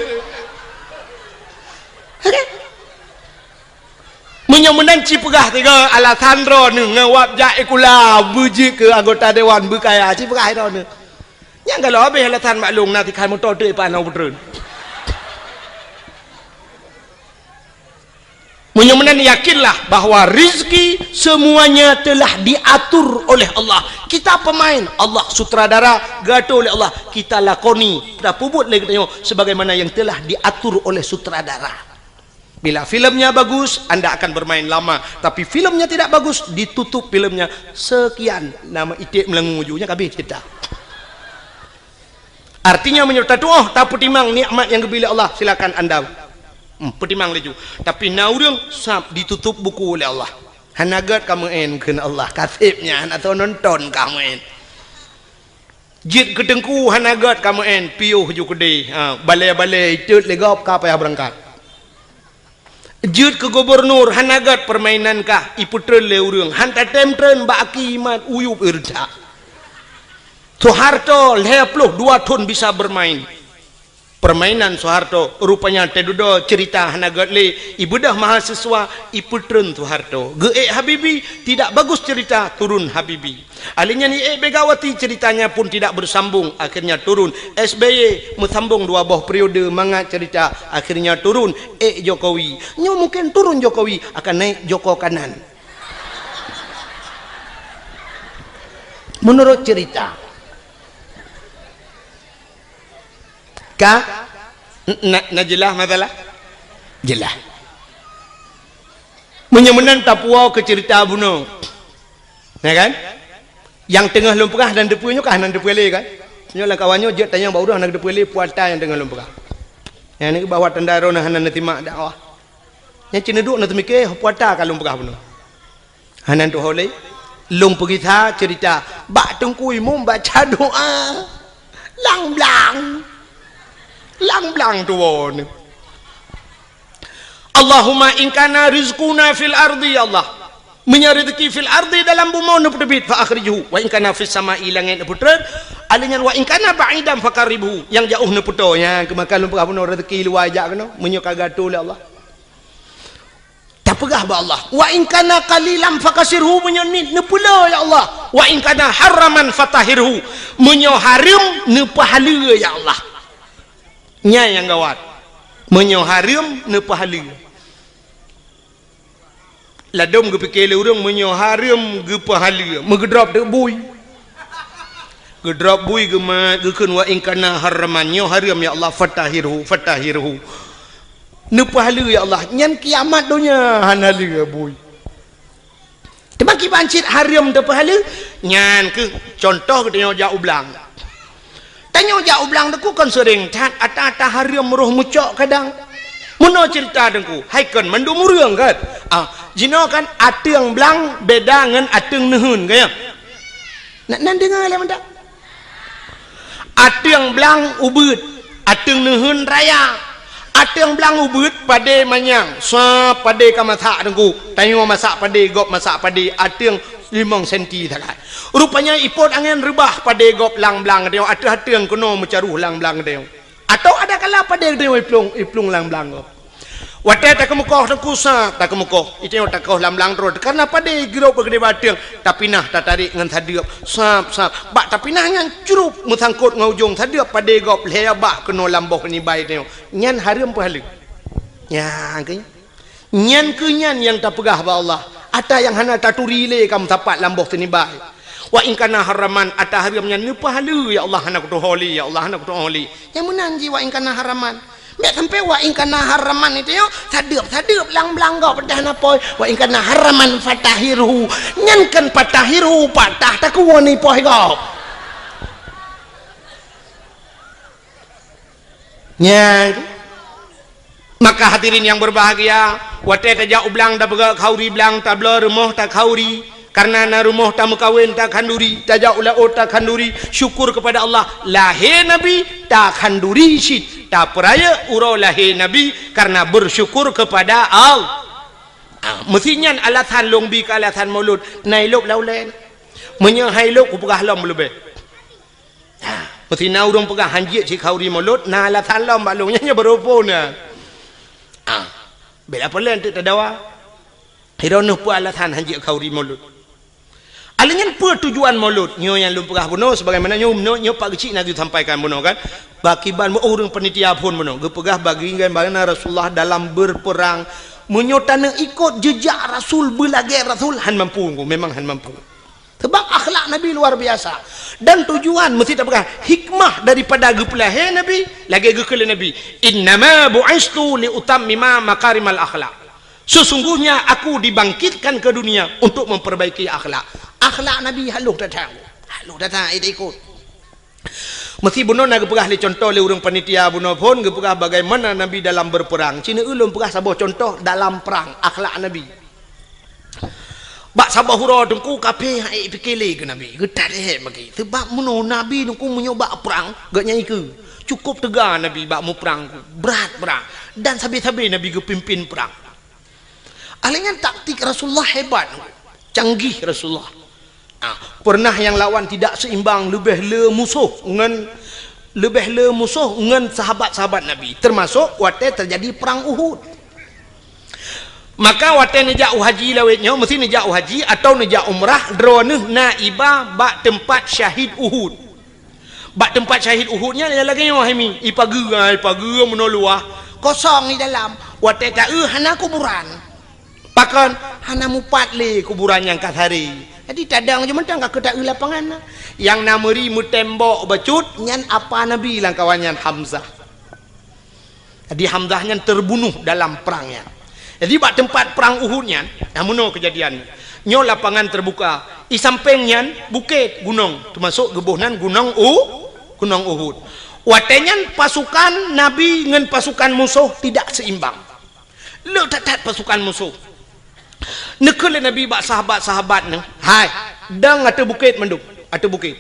Meunyoe meunan ci peugah tiga alasan droeneuh ngon wab jak sikula beujeuet keu anggota dewan beukaya, ci peugah droeneuh. Nyang galak habéh alasan maklum na tikhan moto trép pan na peutreun. Meunyoe meunan yakinlah bahwa rizki semuanya telah diatur oleh Allah. Kita pemain, Allah sutradara, geuatur oleh Allah. Kita lakoni, kita peubuet lé geutanyoe sebagaimana yang telah diatur oleh sutradara. Bila filmnya bagus, anda akan bermain lama. Tapi filmnya tidak bagus, ditutup filmnya. Sekian, nama iték meulangui uju, nyan ka habéh cerita. Artinya, meunyoe tatuoh, tapeutimang nikmat nyang geubri lé Allah, silakan anda, hmm, peutimang laju. Tapi na ureuëng sab ditutup buku lé Allah. Hana gét ka meu'en kheun Allah, ka seb nyan, hana soe nonton ka meu'en. Jeuet keu teungku hana gét ka meu'en, piôh ju keudeh. Ha, balée-balée itot lé gob ka payah beurangkat. Jeuet keu gubunur hana gét peurmainan kah ipeutreun lé ureuëng. Han tatém treun bak aki imat uyueb ireutha. Soeharto lhée ploh dua thon bisa beurmain. Permainan Soeharto, rupanya teududoe cerita hana gét lé, ibeudôh mahasiswa, ipeutreun Soeharto. Geuék Habibie, tidak bagus cerita, turun Habibie. Ahli nyan iék Megawati, ceritanya pun tidak bersambung, akhirnya turun. S B Y meusambong dua boh periode mangat cerita, akhirnya turun. Ék Jokowi. Nyoe mungkin turun Jokowi, akan naik Joko Kanan. Menurut cerita. Ka? N-, na, na jeulaih masalah? Jeulaih. Meunyoe meunan tapuwoe keu ceurita bunoe. Ya kan? Nyang teungoh lôn peugah nan teupeue nyoe ka hana teupeue lé kan? Nyoe lam kawan nyoe jeuet tanyong bak ureuëng hana teupeue lé peue ata nyang teungoh lôn peugah. Nyang ni bahwa tanda droeneuh hana neusimak dakwah. Nyang cit neuduek neuteumike peue ata ka lôn peugah bunoe. Hana tuho lé. Lôn peugisa ceurita bak Teungku Imum baca doa. Lang blang. Lang blang tuwoe nyoe. Allahumma in kana rizquna fil ardi, ya Allah. Meunyoe rezeki fil ardi dalam bumoe neupeuteubiet, fa akhrijhu. Wa in kana fis sama'i, langét neupeutreun. Alèh nyan wa in kana ba'idan fa qarribhu. Nyang jaoh neupeutoe. Nyan keumakan lôn peugah bunoe rezeki luwa jak keunoe. Meunyoe ka geuatoe lé Allah. Tapeugah bak Allah, "Wa in kana qalilan fakasirhu," meunyoe niet neupeule, ya Allah. "Wa in kana haraman fatahhirhu," meunyoe hareuem neupeuhaleue, ya Allah. Nyan nyang gawat. Meunyoe hareuem neupeuhaleue. Ladôm geupike lé ureuëng meunyoe hareuem geupeuhaleue, meugeudrop teuk bui. Geudrop bui geumat, geukheun, "Wa in kana haraman," nyoe hareuem, ya Allah, "fatahhirhu, fatahhirhu." Neupeuhaleue, ya Allah, nyan kiamat donya hana lé bui. Teuma kiban cit hareuem teupeuhaleue, nyan keuh contoh geutanyoe jak u blang. Tanyoe jak u blang teungku kon seuring that, ata-ata hareuem roh meucok kadang. Meunoe ceurita teungku, hai kon mandum ureuëng kan? Ah, jinoe kan ateueng blang beda ngon ateueng neuheun, ka ya? Nak nan deungoe lé mantap. Ateueng blang ubeuet, ateueng neuheun raya. Ateueng blang ubeuet padé manyang, sab padé ka masak teungku. Tanyoe masak padé, gob masak padé, ateueng limong senti sagai. Rupanya ipot angén reubah padé gob lam blang tanyoe, ateueh ateueng keunoe meucaroh lam blang tanyoe. Atawa ada kala padé tanyoe iplueng, iplueng lam blang gob. Watée takeumeukoh teungku sab, takeumeukoh. Itanyoe takoh lam blang droe, kareuna padé girok bak keudéh bak ateueng, tapinah tatarek ngon sadeueb, sab, sab. Bak tapinah nyan crup meusangkot ngon ujong sadeueb padé gob lhée bak keunoe lam boh nibai tanyoe. Nyan hareuem peuhaleue. Nyan keuh. Nyan keuh nyan nyang tapeugah bak Allah. Ata nyang hana taturi lé ka meusapat lam boh sinibai. Wa in kana haraman, ata hareuem nyan neupeuhaleue, ya Allah hana kutuho lé, ya Allah hana kutuho lé. Nyang meunan jih wa in kana haraman. Bék sampai wa in kana haraman itu yo, sadeueb-sadeueb lam blang gob peudah na poi. Wa in kana haraman fatahirhu. Nyan kan fatahirhu, patah takue ni poi gob. Nyan. Maka hadirin yang berbahagia, watée tajak u blang tapeugah khauri blang, tabloe rumoh takhauri, karena na rumoh tameukawen takhanduri, tajak u laôt takhanduri, syukur kepada Allah, lahé Nabi takhanduri cit, tapeurayeuk uroe lahé Nabi karena bersyukur kepada Allah. Ah, meusi nyan alasan lôn bi keu alasan Maulud, na ilôb lam ulée. Meunyoe hai lôb kupeugah lom leubeh. Ha, meusti na ureuëng peugah hanjeuet cit khauri Maulud, na alasan lom bak lôn nyan, nyan baroe phon na. Ha, bela peue lé teuk tadawa. Hiroe neuh peue alasan hanjeuet khauri Maulud. Alèh nyan peue tujuan Maulud? Nyoe nyang lôn peugah bunoe sebagaimana nyoe, nyoe, nyoe Pak Geuchik na geusampaikan bunoe kan. Bak kiban ureuëng panitia phon bunoe geupeugah bagi bagaimana Rasulullah dalam berperang. Meunyoe taneuk ikot jejak Rasul, beulagée Rasul, han mampu, memang han mampu. Sebab akhlak Nabi luar biasa. Dan tujuan meusti tapeugah, hikmah daripada geupeulahé Nabi, lagée geukheun lé Nabi, "Innama bu'istu li utammima makarimal akhlak." Sesungguhnya aku dibangkitkan ke dunia untuk memperbaiki akhlak. Akhlak Nabi halôh that-that. Halôh that-that, eh, ikot. Meusti bunoe na geupeugah lé contoh lé ureuëng panitia bunoe phon geupeugah bagaimana Nabi dalam berperang. Cina ulôn peugah saboh contoh dalam perang, akhlak Nabi. Bak saboh uroe teungku kafé han ék pike lé keu Nabi, geutat ék bagi. Sebab meunoe Nabi teungku meunyoe bak prang, geuhnyan ikeue. Cukôp teuga Nabi bak muprang, brat prang. Dan sabe-sabe Nabi geupimpin prang. Alèh nyan taktik Rasulullah hebat, canggih Rasulullah. Ah, pernah nyang lawan tidak seimbang, leubeh le musoh ngon, leubeh le musoh ngon sahabat-sahabat Nabi, termasuk watée terjadi perang Uhud. Maka watée neujak u haji lawét nyoe, meusti neujak u haji atawa neujak umrah, droeneuh na iba bak teumpat syahid Uhud. Bak teumpat syahid Uhud nyan lagée nyoe hai mi, ipageue, ipageue meunoe luwah, kosong di dalam. Watée taeu hana kuburan. Pakon? Hana mupat lé kuburan nyang ka saré. Jadi tadong jih mantong ka keu taeu lapangan. Nyang na meuri meutembok bacut nyan apa Nabi lam kawan nyan Hamzah. Jadi Hamzah nyan terbunuh dalam perang nyan. Jadi bak teumpat perang Uhud nyan, nah meunoe keujadian. Nyoe lapangan terbuka. Di sampéng nyan bukét, gunong, termasuk geuboh nan gunong U, gunong Uhud. Watée nyan pasukan Nabi ngon pasukan musoh tidak seimbang. Le that-that pasukan musoh. Neukheun lé Nabi bak sahabat-sahabat nyan, "Hai, dong ateueh bukét mandum, ateueh bukét."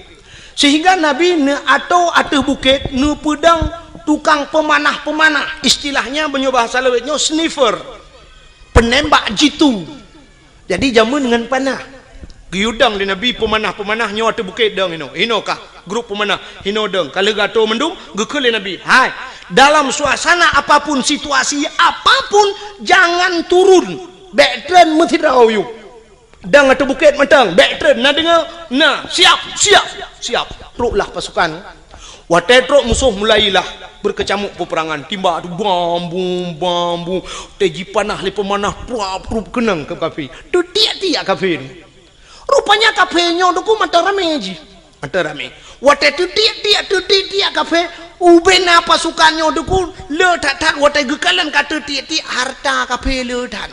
Sehingga Nabi neuatoe ateueh bukét, neupeudong tukang peumanah-peumanah. Istilahnya, meunyoe bahasa lawét nyoe, sniper. Penembak jitu. Jadi, jameun ngon panah. Geuyue dong lé Nabi peumanah-peumanah nyoe ateueh bukét dong inoe. Inoe kah grup peumanah, inoe dong. Ka lheueh geuatoe mandum, geukheun lé Nabi, "Hai, dalam suasana apapun, situasi apapun, jangan turun. Bék treun meusidroe yub. Dong ateueh bukét mantong, bék treun. Na deungoe? Na. Siap, siap, siap." Troklah pasukan. Watée trok musoh mulailah beukeucamuk peupeurangan. Timbak tu bam bum, bam bum. Watée jipanah lé peumanah, pruap, pruap keunong keu kafé. Teutiek-tiek kafé tu. Rupanya kafé nyoe teungku mantong ramé jih. Mantong ramé. Watée teutiek-tiek, teutiek-tiek kafé, ubena pasukan nyoe teungku le that-that watée geukalon ka teutiek-tiek hareuta kafé le that.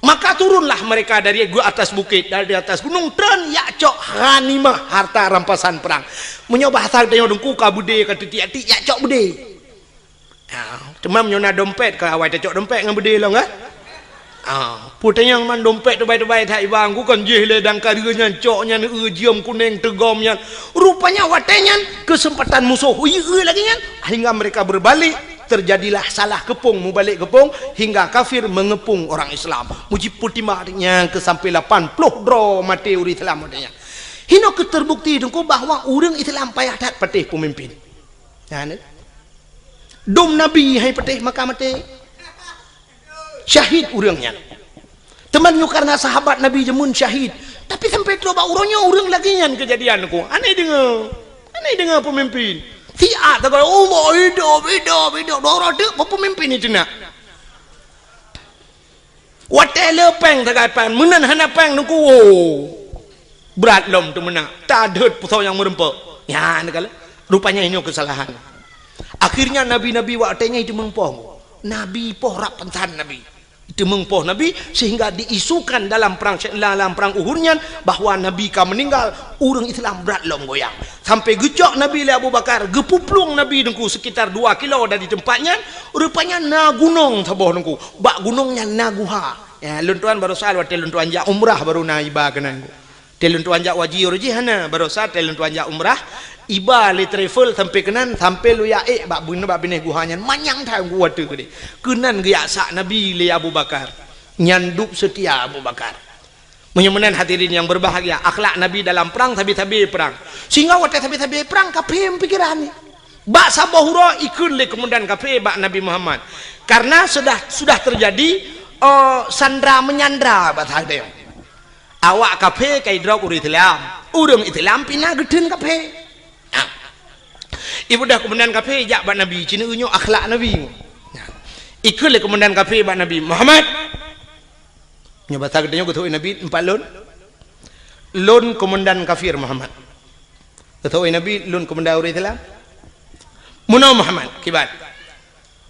Maka turunlah mereka dari gu-, atas bukét, dari atas gunong, treun jak cok ghanimah, harta rampasan perang. Meunyoe bahasa geutanyoe teungku ka beudé ka teutiek-tiek, jak cok beudé. Ha, teuma meunyoe na dompet, ka awai tacok dompet ngon beudé lom, kan? Ah, peue tanyong man dompet teubai-teubai that iba, ku kon jih lé dangka deuh nyan, cok nyan, eu, jeuem kuneng teugom nyan. Rupanya watée nyan keuseumpatan musoh, ui, eu lagée nyan, hingga mereka berbalik, terjadilah salah keupông, mubalek keupông, hingga kafir mengepung orang Islam. Mujib peutimang nyan keu sampai lapan ploh droe maté ureuëng Islam watée nyan. Hino keuh terbukti teungku bahwa ureuëng Islam payah that patéh peumimpin. Nyan, eh. Dum Nabi hai patéh maka maté. Syahid ureuëng nyan. Teuma nyoe karena sahabat Nabi jameun syahid. Tapi sampai troh bak uroe nyoe ureuëng lagée nyan keujadian ku. Aneh deungoe. Aneh deungoe peumimpin. Siat tagai, "Allah, hidup, hidup, hidup." Dua uroe teuk peumimpin itu nak. Watée le péng tagai péng, meunan hana péng teungku. Brat lom teumeunak, tadeuet pusoe nyang meureumpok. Nyan kala, rupanya nyoe keusalahan. Akhirnya nabi-nabi watée nyan teumeupoh. Nabi poh rab pansan nabi. Teumeupoh nabi sehingga diisukan dalam perang, dalam perang Uhud nyan bahwa nabi ka meninggal, ureuëng Islam brat lom goyang. Sampai geucok nabi lé Abu Bakar, geupuplueng nabi teungku sekitar dua kilo dari tempat nyan, rupanya na gunong saboh teungku. Bak gunong nyan na guha. Ya, lôn tuan barosa watée lôn tuan jak umrah baru na iba keunan teungku. Teuh lôn tuan jak haji uroe jih hana, barosa teuh lôn tuan jak umrah, iba lé travel sampai keunan, sampai lôn jak ék bak bun-, bak binéh guha nyan, manyang that geuh watée keudeh. Keunan geujak sak Nabi lé Abu Bakar. Nyan dub seutia Abu Bakar. Meunyoe meunan hadirin yang berbahagia, akhlak Nabi dalam perang sabe-sabe perang. Sehingga watée sabe-sabe perang, kafé meupikiran ni. Bak saboh uroe ikheun lé komandan kafé bak Nabi Muhammad. Karena sudah, sudah terjadi, eh, sandra menyandra bak sahabat. Awak kafé ka idrop ureuëng Islam. Ureuëng Islam pih na geutheun kafé. Nah. Ibudah komandan kafé jak bak Nabi, cina nyoe akhlak Nabi. Nah. Ikheun lé komandan kafé bak Nabi, "Muhammad." Nyoe basa geutanyoe geuteupeue Nabi, "Empat lôn." "Lôn komandan kafir, Muhammad." Geuteupeue Nabi, "Lôn komandan ureuëng Islam." "Meunoe Muhammad, kiban?"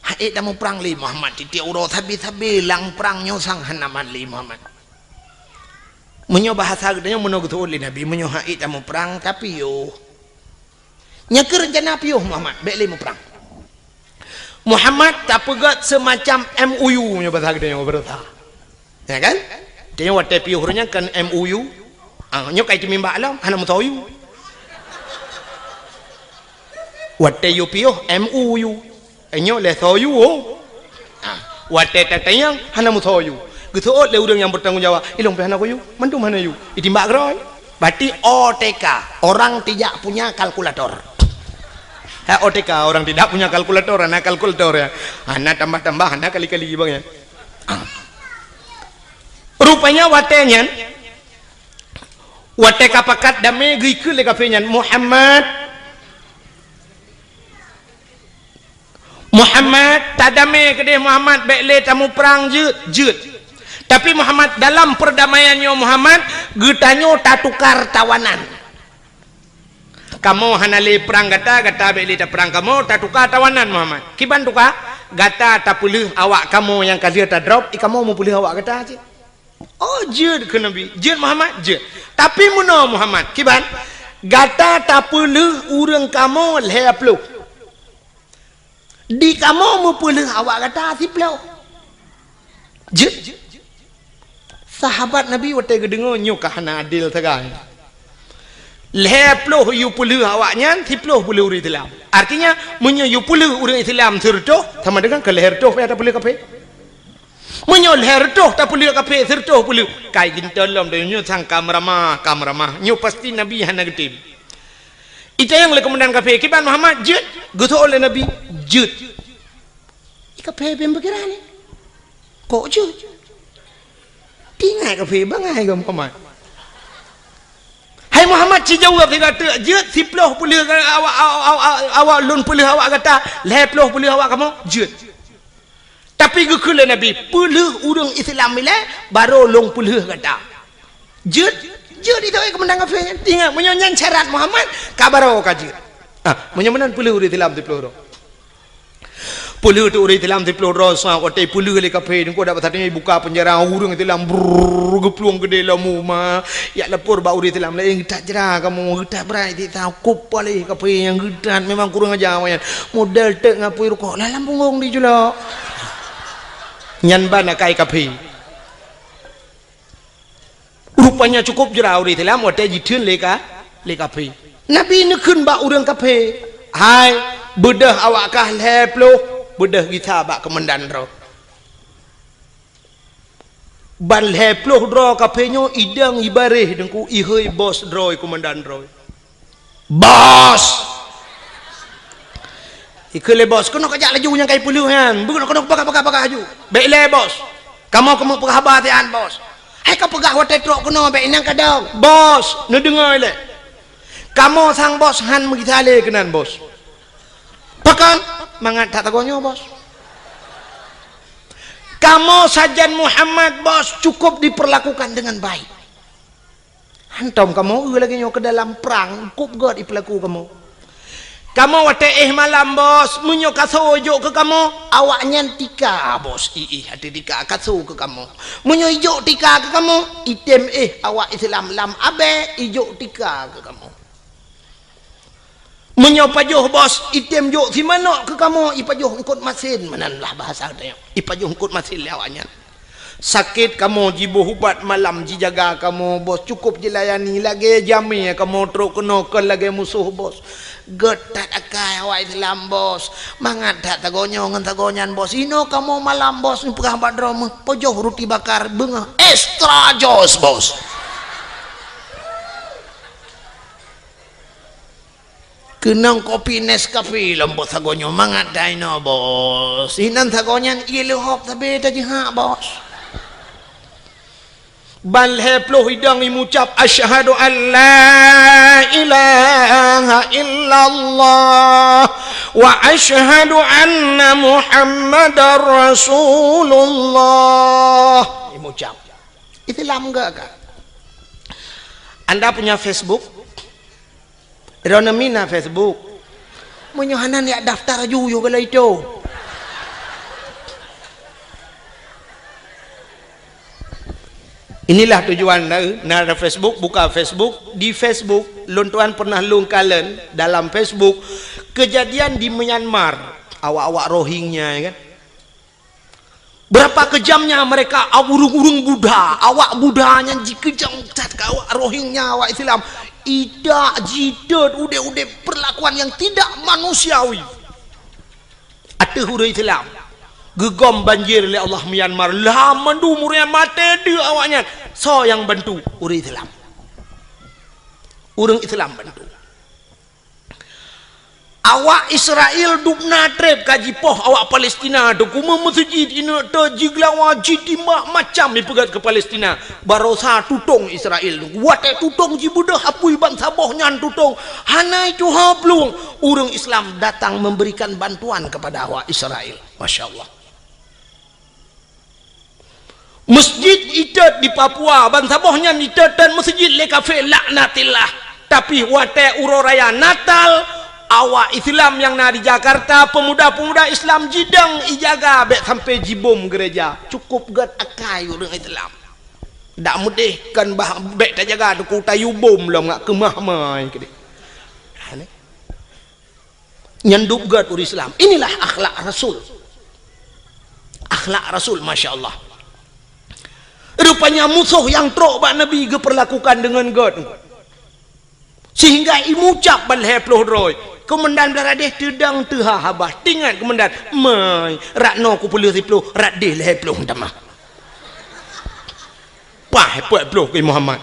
"Hana ék tamuprang lé Muhammad, tieb-tieb uroe sabe-sabe lam prang nyoe sang hana mat lé Muhammad." Meunyoe bahasa geutanyoe meunoe geuteupeue lé Nabi, "Meunyoe hana ék tamuprang, tapiôh." "Nyan keuh reuncana piôh Muhammad, bék lé muprang." Muhammad tapeugét seumacam M O U, meunyoe bahasa geutanyoe beureusa. Ya kan? Tanyoe watée piôh ureuëng nyan kan M O U. Ah, nyoe ka iteumimbak lom, hana meusoe U. Watée yue piôh M O U. Nyoe lé soe U, oh. Ah, watée tatanyong hana meusoe U. Geuseuôt lé ureuëng nyang bertanggung jawab, "Ilong pih hana kuyue, mandum hana yue." Itimbak keudroe. Berarti O T K, orang tidak punya kalkulator. Ha, O T K, orang tidak punya kalkulator, hana kalkulator ya. Hana tambah-tambah, hana kali-kali bang ya. Ah. Rupanya watée nyan, watée ka pakat damé geukheun lé kafé nyan, "Muhammad, Muhammad, tadamé keudeh Muhammad, bék lé tamuprang jeuet, jeuet. Tapi Muhammad, dalam perdamaian nyoe Muhammad, geutanyoe tatukar tawanan. Kamoe hana lé prang gata, gata bék lé taprang kamoe, tatukar tawanan Muhammad." "Kiban tukar?" "Gata tapeulheueh awak kamoe nyang ka lheueh tadrop, i kamoe meupeulheueh awak gata cit." "Oh, jeuet," kheun Nabi. "Jeuet Muhammad?" "Jeuet." "Tapi meunoe Muhammad, kiban? Gata tapeulheueh ureuëng kamoe lhée ploh. Di kamoe meupeulheueh awak gata siploh." Jeuet. Sahabat Nabi watée geudeungoe nyoe ka hana adil sagai. Lhée ploh yue peulheueh awak nyan, siploh peulheueh ureuëng Islam. Artinya, meunyoe yue peulheueh ureuëng Islam sireutôh, sama dengan keu lhée reutôh payah tapeulheueh kafé. Meunyoe lhée reutôh tapeulheueh kafé, sireutôh peulheueh, kai geuntôn lom donya nyoe sang ka meuramah, ka meuramah. Nyoe pasti Nabi hana geutem. Itanyong lé komandan kafé, "Kiban Muhammad, jeuet?" Geuseuôt lé Nabi, "Jeuet." Kafé beupikiran ni. "Kok jeuet?" Tingai kafé bangai keu Muhammad. "Hai Muhammad, ci jaweueb sigoe teuk, jeuet siploh peulheueh awak, awak, awak, awak lôn peulheueh awak gata, lhée ploh peulheueh awak kamoe, jeuet." Tapi geukheun lé Nabi, "Peulheueh ureuëng Islam ilée, barô lôn peulheueh gata." Jeuet, jeuet itu, eh, komandan kafé nyan. Ingat, meunyoe nyan syarat Muhammad, ka barô ka jeuet. Ah, meunyoe meunan peulheueh ureuëng Islam siploh droe. Peulheueh teuk ureuëng Islam siploh droe, sa watée peulheueh lé kafé, nyan keuh dapat sateue ibuka penjara, ureuëng Islam brrrr geuplueng keudeh lom uma. Jak lapor bak ureuëng Islam laén, "That jra kamoe, that brat siksa, kop paléh kafé nyang geudat, memang kurang aja awaknyan. Model teuk ngapui rukok, lam punggong dijulok." Nyan ban akai kafé. Rupanya cukup jra ureuëng Islam watée jitheun lé ka, lé kafé. Nabi neukheun bak ureuëng kafé, "Hai, beudôh awak kah lhée ploh, beudôh gisa bak keumandan droe." Ban lhée ploh droe kafé nyoe idong ibaréh deungku ihôi bos droe keumandan droe. "Bos!" Ikheun lé bos, "Keunoe kajak laju nyang kai peuleueh nyan. Beunoe keunoe peugah-peugah-peugah laju. Bék lé bos. Kamoe keumeung peugah haba tian bos. Hai ka peugah watée trok keunoe bék inong kadong. Bos, neudeungoe lé. Kamoe sang bos han meugisa lé keunan bos." "Pakon?" "Mangat that tagoe nyoe bos." "Kamoe sajan Muhammad bos cukup diperlakukan dengan baik." "Hantom kamoe eu lagée nyoe keu dalam prang, cukup gét ipeulaku kamoe. Kamoe watée éh malam bos, meunyoe kaso ijok keu kamoe, awaknyan tika bos, iéh até tika kaso keu kamoe. Meunyoe ijok tika keu kamoe, item éh awak Islam lam abée ijok tika keu kamoe. Meunyoe pajoh bos, item jok simanok keu kamoe, ipajoh eungkot masin, meunan lah bahasa geutanyoe, ipajoh eungkot masin lé awaknyan. Sakét kamoe jiboh ubat malam jijaga kamoe bos, cukup jilayani lagée jamé kamoe trok keunoe kon lagée musoh bos. Gét that akai awak Islam bos. Mangat that tagoe nyoe ngon tagoe nyan bos. Inoe kamoe malam bos, neupeugah bak droe meuh, pajoh ruti bakar beungoh extra jos bos." Keunong kopi Nescafe lom bos sagoe nyoe, mangat that inoe bos. Inan sagoe nyan ie leuhop sabe tajihak bos. Ban lhée ploh idong imucab, "Asyhadu an la ilaha illallah wa asyhadu anna Muhammadar Rasulullah." Imucab. Islam gak ka? Anda punya Facebook? Droeneuh mina Facebook. Meunyoe hana yak daftar aju yue gala itu. Inilah tujuan na, na ada Facebook, buka Facebook, di Facebook lôn tuan pernah lôn kalon dalam Facebook kejadian di Myanmar, awak-awak Rohingya ya kan. Berapa kejamnya mereka, ureuëng-ureuëng Buddha, awak Buddha nyan jikeujam that keu awak Rohingya, awak Islam. Idak jitot udeb-udeb perlakuan yang tidak manusiawi. Ateueh ureuëng Islam geugom banjir lé Allah Myanmar, lam mandum ureuëng maté deuek awaknyan. Soe nyang bantu? Ureuëng Islam. Ureuëng Islam bantu. Awak Israel dubna treb ka jipoh awak Palestina tu, kume meuseujid ineuk te jigeulawa, jitimbak macam ipeugét keu Palestina. Barosa tutong Israel tu. Watée tutong jibeudôh apui bansaboh nyan tutong, hana tuha plueng. Ureuëng Islam datang memberikan bantuan kepada awak Israel. Masya Allah. Masjid itot di Papua, bansaboh nyan itot dan masjid lé kafé laknatillah. Tapi watée uroe raya Natal, awak Islam nyang na di Jakarta, pemuda-pemuda Islam jidong ijaga bék sampai jibom gereja. Cukup gét akai ureuëng Islam. Dak meudeh kan bah bék tajaga teungku tayue bom lom ngak keumah mai keudeh. Nyan dub gét ureuëng Islam. Inilah akhlak Rasul. Akhlak Rasul, masya Allah. Rupanya musoh nyang trok bak Nabi geupeurlakukan deungon gét. Sehingga imucab ban lhée ploh droe. Keumandan Blaradeh teudong teuha haba. Tingat keumandan, "Mai, rot noe kupeuleueh siploh, rot deh lhée ploh tamah." Pah, peuet ploh keu Muhammad.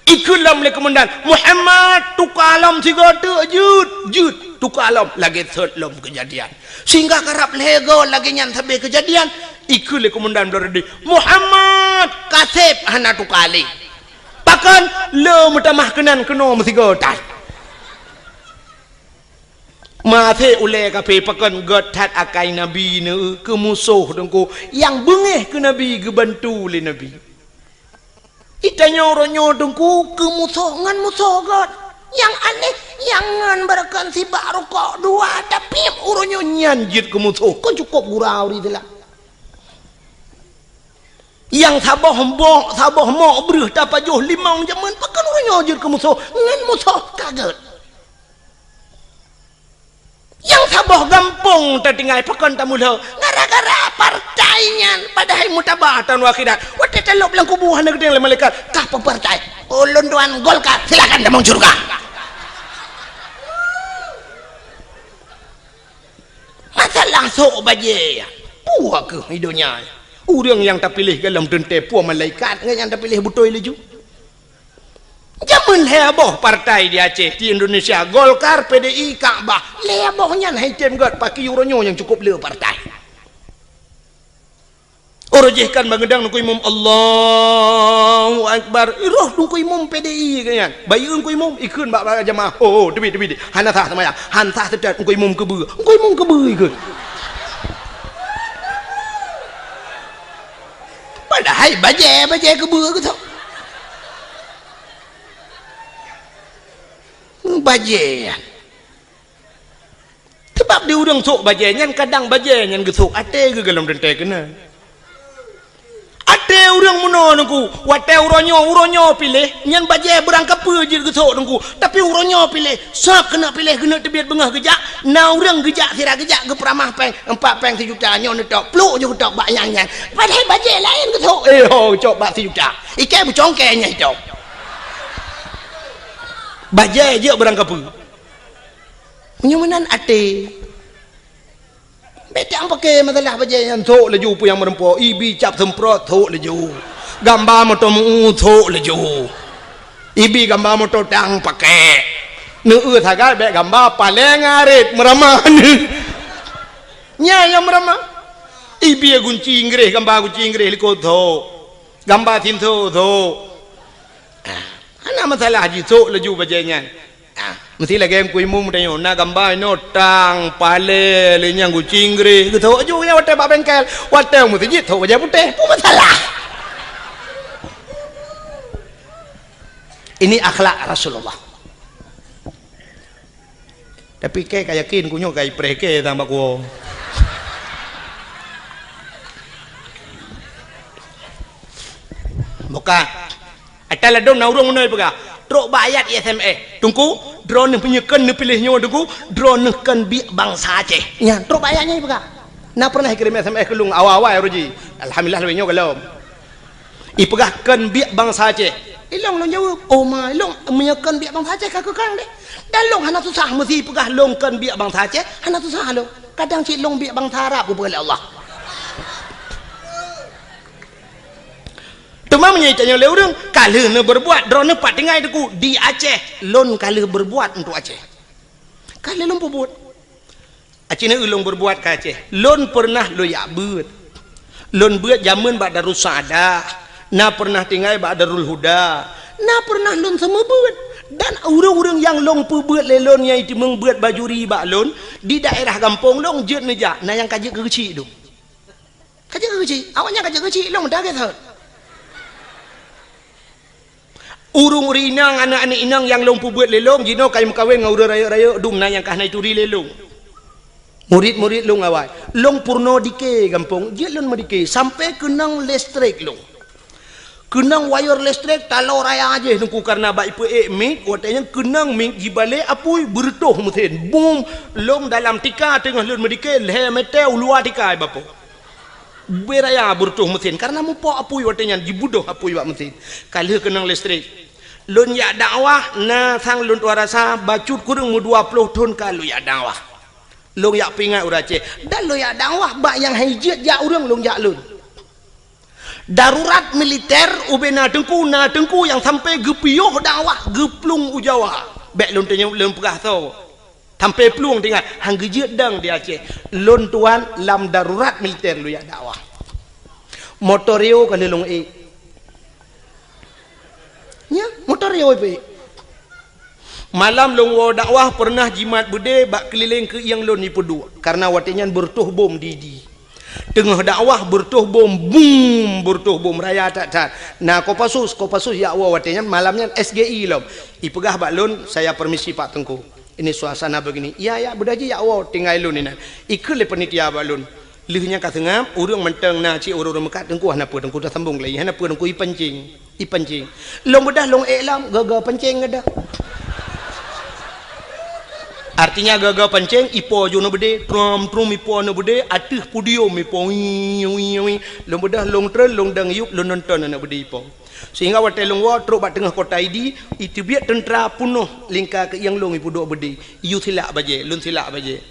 Ikheun lom lé keumandan, "Muhammad, tuka lom sigoe teuk jeuet, jeuet, tuka lom." Lagée sot lom keujadian. Sehingga karab lhée goe lagée nyan sabe keujadian, ikheun lé keumandan Blaradeh, "Muhammad, kaseb hana tuka lé." Pakon? Le meutamah keunan keunoe meusigoe that. Maté ulée kafé pakon gét that akai Nabi neu keu musoh teungku nyang beungéh keu Nabi geubantu lé Nabi. Itanyoe uroe nyoe teungku keu musoh ngon musoh gét. Nyang aneh, nyang ngon beureukan sibak rukok dua, tapi uroe nyoe nyan jeuet keu musoh. Kon cukop gura ureuëng Islam. Nyang saboh mok, saboh mok breueh tapajoh limong jameun, pakon uroe nyoe jeuet keu musoh ngon musoh ka gét. Nyang saboh gampông tatinggai pakon tamulo gara-gara partai nyan, padahai meutabah taun akhirat. Watée Elok lam kubu hana geutanyong lé malaikat, "Kah peue partai?" "Ulôn tuan Golkar." "Silakan tamong syeuruga." Masalah sôk bajée, peue keuh di donya? Ureuëng nyang tapiléh gohlom teuntée peue malaikat ngon nyang tapiléh beutôi laju. Jameun lhée boh partai di Aceh, di Indonesia, Golkar, P D I, Kakbah. Lhée boh nyan hai tem gét, pakri uroe nyoe nyang cukôp le partai. Uroe jih kan bangeudang Teungku Imum, "Allahu Akbar." Roh Teungku Imum P D I keu nyan. Bayeue Teungku Imum, ikheun bak, bak jamaah. "Oh, oh, teubiet, teubiet. Hana sah seumayang. Han sah teutet Teungku Imum keubeue." Teungku Imum keubeue ikheun. Padahai bajée, bajée keubeue keu tu. Bajée nyan. Sabab di ureuëng sôk bajée nyan, kadang bajée nyan geusôk até geuh gohlom teuntée keunan. Até ureuëng meunoe Teungku, watée uroe nyoe, uroe nyoe piléh, nyan bajée beurangkapeue jeuet geusôk Teungku. Tapi uroe nyoe piléh, sab keuneuk piléh, keuneuk teubiet beungoh geujak, na ureuëng geujak sira geujak geupeuramah péng, empat péng sijuta, nyoe neutok, plôk ju geutok bak nyang nyan. Padahai bajée laén geusôk, eh ho, geucok bak sijuta. Ikée beucongkée nyan itôb. Bajée jeuet beurangkapeue. Meunyoe meunan até. Bék tapaké masalah bajée nyan, sôk laju peue nyang meureumpok, ibi cap seumprot, sôk laju. Gamba moto meu-eu, sôk laju. Ibi gamba moto tang paké. Neueu sagai bék gamba paleng arit meuramah. Nyan nyang meuramah. Ibi gunci Inggréh, gamba gunci Inggréh likot, sôk. Gamba sinso, sôk. Ah, hana masalah jisôk laju bajée nyan. Ah, meusti lagée Teungku Imum tanyoe, na gamba inoe tang, palée, lé nyang gunci Inggréh, geusôk ju nyang watée bak bengkel, watée meuseujid sôk bajée putéh, peue masalah? Ini akhlak Rasulullah. Tapi kée ka yakin ku nyoe ka ipreh kée sang bak kuwoe. Buka. Ata ladôm na ureuëng meunoe peugah, trok bak ayat I S M S. "Teungku, droeneuh meunyoe kön neupiléh nyoe Teungku, droeneuh kön biek bansa Aceh." Nyan, trok bak ayat nyan peugah. Na pernah ikirém S M S keu lôn awai-awai uroe jih. Alhamdulillah lagée nyoe gohlom. Ipeugah kön biek bansa Aceh. Ilong lôn jaweueb, "Oh ma, ilong meunyoe kön biek bansa Aceh ka keu kang deh." Dan lôn hana susah meusi ipeugah lôn kön biek bansa Aceh, hana susah lôn. Kadang cit lôn biek bansa Arab geupeugah lé Allah. Teuma meunyoe itanyong lé ureuëng, "Ka lheueh neubeurbuat, droeneuh pat tinggai Teungku?" "Di Aceh, lôn ka lheueh beurbuat untuk Aceh." Ka lheueh lôn peubuet. Aci na ulôn beurbuat ka Aceh. Lôn peureunah lôn jak beuet. Lôn beuet jameun bak Darus Saadah, na peureunah tinggai bak Darul Huda, na peureunah lôn seumeubeuet. Dan ureuëng-ureuëng nyang lôn peubeuet lé lôn nyang jiteumeung beuet bajuri bak lôn, di daerah gampông lôn jeuet neujak, na nyang ka jeuet keu geuchik dum. Ka jeuet keu geuchik, awaknyan ka jeuet keu geuchik, lôn meudagai thon. Ureuëng-ureuëng inong, aneuëk-aneuëk inong nyang lôn peubeuet lé lôn, jinoe ka meukawen ngon ureuëng rayeuk-rayeuk dum na nyang ka hana jituri lé lôn. Murit-murit lôn awai, lôn peurunoe dike gampông, jeuet lôn meudike, sampoe keunong listrik lôn. Keunong wayeur listrik taloe raya jih Teungku, kareuna bak ipeuék mic, watée nyan keunong mic jibalek apui, beureutoh meusén. Bum! Lôn dalam tika teungoh lôn meudike, lhée metée u luwa tika ibapoe. Beu raya beureutoh meusén, kareuna mupok apui watée nyan, jibeudôh apui bak meusén. Ka lheueh keunong listrik. Lôn jak dakwah, na sang lôn tuha rasa, bacut kureueng meudua ploh thon ka lôn jak dakwah. Lôn jak peuingat ureuëng Aceh. Dan lôn jak dakwah bak nyang hana jeuet jak ureuëng, lôn jak lôn. Darurat militer ubena teungku, na teungku nyang sampoe geupiôh dakwah, geuplueng u Jawa. Bék lôn tanyong, lôn peugah soe. Sampoe plueng teuingat, han geujeuet dong di Aceh. Lôn tuan lam darurat militer lôn jak dakwah. Motor Rio ka lheueh lôn ék. Nya, motor Rio ipeuék. Malam lôn woe dakwah peureunah jimat beudé bak keulileng keuieng lôn jipeuduek, kareuna watée nyan beureutoh bom di, di. Teungoh dakwah beureutoh bom, bum, beureutoh bom raya that-that. Na Kopassus, Kopassus jak woe watée nyan, malam nyan S G I lom. Ipeugah bak lôn, "Saya permisi Pak Teungku. Ini suasana begini." "Iya, ya, beudôh jih jak woe, tinggai lôn inan." Ikheun lé panitia bak lôn. Lheueh nyan ka seungab, ureuëng mantong na cit ureuëng-ureuëng meukat, "Teungku hana peue, Teungku tasambong lé, hana peue, Teungku ipancing." Ipancing. Lôn beudôh lôn ék lom, goe-goe pancing geudah. Artinya, gaga pancéng, ipo ju aneuk beudé, trom-trom ipo aneuk beudé, ateueh podium ipo, wii, wii, wii. Lôn beudôh lôn treun, lôn dang yup, lôn nonton aneuk beudé ipo. Sehingga watée lôn woe trok bak teungoh kota Idi, iteubiet teuntra peunoh lingka keuieng lôn ipeuduek beudé. Iyue silak bajée, lôn silak bajée.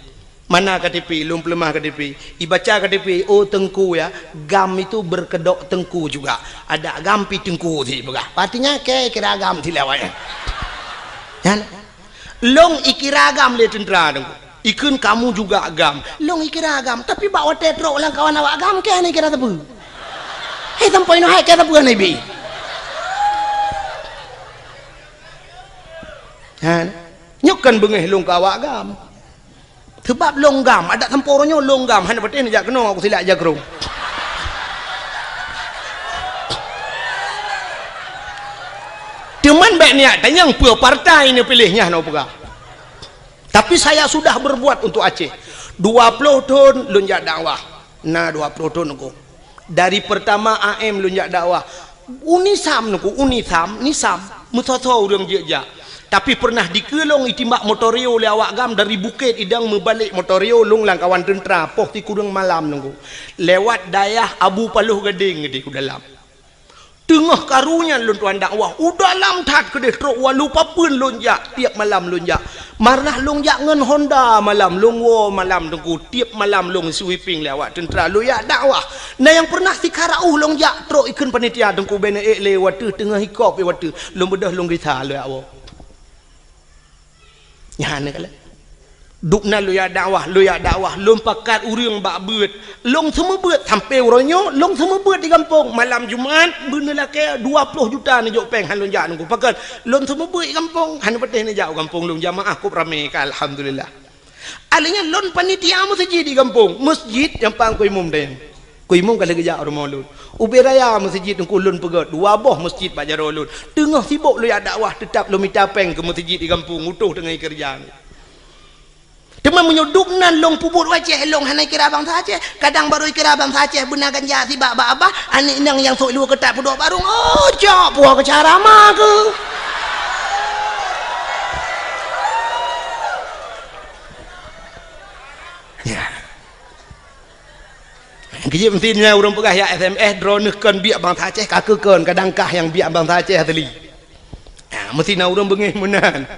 Mana K T P, lôn peuleumah K T P. Ibaca K T P, "Oh, teungku ya, GAM itu berkedok teungku juga. Ada GAM pi teungku," sipeugah. Artinya, kée kira GAM silak awaknyan. Nyan. Lôn ikira GAM lé teuntra teungku. Ikheun, "Kamu juga GAM." Lôn ikira GAM, tapi bak watée trok lam kawan awak GAM, kée hana ikira sapeue. Hai sampoe inoe hai kée sapeue hana ibi. Ha, nyoe kan beungéh lôn keu awak GAM. Sebab lôn GAM, adak sampoe uroe nyoe lôn GAM, hana patéh neujak keunoe, aku silak jakrong. Teuma bék niat tanyong peue partai neupiléh nyan, hana peugah. Tapi saya sudah berbuat untuk Aceh. Dua ploh thon lôn jak dakwah. Na dua ploh thon teungku. Dari pertama A M lôn jak dakwah. UNISAM teungku, UNISAM, NISAM, meusoe-soe ureuëng jeuet jak. Tapi pernah dikeue lôn itimbak motor Rio lé awak GAM dari Bukét Idong meubalek motor Rio lôn lam kawan teuntra poh sikureueng malam teungku. Lewat dayah Abu Paloh Gadeng di u dalam. Teungoh karu nyan lôn tuan dakwah, u dalam that keudeh trok walu papeuen lôn jak, tiep malam lôn jak. Marnah lôn jak ngon Honda malam, lôn woe malam teungku, tiep malam lôn sweeping lé awak teuntra lôn jak dakwah. Na nyang pernah sikara uh lôn jak trok ikheun panitia teungku, bèk neuék lé wateuh teungoh hikop wateuh lôn beudôh lôn gisa lôn jak woe. Nyan keuh lé. Dubna lôn jak dakwah, lôn jak dakwah, lôn pakat ureuëng bak beuet. Lôn seumeubeuet sampoe uroe nyoe, lôn seumeubeuet di gampông. Malam Jumat, beuneulakée dua ploh juta neujok péng han lôn jak teungku. Pakon? Lôn seumeubeuet di gampông, hana patéh neujak u gampông lôn. Jamaah kôb ramé ka, alhamdulillah. Alheuh nyan lôn panitia meuseujid di gampông. Meuseujid nyang pang ku imum deh. Ku imum ka lheueh geujak u rumoh lôn. Ubé raya meuseujid teungku lôn peugöt, dua boh meuseujid bak jaroe lôn. Teungoh sibok lôn jak dakwah, teutab lôn mita péng keu meuseujid di gampông, utoh teungoh keureuja. Teuma meunyoe dubnan lôn peubuet u Aceh, lôn hana kira bansa Aceh. Kadang barô kira bansa Aceh beuna ganja sibak bak abah, aneuk inong nyang sôk luwa keutat peuduek barong, oh, cok puwoe keu cara ma keuh. Ya. Keujeuet meusti nyan ureuëng peugah jak S M S, droeneuh kon biek bansa Aceh, ka keuh kon, kadang kah nyang biek bansa Aceh asli. Ha, meusti na ureuëng beungéh meunan.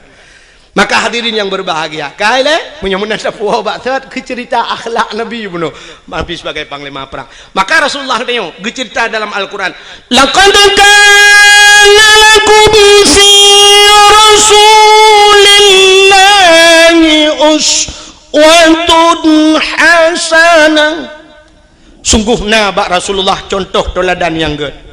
Maka hadirin yang berbahagia, kai lé, meunyoe meunan tapuwoe bak sot keu ceurita akhlak Nabi bunoe, Nabi sebagai panglima perang. Maka Rasulullah geutanyoe geuceurita dalam Al-Quran, "Laqad kana lakum fi Rasulillahi uswatun hasanah." Sungguh na bak Rasulullah contoh teuladan nyang gét.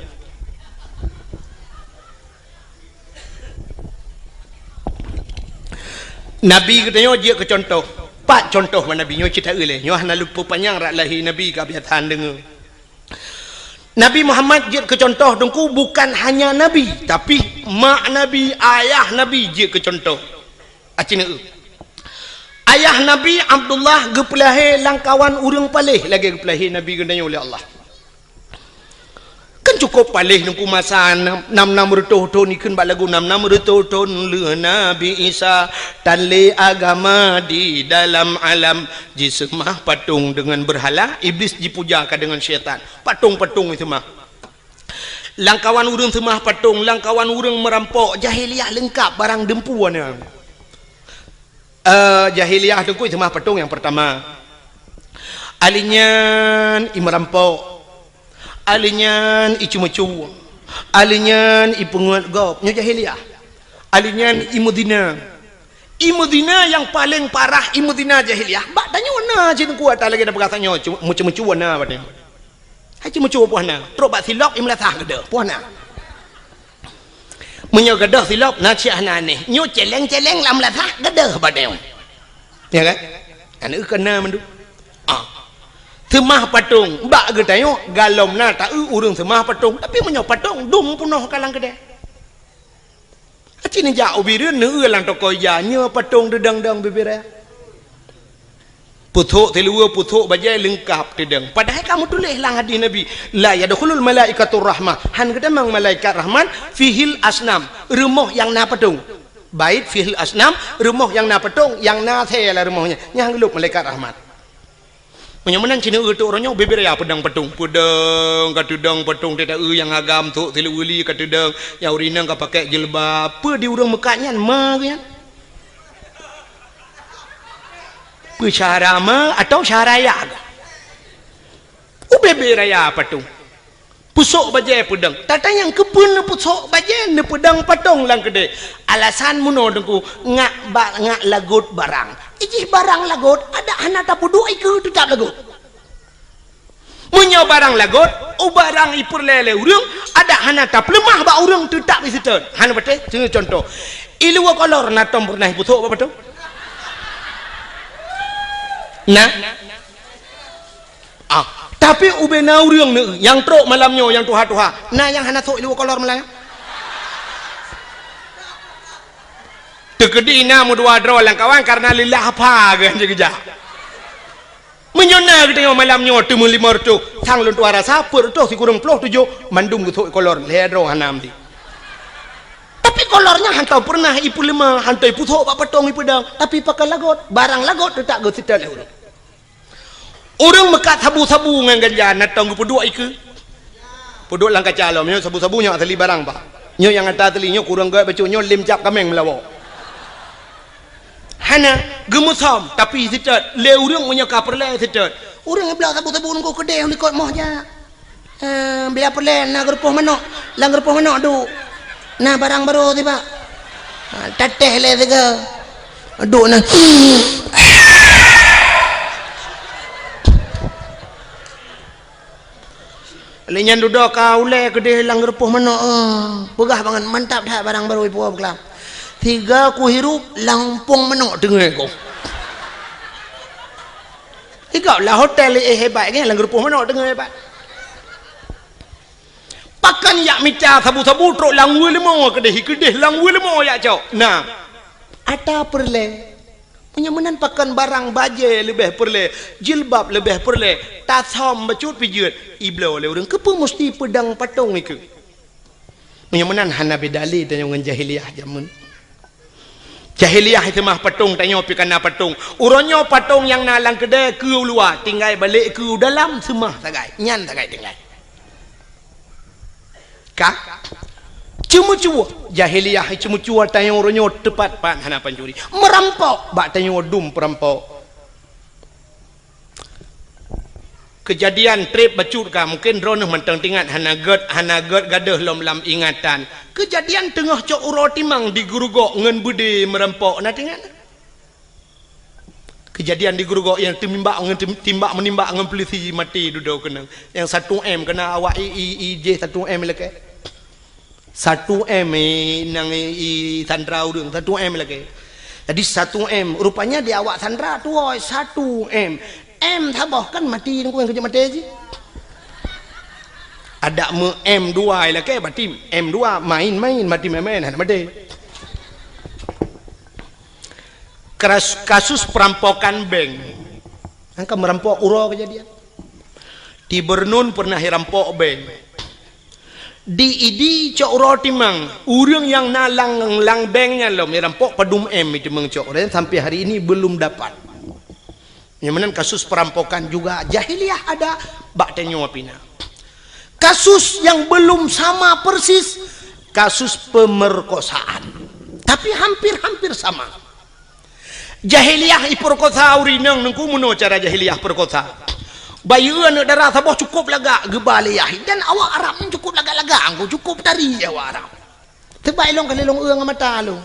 Nabi geutanyoe jeuet keu contoh. Pat contoh bak Nabi nyoe cit taeu lé. Nyoe hana lôn peupanyang rot lahé Nabi ka biasa deungoe. Nabi Muhammad jeuet keu contoh teungku bukan hanya Nabi, tapi mak Nabi, ayah Nabi jeuet keu contoh. Aci neu. Ayah Nabi Abdullah geupeulahé lam kawan ureuëng paléh lagée geupeulahé Nabi geutanyoe lé Allah. Kan cukup paléh teungku masa nam, nam, nam reutôh thon, ikheun bak lagu nam, nam reutôh thon lheueh Nabi Isa tan lé agama di dalam alam, jiseumah patong deungon beurhala, Iblis jipuja ka deungon syaitan. Patong-patong jiseumah. Lam kawan ureuëng seumah patong, lam kawan ureuëng meurampok, jahiliyah leungkap barang deumpu na. Eh, jahiliyah teungku seumah patong nyang peurtama. Alheuh nyan i meurampok. Alheuh nyan i ceumeucue. Alheuh nyan i peungeuet gob. Nyoe jahiliyah. Alheuh nyan i meuzina. I meuzina nyang paleng parah, i meuzina jahiliyah. Bak tanyoe na cit teungku ata lagée na peugah tanyoe, cu-, meucue-meucue na bak tanyoe. Hai cit meucue poh na. Trok bak silop i meulasah geudoh, poh na. Meunyoe geudoh silop na cit hana aneh. Nyoe celeng-celeng lam meulasah geudoh bak tanyoe. Ya kan? Aneuk keu na mandum. Ah. Seumah patong, bak geutanyoe galom na taeu ureuëng seumah patong. Tapi meunyoe patong dum peunoh ka lam keudée. Aci neujak u Bireuen neueu lam toko ija, nyoe patong deudong-dong bibirée. Pusok siluweue, pusok bajée leungkap teudong. Padahai ka meutuléh lam hadis Nabi, "La yadkhulul malaikatur rahmah." Han geutamong malaikat rahmat, "Fihil asnam." Rumoh nyang na patong. Bait fihil asnam, rumoh nyang na patong, nyang na asèe lam rumoh nyan, nyang geulop malaikat rahmat. Meunyoe meunan cit neueu teuh uroe nyoe, bibit raya peudong patong. Peudong ka teudong patong, teuta eu nyang agam, thok siluweue li ka teudong, nyang ureueng inong ka pakèk jilbab. Peue di ureueng meukat nyan, ma geuh nyan? Peue syara ma atau syara ya geuh? Ubé-bé raya patong. Peusok bajèe peudong. Tata nyang keupeue neupeusok bajèe neupeudong patong lam keudè. Alasan meunoe Teungku, ngak ba-, ngak lagot barang. Ijih barang lagot, adak hana tapeuduek ikeue teutap lagot. Meunyoe barang lagot, u barang ipeureulèe lé ureueng, adak hana tapeuleumah bak ureueng teutap iseutôt. Hana patéh, contoh. Iluwa kolor na tom peureunah ipeusok bak patong? Na? Ah, tapi ubé na ureueng neu nyang trok malam nyoe nyang tuha-tuha, na nyang hana sok iluwa kolor malam nyoe? Teukeudi na meudua droe lam kawan karena lillah apa geuh jeuet geujak. Meunyoe na geutanyoe malam nyoe teumeulimong reutôh, sang lôn tuha rasa peuet reutôh sikureueng ploh tujoh mandum geusok ikolor, lhèe droe hana meuti. Tapi kolor nyan hantom peureunah ipeuleumah, hantom ipeusok bak patong ipeudong, tapi pakon lagot, barang lagot teutap geuseutôt lé ureueng. Ureueng meukat sabu-sabu ngon ganja na tom geupeuduek ikeue? Peuduek lam kaca lom, nyoe sabu-sabu nyoe asli barang, Pak. Nyoe nyang ata asli, nyoe kureueng gèt bacut, nyoe lém cap kaméng meulawok. Hana, geumeusom, tapi seutôt, lé ureueng meunyoe ka peureulèe seutôt. Ureueng bloe sabu-sabu nunggu keudéh likot moh jak. Eh, biar peureulèe na geurupoh manok, lam geurupoh manok duek. Na barang barô tibak. Ha, tatéh lé sigoe. Duek na. Lé nyan dudoe ka ulèe keudéh lam geurupoh manok, eh. Peugah bangat, mantap that barang barô ipuwoe beukelam. Sigoe kuhirup lam umpung manok teungoh ku. Sigoe lam hotel, eh, hebat, kan, lam geurupoh manok teungoh hebat. Pakon jak mita sabu-sabu trok lam weue leumo keudéh, keudéh lam weue leumo jak cok. Nah, ata peureulèe. Meunyoe meunan pakon barang bajèe leubeh peureulèe, jilbab leubeh peureulèe, tasöm bacut pijeuet, ibloe lé ureueng, keupeue musti peudong patong ikeue? Meunyoe meunan hana beda lé tanyoe ngon jahiliyah jameun. Jahiliyah seumah patong, tanyoe pih ka na patong. Uroe nyoe patong nyang na lam keudè keu u luwa, tinggai balek keu u dalam seumah sagai. Nyan sagai tinggai. Ka? Ceumeucue. Jahiliyah ceumeucue tanyoe uroe nyoe teupat pat hana pancuri. Meurampok bak tanyoe dum peurampok. Keujadian trép bacut ka, mungken droeneuh mantong teuingat, hana gèt, hana gèt gadôh lom lam ingatan. Keujadian teungoh cok uroe timang di Geurugok ngon beudé meurampok, na teuingat? Keujadian di Geurugok nyang teumimbak ngon tim-, timbak meunimbak ngon peulisi maté dudoe keunong. Nyang satu M keuna awak i, i, i jih satu M lakèe. Satu M, eh, nang, eh, i sandra ureueng, satu M lagèe. Jadi satu M, rupanya di awak sandra tuwoe satu M. M saboh kan mati nungku nyang keujeuet maté jih. Adak meu M dua lakèe, berarti M dua main-main, mati main-main, hana maté. Keras-, kasus perampokan bank. Angka merampok uroe kejadian. Di Bernun pernah irampok bank. Di Idi cok uroe timang, ureueng nyang na lam, lam bank nyan lom irampok padum M timang cok, dan sampai hari ini belum dapat. Nyang meunan kasus perampokan juga jahiliyah ada, bak tanyoe pih na. Kasus yang belum sama persis, kasus pemerkosaan. Tapi hampir-hampir sama. Jahiliyah ipeurkosa ureueng inong nungku, meunoe cara jahiliyah peurkosa. Bayeue aneuk dara saboh cukup lagak geuba lé yah, dan awak Arab nyan cukup lagak-lagak, angku cukup tari awak Arab. Teubai lôn kali lôn eu ngon mata lôn.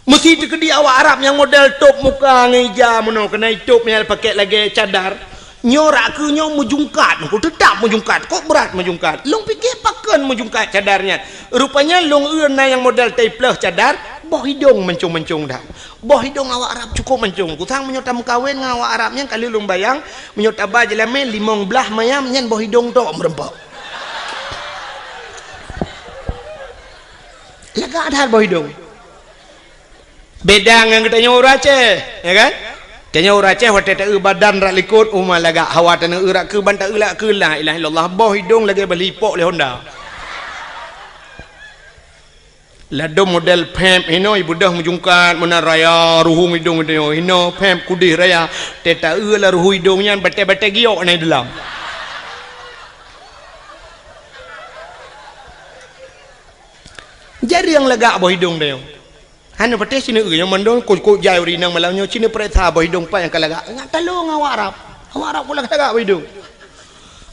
Meusi teukeudi awak Arab nyang model top muka ngon ija meunoe, keunai top nyang pakai lagèe cadar. Nyoe rak keu nyoe meujungkat, nungku teutap meujungkat, kok brat meujungkat. Lôn pike pakon meujungkat cadar nyan. Rupanya lôn eu na nyang model taipleuh cadar, boh idong mancong-mancong dah. Boh idong awak Arab cukup mancong. Kusang meunyoe tameukawen ngon awak Arab nyan, kali lôn bayang, meunyoe taba jeulamé limong blaih mayam nyan boh idong tok meureumpok. Lagak that boh idong. Beda ngon geutanyoe ureueng Aceh, ya kan? Tanyoe ureueng Aceh watèe taeu badan rak likot, uma lagak, hawa taneu eu rak keu ban taeu lak keu la ilaha illallah, boh idong lagèe bali ipok lé Honda. Ladôm model pép hinoe, ibeudôh meujungkat meunan raya, ruhueng idông idông hinoe, pép kudeh raya. Teuta eu lam ruhueng idông nyan, batée-batée giok na i dalam. Jareueng lagak boh idông tanyoe. Hana patéh sineuk eu nyang mandum, kok-kok jai ureueng inong malam nyoe, sineuk peuriksa boh idông pat nyang ka lagak. Ngat talong awak Arab. Awak Arab kok lagak-lagak boh idông.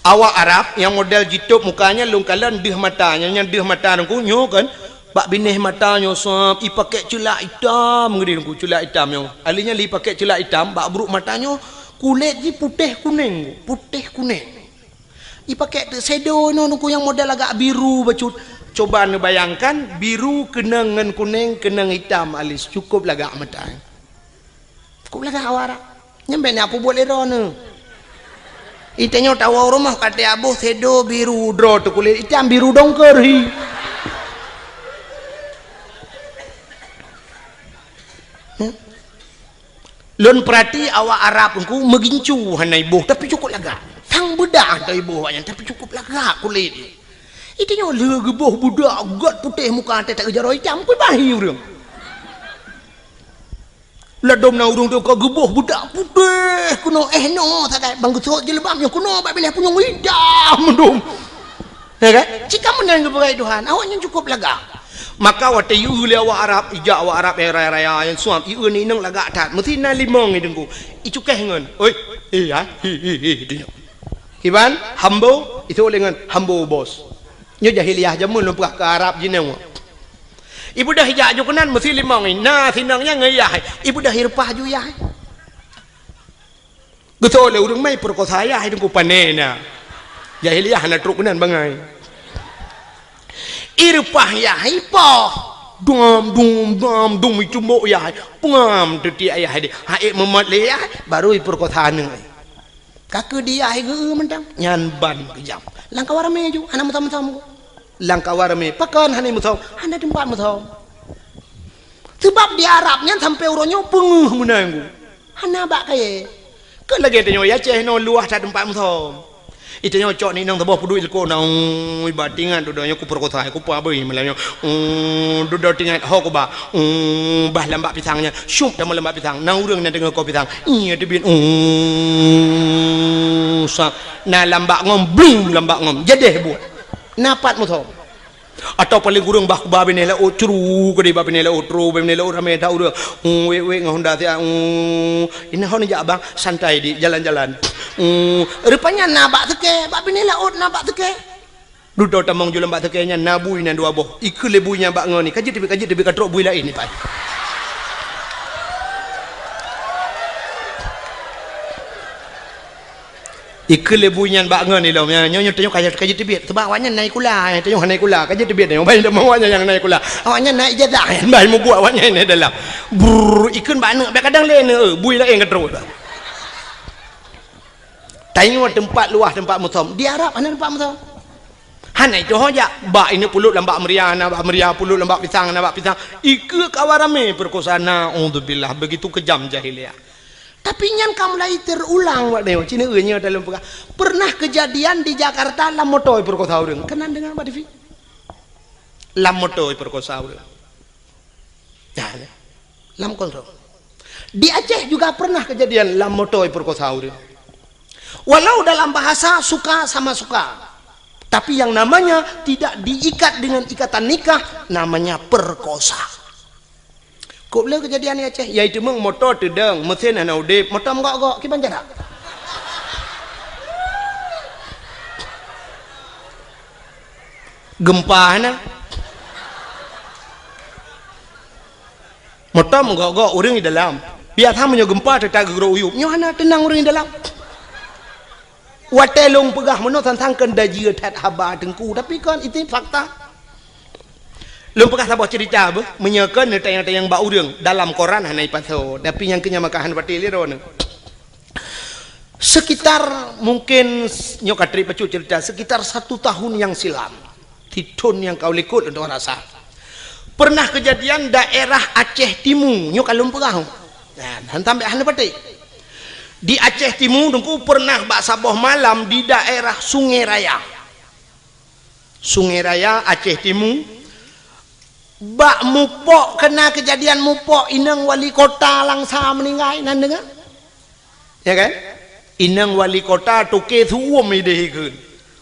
Awak Arab nyang model jitôb muka nyan lôn kalon deuh mata, nyang, nyang deuh mata Teungku nyoe kan, bak binéh mata nyoe sab, ipakék ceulak itam, ngeudeh Teungku, ceulak itam nyoe. Ahli nyan lé ipakék ceulak itam, bak brôk mata nyoe, kulét jih putéh kunéng, putéh kunéng. Ipakék teuk shadow nyoe Teungku nyang model agak biru bacut. Coba neubayangkan, biru keunong ngon kunéng, keunong itam alis, cukôp lagak mata. Cukôp lagak awak Arab. Nyan bèk na peubuet lé droeneuh. Itanyoe tawoe rumoh ka teuaboh shadow biru, droe teuh kulét itam biru dongker hi. Nyan. Lôn peurati awak Arab Teungku meugincu hana iboh, tapi cukôp lagak. Sang beudah teuh iboh awaknyan, tapi cukôp lagak kulét. Itanyoe lheueh geuboh beudak gèt putéh muka, teuta jaroe itam, kui bahi ureueng. Ladôm na ureueng teuh ka geuboh beudak putéh keunoe, eh, noe sagai, ban geusôk jilbab nyoe keunoe bak binéh punyueng itam mandum. Ya kan? Cit ka meunan geupeugah Tuhan, awaknyan cukôp lagak. Maka watèe ieu lé awak Arab, ijak awak Arab nyang raya-raya nyang suam, ieu ni inong lagak that. Meusti na limong i Teungku. Icukéh ngon, "Oi, eh, ai, hi, hi, hi," i Teungku. Kiban, hambo, itôk lé ngon hambo bos. Nyoe jahiliyah jameun lôn peugah keu Arab jinoe. Ibeudôh ijak aju keunan meusti limong i, na sinong nyan ngon yah. Ibeudôh ireupah aju yah. Geutôh lé ureueng mai peurekosa yah i Teungku, pané na. Jahiliyah hana trôk keunan bangai. Ireupah yah ipoh. Dum, dum, dum, dum, icumbôk yah. Peungam teutiek yah deh. Hana ék meumot lé yah, baru ipeurekosa aneuk. Ka keu di yah geu-eu mantong. Nyan ban keujam. Lam kawan ramé ju, hana meusom-meusom. Lam kawan ramé, pakon hana meusom? Hana teumpat meusom. Sabab di Arab nyan sampoe uroe nyoe peungeuh meunan. Hana bak kayèe. Kon lagèe tanyoe i Aceh nyoe luwah that teumpat meusom. Itanyoe cok ni inong saboh peuduek ileko na, ui, bah tingat dudoe nyoe kupeurekosa, kupeuabui malam nyoe. Ui, dudoe tingat ho kuba. Ui, bah lam bak pisang nyan. Syup teuma lam bak pisang. Na ureueng na teungoh ko pisang. Iya teubiet. Ui, sa. Na lam bak ngom, blum lam bak ngom. Jadeh buet. Na pat meusom. Atawa paléng kureueng bah kuba binéh laôt, curu keudéh bah binéh laôt, trôh bah binéh laôt ramé that ureueng. Ui, wék-wék ngon honda siat, ui, inan hon jak bang, santai di jalan-jalan. Ui, rupanya na bak seukée, bak binéh laôt na bak seukée. Dudoe tamong ju lam bak seukée nyan na bui nyan dua boh. Ikheun lé bui nyan bak ngon ni, ka jeuet teubiet, ka jeuet teubiet, ka trôk bui laén ni pai. Ikheun lé bui nyan bak ngon ilom, nyoe, nyoe tanyoe ka, ka jeuet teubiet. Sabab awaknyan na sikula, tanyoe hana sikula, ka jeuet teubiet tanyoe. Bai tamong awaknyan nyang na sikula. Awaknyan na ijazah, bai mubuet awaknyan na dalam. Brrr, ikheun bak aneuk, bèk kadang lé aneuk, bui laén ka trôk. Tanyoe teumpat luwah teumpat meusom. Di Arab hana teumpat meusom. Hana itu ho jak. Bak ineuk pulôk lam bak meuria, na bak meuria pulôk lam bak pisang, na bak pisang. Ikheun kawan ramé peurekosa, naudzubillah, begitu kejam jahiliyah. Tapi nyan ka mulai teurulang, Pak Neo. Cina nyoe dalam peugah. Pernah kejadian di Jakarta lam moto peurekosa ureueng. Keunan deungoe bak T V. Lam moto peurekosa ureueng. Nah, lam kontrol. Di Aceh juga pernah kejadian lam moto peurekosa ureueng. Walau dalam bahasa suka sama suka, tapi yang namanya tidak diikat dengan ikatan nikah, namanya perkosa. Kok le kejadian di Aceh, yaitu meng moto teudong, mesin hana udeb, moto meugok-gok, kiban jarak. Gempa hana. Moto meugok-gok ureueng di dalam. Biasa meunyoe gempa teuka geugrok uyueb, nyoe hana teunang ureueng di dalam. Watèe lôn peugah meunoe sang-sang keu dajeue that haba Teungku, tapi kon itu fakta. Lôn peugah saboh cerita beuh, meunyoe kon neutanyong-tanyong bak ureueng, dalam koran hana ipasoe, tapi nyang keu nyan maka hana patéh lé droeneuh. Sekitar mungkin nyoe ka trép bacut cerita, sekitar satu tahun yang silam, di thôn nyang ka u likot lôn rasa, pernah kejadian daerah Aceh Timu, nyoe ka lôn peugah. Nah, han sampai hana patéh. Di Aceh Timu Teungku pernah bak saboh malam di daerah Sungai Raya. Sungai Raya, Aceh Timu, Bak Mupok, keu na keujadian Mupok, inong wali kota Langsa meuninggai, nan deungoe? Ya kan? Inong wali kota Toke Su'um ideh ikheun.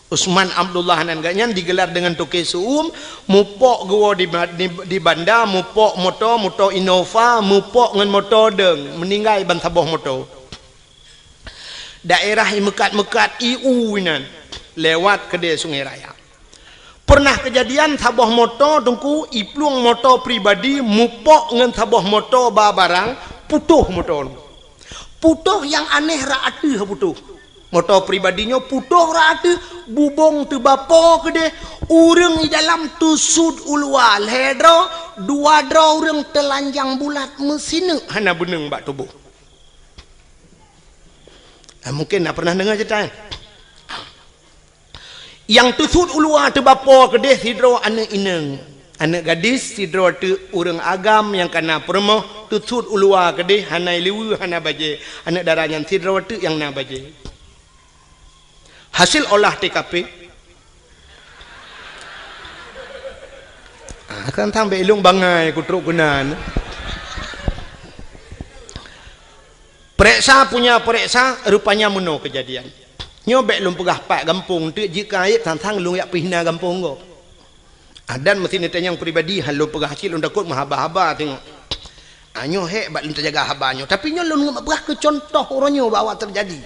Usman Abdullah nan geuh nyan digelar deungon Toke Su'um, Mupok geuwoe di ba-, di, di Banda, Mupok moto, moto Innova, Mupok ngon moto deung, meuninggai ban saboh moto. Daerah i meukat-meukat i u inan, lewat keudeh Sungai Raya. Pernah keujadian saboh moto Teungku, iplueng moto pribadi Mupok ngon saboh moto ba barang, putôh moto. Putôh nyang aneh rot ateueh putôh. Moto pribadi nyoe putôh rot ateueh, bubông teubapo keudeh, ureuëng i dalam teusut u luwa lhée droe, dua droe ureuëng teulanjang bulat meusineuk hana beuneueng bak tuboh. Ah, mungkin na pernah deungoe ceurita nyan. Nyang teusut u luwa teubapo keudeh sidroe aneuëk inong, aneuëk gadis sidroe teuk ureuëng agam nyang ka na peurumoh, teusut u luwa keudeh hana ileue hana bajée, aneuëk dara nyan sidroe teuk nyang na bajée. Hasil olah T K P. Ah, kan sampai ilong bangai kutrok keunan. Pereksa punya pereksa, rupanya meunoe keujadian. Nyoe bék lôn peugah pat gampông teuk jeuet keu aib, sang-sang lôn jak peuhina gampông gob. Adan meusi neutanyong pribadi, han lôn peugah cit lôn takot meuhaba-haba teungoh. Ah, nyoe hék bak lôn teujaga haba nyoe. Tapi nyoe lôn peugah keu contoh uroe nyoe bak awak teujadi.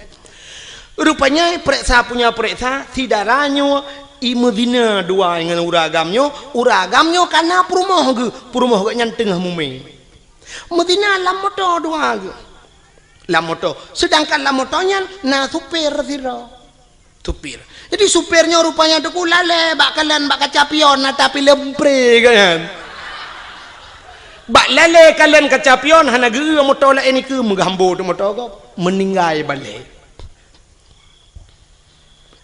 Rupanya pereksa punya pereksa, si dara nyoe i meuzina dua ngon ureuëng agam nyoe, ureuëng agam nyoe ka na peurumoh geuh, peurumoh geuh nyan teungoh mumé. Meuzina lam moto dua geuh. Lam moto. Sedangkan lam moto nyan na supir sidroe. Supir. Jadi supir nyoe rupanya Teungku lalée bak kalon bak kaca pion ata pilem pre geuh nyan. Bak lalée kalon kaca pion hana geu moto laén ikeu meugambo tu moto gob. Meuninggai balée.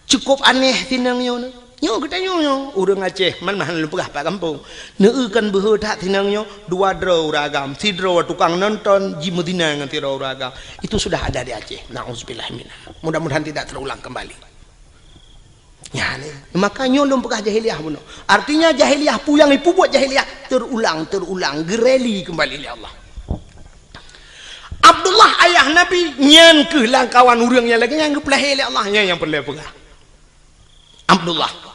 Cukup aneh sinang nyoe. Nyoe geutanyoe nyoe, ureuëng Aceh, man meuhan lôn peugah pat gampông. Neueu kan beuhe that sinang nyoe, dua droe ureuëng agam, sidroe tukang nonton jimeuzina ngon sidroe ureuëng agam. Itu sudah ada di Aceh. Nauzubillah minha. Mudah-mudahan tidak terulang kembali. Ya, ni. Maka nyoe lôn peugah jahiliyah bunoe. Artinya jahiliyah peue nyang ipubuet jahiliyah terulang, terulang, geureli kembali lé Allah. Abdullah ayah Nabi nyan keuh lam kawan ureuëng nyang lagée nyang geupeulahé lé Allah, nyan nyang peureulée peugah. Abdullah.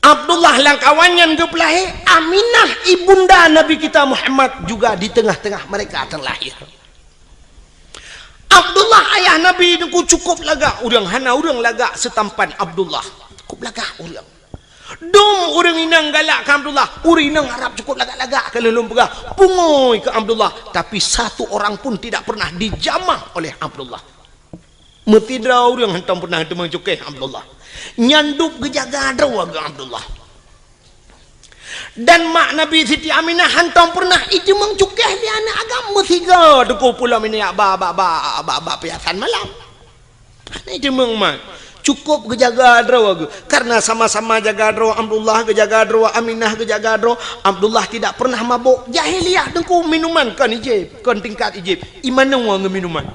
Abdullah lam kawan nyan geupeulahé, Aminah ibunda Nabi kita Muhammad juga di tengah-tengah mereka terlahir. Abdullah ayah Nabi Teungku cukup lagak ureuëng, hana ureuëng lagak seutampan Abdullah. Cukup lagak ureuëng. Dum ureuëng inong galak keu Abdullah, ureuëng inong Arab cukup lagak-lagak ka lheueh lôn peugah, pungui keu Abdullah, tapi satu orang pun tidak pernah dijamah oleh Abdullah. Meusidroe ureuëng hantom pernah teumeung cukéh Abdullah. Nyan dub geujaga droe geuh Abdullah. Dan mak Nabi Siti Aminah hantom pernah iteumeung cukéh lé aneuëk agam meusigoe Teungku pulo minyak ba, ba, ba, ba, ba piasan malam. Hana iteumeung mat. Cukup geujaga droe geuh. Karena sama-sama jaga droe, Abdullah geujaga droe, Aminah geujaga droe, Abdullah tidak pernah mabok. Jahiliyah Teungku minuman kon ijép, kon tingkat ijép. Imanoe ngon minuman.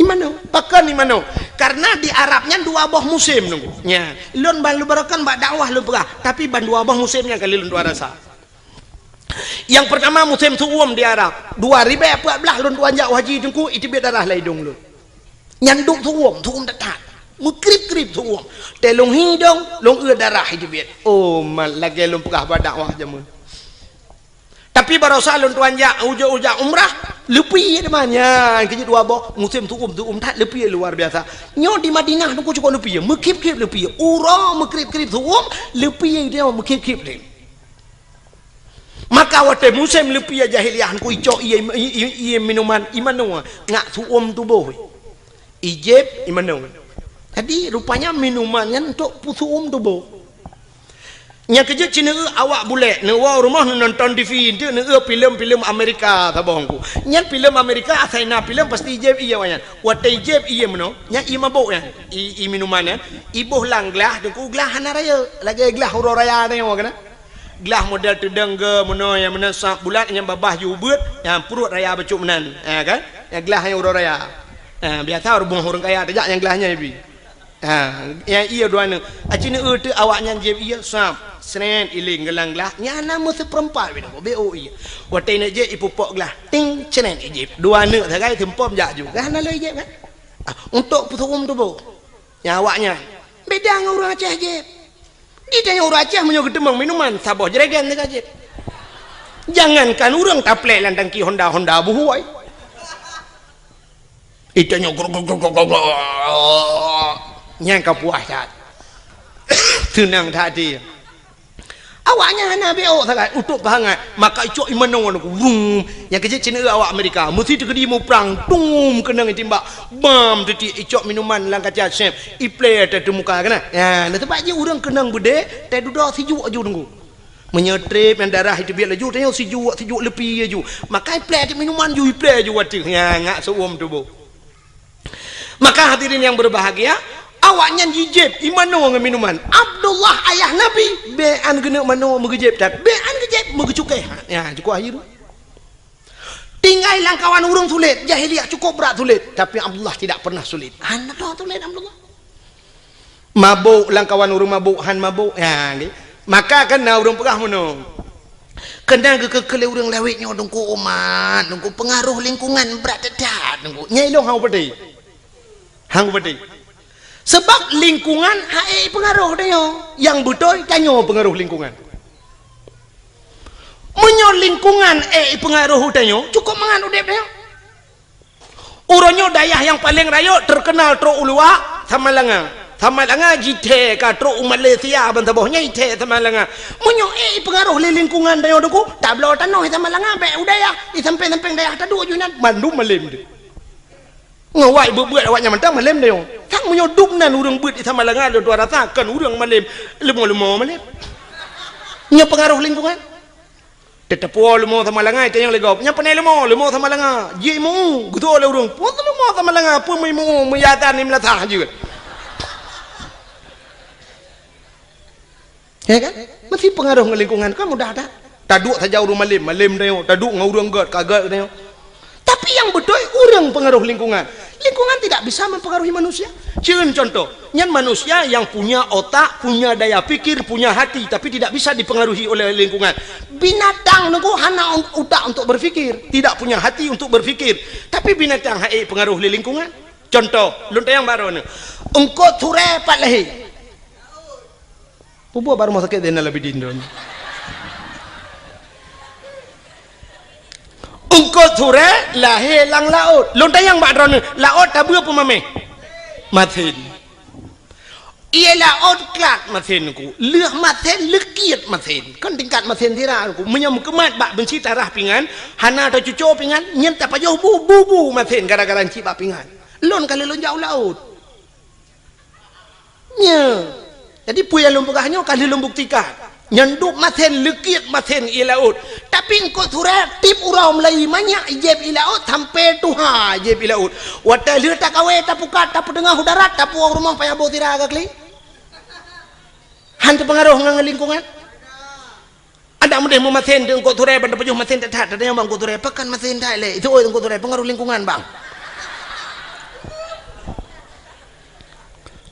Imanoe, pakon imanoe? Karena di Arab nyan dua boh musém Teungku. Nya, lôn ban lôn barokan bak dakwah lôn peugah, tapi ban dua boh musém nyang kali lôn tuan rasa. Nyang pertama musém su'um di Arab, dua ribée peuet blaih lôn tuan jak haji Teungku, iteubiet darah lam idong lôn. Nyan dub su'um, su'um that-that. Meukrib-krib su'um. Tée lôn hi idong, lôn eu darah iteubiet. Oh, mat lagée lôn peugah bak dakwah jameun. Tapi barosa lôn tuan jak, ujoe-ujoe umrah, leupie teuma nyan, keujeuet dua boh, musém su'um, su'um that leupie luar biasa. Nyoe di Madinah Teungku cukup leupie, meukhib-khib leupie. Uroe meukrib-krib su'um, leupie dia meukhib-khib deh. Maka watée musém leupie jahiliyah Teungku icok ié, ié, ié, ié minuman, imanoe, ngat su'um tuboh. Ijép imanoe. Jadi rupanya minuman nyan untuk peusu'um tuboh. Nyang keujeuet ci neueu awak bulek, neuwoe rumoh neunonton T V, enteuk neueu filem-filem Amerika saboh Teungku. Nyan filem Amerika, asai na filem pasti ijép ié awaknyan. Watée ijép ié meunoe, nyan ié mabok nyan, ié, ié minuman nyan, iboh lam glah, Teungku glah hana rayeuk, lagée glah uroe raya nyoe keunan. Glah model teudong geu meunoe nyang meunan sab bulat nyang babah jih ubeuet, nyang pruet raya bacut meunan. Ha kan? Nyang glah nyang uroe raya. Ha, biasa ureuëng ureuëng kaya tajak nyang glah nyan ibi. Ha, nyang ié dua nyoe. Aci neueu teuk awaknyan jieb ié sab. Sret iling geulang glah, nyan na meuseupeurempat binoe, B O I. Watèe neuk jép ipupok glah, ting, sret ijép. Dua neuk sagai seumpom jak ju. Kan hana lé ijép kan? Ah, untuk peusuum tuboh. Nyan awaknyan. Beda ngon ureueng Aceh jép. Di tanyoe ureueng Aceh meunyoe geuteumeung minuman, saboh jerigen teuka jép. Jangankan ureueng taplek lam tangki Honda, Honda buhôi. Itanyoe grok, grok, grok, grok, grok. Nyan ka puas that. Seunang that até. Awaknyan hana B O sagai, utôp peuhangat. Maka icok iman ngon aku. Vrum. Nyang keuh cit cina awak Amerika. Meusi teukeudi muprang. Tum, keunong itimbak. Bam, teuti icok minuman lam kaca sép. Iplé teuh teumuka keunan. Ya, na teumpat jih ureueng keunong beudé, teududoe sijuek ju teungku. Meunyoe trép nyang darah iteubiet laju, tanyoe sijuek, sijuek leupie laju. Maka iplé teuh minuman ju, iplé ju watèe. Ya, ngak seuuem tuboh. Maka hadirin yang berbahagia, awaknyan jijép imano ngon minuman. Abdullah ayah Nabi, bèk an geuneuk mano meugeujép that. Bèk an geujép meugeucukéh. Ya, cukup akhir. Tinggai lam kawan ureueng sulet, jahiliyah cukup brat sulet, tapi Abdullah tidak pernah sulit. Hana tho sulet Abdullah. Mabôk lam kawan ureueng mabôk, han mabôk. Ya, nggih. Maka kan na ureueng peugah meunoe. Keunan geukeu-keu lé ureueng lawét nyoe teungku umat, teungku peungaroh lingkungan brat that-that teungku. Nyan ilôn han kupatéh. Han kupatéh. Sabab lingkungan han ék peungaroh tanyoe. Nyang beutôi tanyoe peungaroh lingkungan. Meunyoe lingkungan ék peungaroh tanyoe, cukup mangat udép tanyoe. Uroe nyoe dayah nyang paleng rayeuk teukeunal trok u luwa, Samalanga. Samalanga jithèe ka trok u Malaysia ban saboh nyan jithèe Samalanga. Meunyoe ék peungaroh lé lingkungan tanyoe teungku, tabloe tanoh i Samalanga bèk u dayah, i sampéng-sampéng dayah taduek ju inan, mandum malém teuh. Ngon wai beuet-beuet awaknyan mantong malém tanyoe. Sang meunyoe dum nan ureueng beuet i Samalanga lôn tuan rasa kon ureueng malém, leumo-leumo malém. Nyoe peungaroh lingkungan. Teuteupeue leumo Samalanga, tanyong lé gob. Nyan pane leumo, leumo Samalanga. Jimeu, geutoe lé ureueng. Peue leumo Samalanga, peue meuimu, meuyatan ni meulasah jeuet. Ya kan? Meusti peungaroh ngon lingkungan, kan mudah that. Taduek saja ureueng malém, malém tanyoe. Taduek ngon ureueng gèt, ka gèt tanyoe. Tapi nyang beutôi ureueng peungaroh lingkungan. Lingkungan tidak bisa mempengaruhi manusia. Cen contoh, nyan manusia yang punya otak, punya daya pikir, punya hati, tapi tidak bisa dipengaruhi oleh lingkungan. Binatang teungku hana un-, utak untuk berpikir, tidak punya hati untuk berpikir. Tapi binatang han ék pengaruh lé lingkungan. Contoh, lôn tanyong bak droeneuh. Eungkôt surèe pat lahé. Peue buet bak rumoh sakét Zainal Abidin droeneuh? Eungkôt surèe lahé lam laôt. Lôn tanyong bak droeneuh, laôt tabeue peue mamèh? Masen. Ié laôt klat masen ku. Lheueh masen, leukiet masen. Kon tingkat masen sira ku. Meunyoe meukeumat bak beunsi tarah pingan, hana tacuco pingan, nyan tapajoh bu, bu, bu masen gara-gara ncit bak pingan. Lôn ka lheueh lôn jak u laôt. Nyo. Jadi peue nyang lôn peugah nyoe ka lheueh lôn buktikan. Nyan dub masen, leukiet masen ié laôt. Tapi eungkôt surèe tiep uroe meulayeue manyak ijép ié laôt sampoe tuha ijép ié laôt. Watèe lheueh takawé tapukat tapeuteungoh u darat tapuwoe rumoh payah boh sira ka kli. Han teupeungaroh ngon lingkungan. Adak meudeh meumasen di eungkôt surèe ban tapajoh masen that-that, tatanyong bak eungkôt surèe, pakon masen that lé? Itu oi eungkôt surèe, peungaroh lingkungan bang.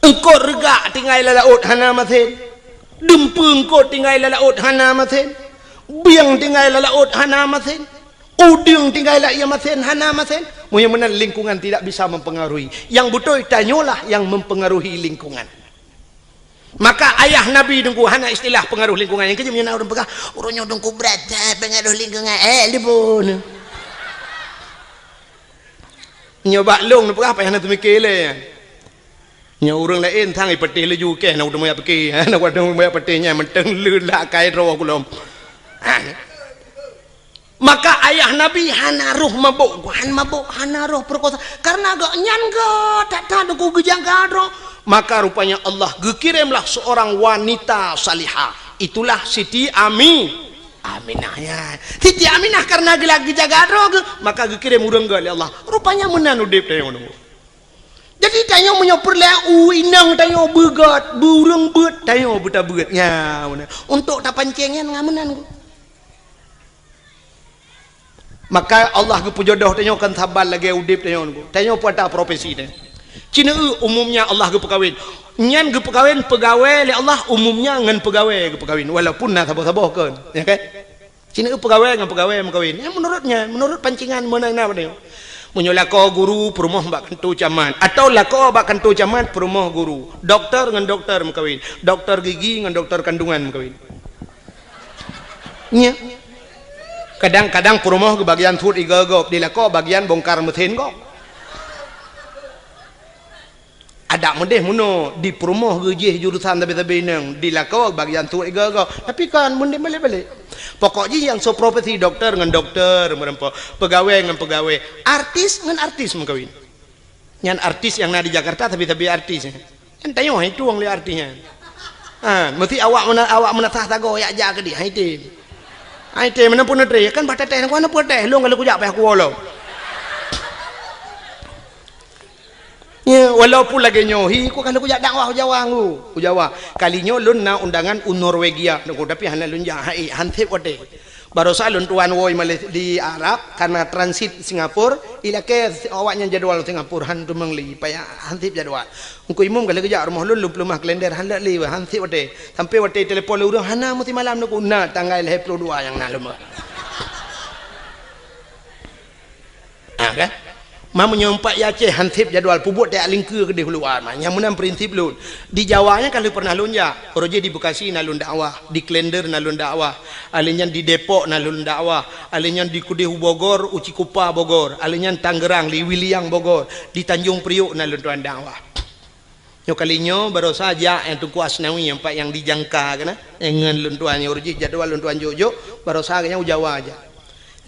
Eungkôt reugak tinggai lam laôt hana masen. Dumpeue eungkôt tinggai lam laôt hana masen. Bieng tinggai lam laôt hana masen. Udeueng tinggai lam ié masen hana masen. Meunyoe meunan lingkungan tidak bisa mempengaruhi. Nyang beutôi tanyoe lah nyang mempengaruhi lingkungan. Maka ayah Nabi teungku hana istilah pengaruh lingkungan. Nyang keujeuet meunyoe na ureueng peugah, "Ureueng nyoe teungku brat that pengaruh lingkungan." Eh, lipun. Nyoe bak lôn neupeugah payah na teumiké lé. Nyoe ureueng laén sang ipatéh laju kèe na ureueng meuyak piké. Na ureueng meuyak patéh nyan mantong leulat akai droe kulom. Ha. Maka ayah Nabi hana roh mabôk, han mabôk, hana roh peurekosa. Karena gobnyan gèt that-that teungku geujaga droe. Maka rupanya Allah geukiremlah seorang wanita salihah. Itulah Siti Ami-, Aminah nyan. Siti Aminah karena geula geujaga droe geuh, maka geukirém ureueng gèt lé Allah. Rupanya meunan udép tanyoe nyoe. Jadi tanyoe meunyoe peureulèe u inong tanyoe beugèt, beu ureueng beuet, tanyoe beutabeuet. Nya, meunan. Untuk tapancéng nyan ngon meunan. Maka Allah geupeujodoh tanyoe kon saban lagèe udép tanyoe nyoe. Tanyoe peue ata profesi tanyoe. Ci neueu umumnya Allah geupeukawen. Nyan geupeukawen peugawée lé Allah, umumnya ngon peugawée geupeukawen, walaupun na saboh-saboh kon, ya kan? Ci neueu peugawée ngon peugawée meukawen. Ya, menurut nyan, menurut pancingan meunan na padahai. Meunyoe lakoe guru peurumoh bak kantô camat, atawa lakoe bak kantô camat peurumoh guru, dokto ngon dokto meukawen, dokto gigi ngon dokto kandungan meukawen. Nya. Kadang-kadang peurumoh geubagian sut igoe gob, di lakoe bagian bongkar mesin gob. Adak meudeh meunoe, di peurumoh geujih jurusan sabe-sabe inong, di lakoe bagian sut igoe gob. Tapi kan meudeh balek-balek. Pokok jih nyang soe profesi dokto ngon dokto meureumpok, peugawée ngon peugawée, artis ngon artis meukawen. Nyan artis nyang na di Jakarta, sabe-sabe artis. Nyan tanyoe hai tueng lé artis nyan. Ha, meusti awak meuna-, awak meunasah sagoe jak-jak keudeh, hai tem. Hai tem, meunan pun neutré, kan bah teuteh, na peuteuteh, lôn ka lheueh kujak payah kuwoe lom. Ya, walaupun lagée nyoe, hi, ku ka lheueh kujak dakwah u Jawa, ngu, u Jawa. Kali nyoe lôn na undangan u Norwegia, tapi hana lôn jak, hai, han sép watée. Barosa lôn tuan woe Malay-, di Arab, karena transit Singapura, ilakée awaknyan jadwal Singapura, han teumeung lé, payah han sép jadwal. Teungku Imum ka lheueh geujak rumoh lôn, lôn peuleumah kalender, han lheueh lé, han sép watée. Sampai watée telepon lé ureuëng, hana meusimalam Teungku, na tanggai lhée ploh dua nyang na lôn. Ah, kan? Ma meunyoe pat i Aceh han sép jadwal, peubuet tajak lingkeue keudeh u luwa, ma. Nyang meunan prinsip lôn. Di Jawa nyan ka lheueh pernah lôn jak. Uroe jih di Bekasi na lôn dakwah, di Klender na lôn dakwah, alheuh nyan di Depok na lôn dakwah, alheuh nyan di keudeh u Bogor, u Cikupa Bogor, alheuh nyan Tangerang, di Wiliang Bogor, di Tanjung Priok na lôn tuan dakwah. Nyoe kali nyoe barosa jak nyang Teungku Asnawi, nyang pat nyang dijangka keunan, nyang ngon lôn tuan nyoe, uroe jih jadwal lôn tuan jok-jok, barosa geuhnyan u Jawa jak.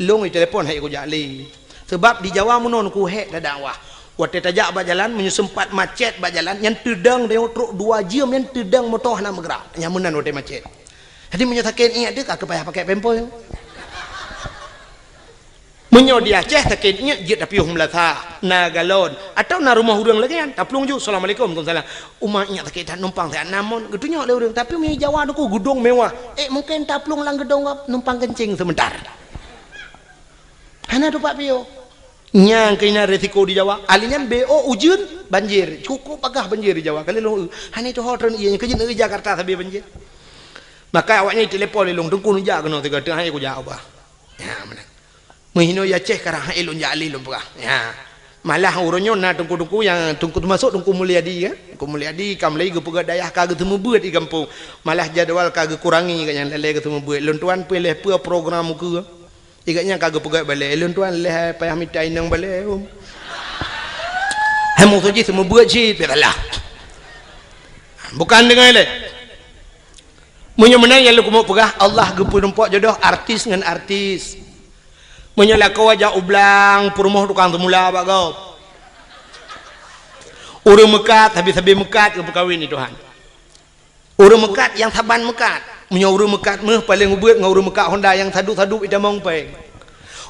Lôn itelepon hai kujak lé. Sebab di Jawa meunoe Teungku hék tadakwah. Watée tajak bak jalan, meunyoe seumpat macet bak jalan, nyan teudong tanyoe trok dua jeuem, nyan teudong moto hana meugrak. Nyan meunan watée macet. Jadi meunyoe sakét iék teuh ka payah pakai pampers. Meunyoe di Aceh sakét iék jeuet tapiôh meulasah, na galon, atawa na rumoh ureuëng lagée nyan, taplueng ju, "Assalamualaikum." "Waalaikumsalam." "Uma iék sakét that, numpang siat na mon." Geutunyok lé ureuëng, tapi meunyoe Jawa Teungku geudong mewah, eh, mungken taplueng lam geudong gob, numpang keuncing seumeuntar. Hana tupat piôh. Nyang keunan risiko di Jawa, alheuh nyan B O ujeuen, banjir, cukup bagah banjir di Jawa. Kali lôn, hana tuho treun ié, keu jeuet Jakarta sabe banjir. Maka awaknyan telepon lé lôn, "Teungku neujak keunoe sigoe, teungoh hai kujak ubah." Ya, meunan. Meuhinoe i Aceh karang hai lôn jak lé lôn peugah. Ya. Malah uroe nyoe na teungku-teungku nyang teungku teumasok Teungku Mulyadi, ya. Teungku Mulyadi ka mulai geupeugah dayah ka geuseumeubeuet di gampông. Malah jadwal ka geukurangi gobnyan lé geuseumeubeuet. Lôn tuan pih lheueh peue program ukeue. Gobnyan ka geupeugah balée, lôn tuan lheueh payah mita inong balée, um. Hai meusu jih seumeubeuet cit, biasalah. Bukan deungon lé. Meunyoe meunan nyang lôn keumeung peugah, Allah geupeurumpok jodoh artis ngon artis. Meunyoe lakoe jak u blang, peurumoh tukang seumula bak gob. Ureuëng meukat, sabe-sabe meukat geupeukawen lé Tuhan. Ureuëng meukat nyang saban meukat. Meunyoe ureuëng meukat méuh paleng ubeuet ngon ureuëng meukat honda nyang sadub-sadub itamong péng.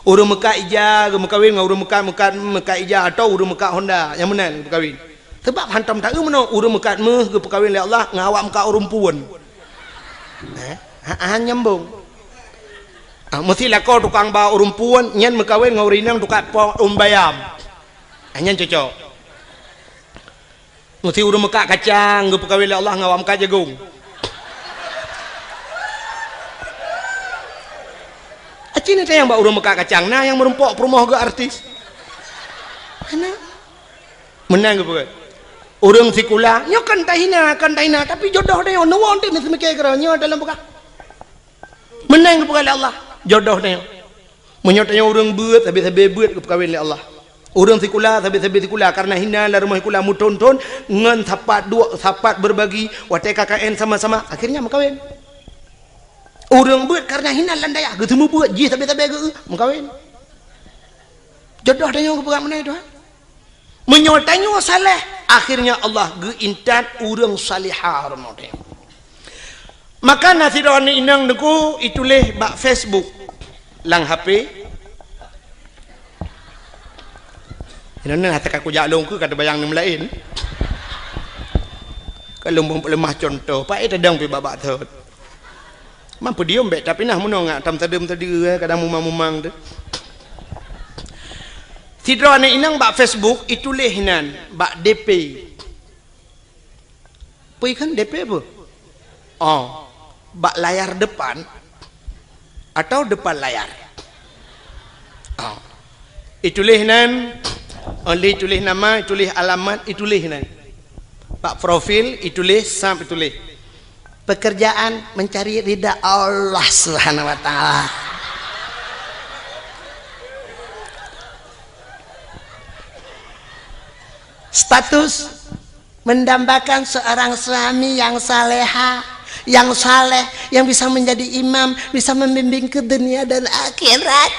Ureuëng meukat ija geumeukawen ngon ureuëng meukat, meukat, meukat ija atawa ureuëng meukat honda nyang meunan geupeukawen. Sabab hantom taeu meunoe ureuëng meukat méuh geupeukawen lé Allah ngon awak meukat ureuëng puon. Eh, ha, ha, nyambong. Ah, meusti lakoe tukang ba ureuëng puon nyan meukawen ngon ureuëng inong tukang po ureuëng bayam. Ah, nyan cocok. Meusti ureuëng meukat kacang geupeukawen lé Allah ngon awak meukat jagong. Aci ni tayang bak ureuëng meukat kacang, na nyang meurumpok peurumoh geuh artis. Hana. Meunan geupeugah. Ureuëng sikula, nyoe kan tahina, kan tahina, tapi jodoh tanyoe, neuwoe teuh neuseumiké keudroe, nyoe dalam peugah. Meunan geupeugah lé Allah, jodoh tanyoe. Meunyoe tanyoe ureuëng beuet, sabe-sabe beuet geupeukawen lé Allah. Ureuëng sikula, sabe-sabe sikula, karena hina lam rumoh sikula meuthon-thon ngon sapat duek, sapat berbagi, watée K K N sama-sama, akhirnya meukawen. Ureuëng beuet karena hina lam dayah, geuseumeubeuet jih sabe-sabe geu-, meukawen. Jodoh tanyoe geupeugah meunan Tuhan. Meunyoe tanyoe saleh, akhirnya Allah geuintat ureuëng salihah rumoh tanyoe. Maka na sidroe aneuk inong Teungku ituléh bak Facebook lam H P. Inoe hase ka kujak lôn keu ka teubayang nyang laén. Ka lôn beulemah contoh, paét tadong pih babah thot. Mampu diom bék, tapi nah meunoe ngak tam tadeuem tadi, eh, kadang mumang-mumang tu. Sidroe aneuk inong bak Facebook ituléh nan bak D P. Peue kheun D P peue? Oh, bak layar depan atau depan layar? Oh. Ituléh nan, oh, lé ituléh nama, ituléh alamat, ituléh nan. Bak profil ituléh, sab ituléh. Pekerjaan mencari ridha Allah Subhanahu wa Ta'ala. Status mendambakan seorang suami yang saleha, yang saleh, yang bisa menjadi imam, bisa membimbing ke dunia dan akhirat.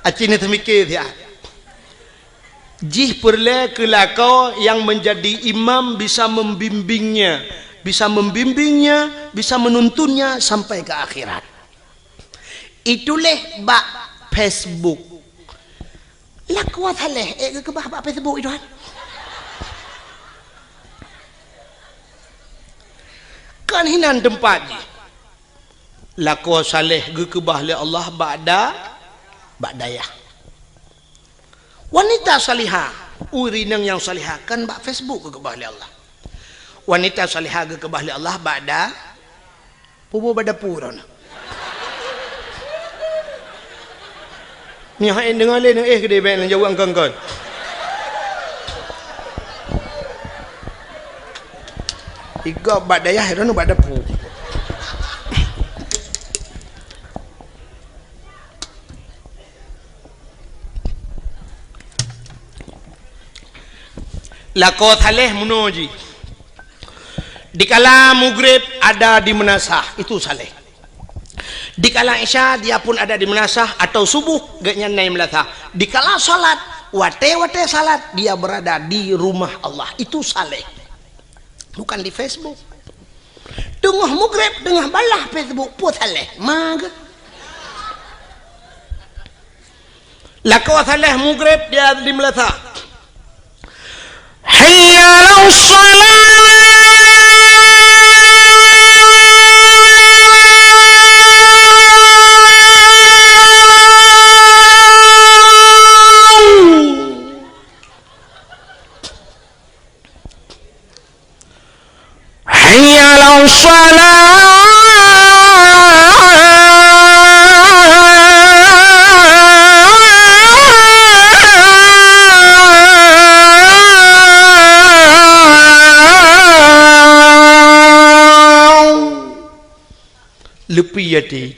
Aci ni teumikir siat. Jih peureulée keu lakoe nyang meunjadi imam bisa membimbingnya, bisa membimbingnya, bisa menuntunnya sampai ke akhirat. Ituléh bak Facebook. Lakoe saléh, ék geukeubah bak Facebook itu kan? Kan hinan teumpat jih. Lakoe saléh geukeubah lé Allah bak da-, bak dayah. Wanita salihah, ureuëng inong nyang salihah kan bak Facebook geukeubah lé Allah. Wanita salihah geukeubah lé Allah bak da-, puboh bak dapu droeneuh. Nyoe hai deungoe lé neuéh keudéh bék neujaweueb kon-kon. Igob bak dayah droeneuh bak dapu. Lakoe saléh meunoe jih. Dikala mugreb ada di meunasah, itu saléh. Dikala isya dia pun ada di meunasah atau subuh geuhnyan na i meunasah. Dikala salat, watée-watée salat dia berada di rumah Allah, itu saléh. Bukan di Facebook. Teungoh mugreb, teungoh balah Facebook, peue saléh. Ma geuh. Lakoe saléh mugreb dia di meunasah. Hayya 'alas shalah. Hayya 'alas shalah. Leupie até.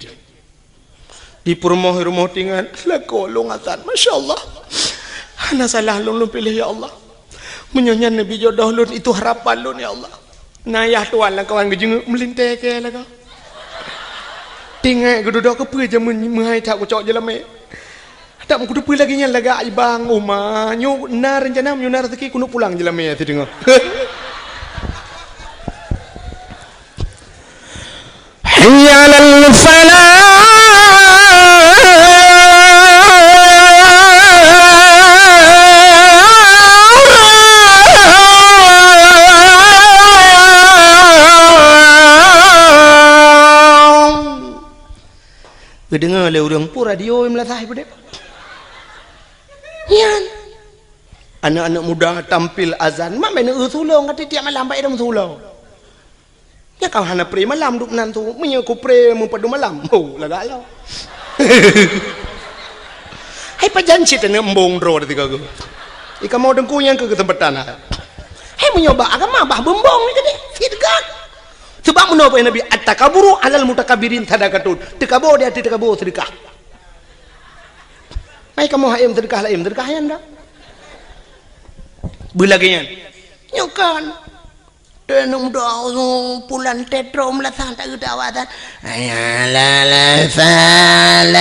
Di peurumoh-rumoh tingan, lakoe lôn azan. Masya Allah. Hana salah lôn, lôn piléh, ya Allah. Meunyoe nyan neubi jodoh lôn, itu harapan lôn, ya Allah. Na yah tuan lam kawan geujeungeuk meulintée keu lakoe. Tingat geududoe keupeue jameun meuhai that kucok jeulamé. Tak meukuteupeu lagée nyan lagak ibang uma. Nyoe na reuncana, meunyoe na raseuki keuneuk pulang jeulamé sideungoe. Hayya 'alal falah. Geudeungoe lé ureuëng peue radio i meunasah i peudeh. Nyan. Aneuk-aneuk muda tampil azan, mak bèk neueu tulông ka tiep-tiep malam bak idong tulông. Nyan ka hana pré malam duek nan tu, meunyoe ku pré meupadum malam. Oh, lagak lom. Hai pajan cit aneuk embong droe teuka geuh. Ikamoe teungku nyang keu keuseumpatan hai. Hai meunyoe bak agama bah beumbong ni tadi, seudeukah. Sebab meunoe Nabi, "At-takaburu 'alal mutakabbirin sadaqatun." Teukaboe di ateueh teukaboe seudeukah. Mai kamoe hayem seudeukah laén, seudeukah nyan dah. Beulagèe nyan. Nyoe kan. Teuh aneuk muda, pulan teutrom lasang tak geudawa dan. Hayya 'alal falah.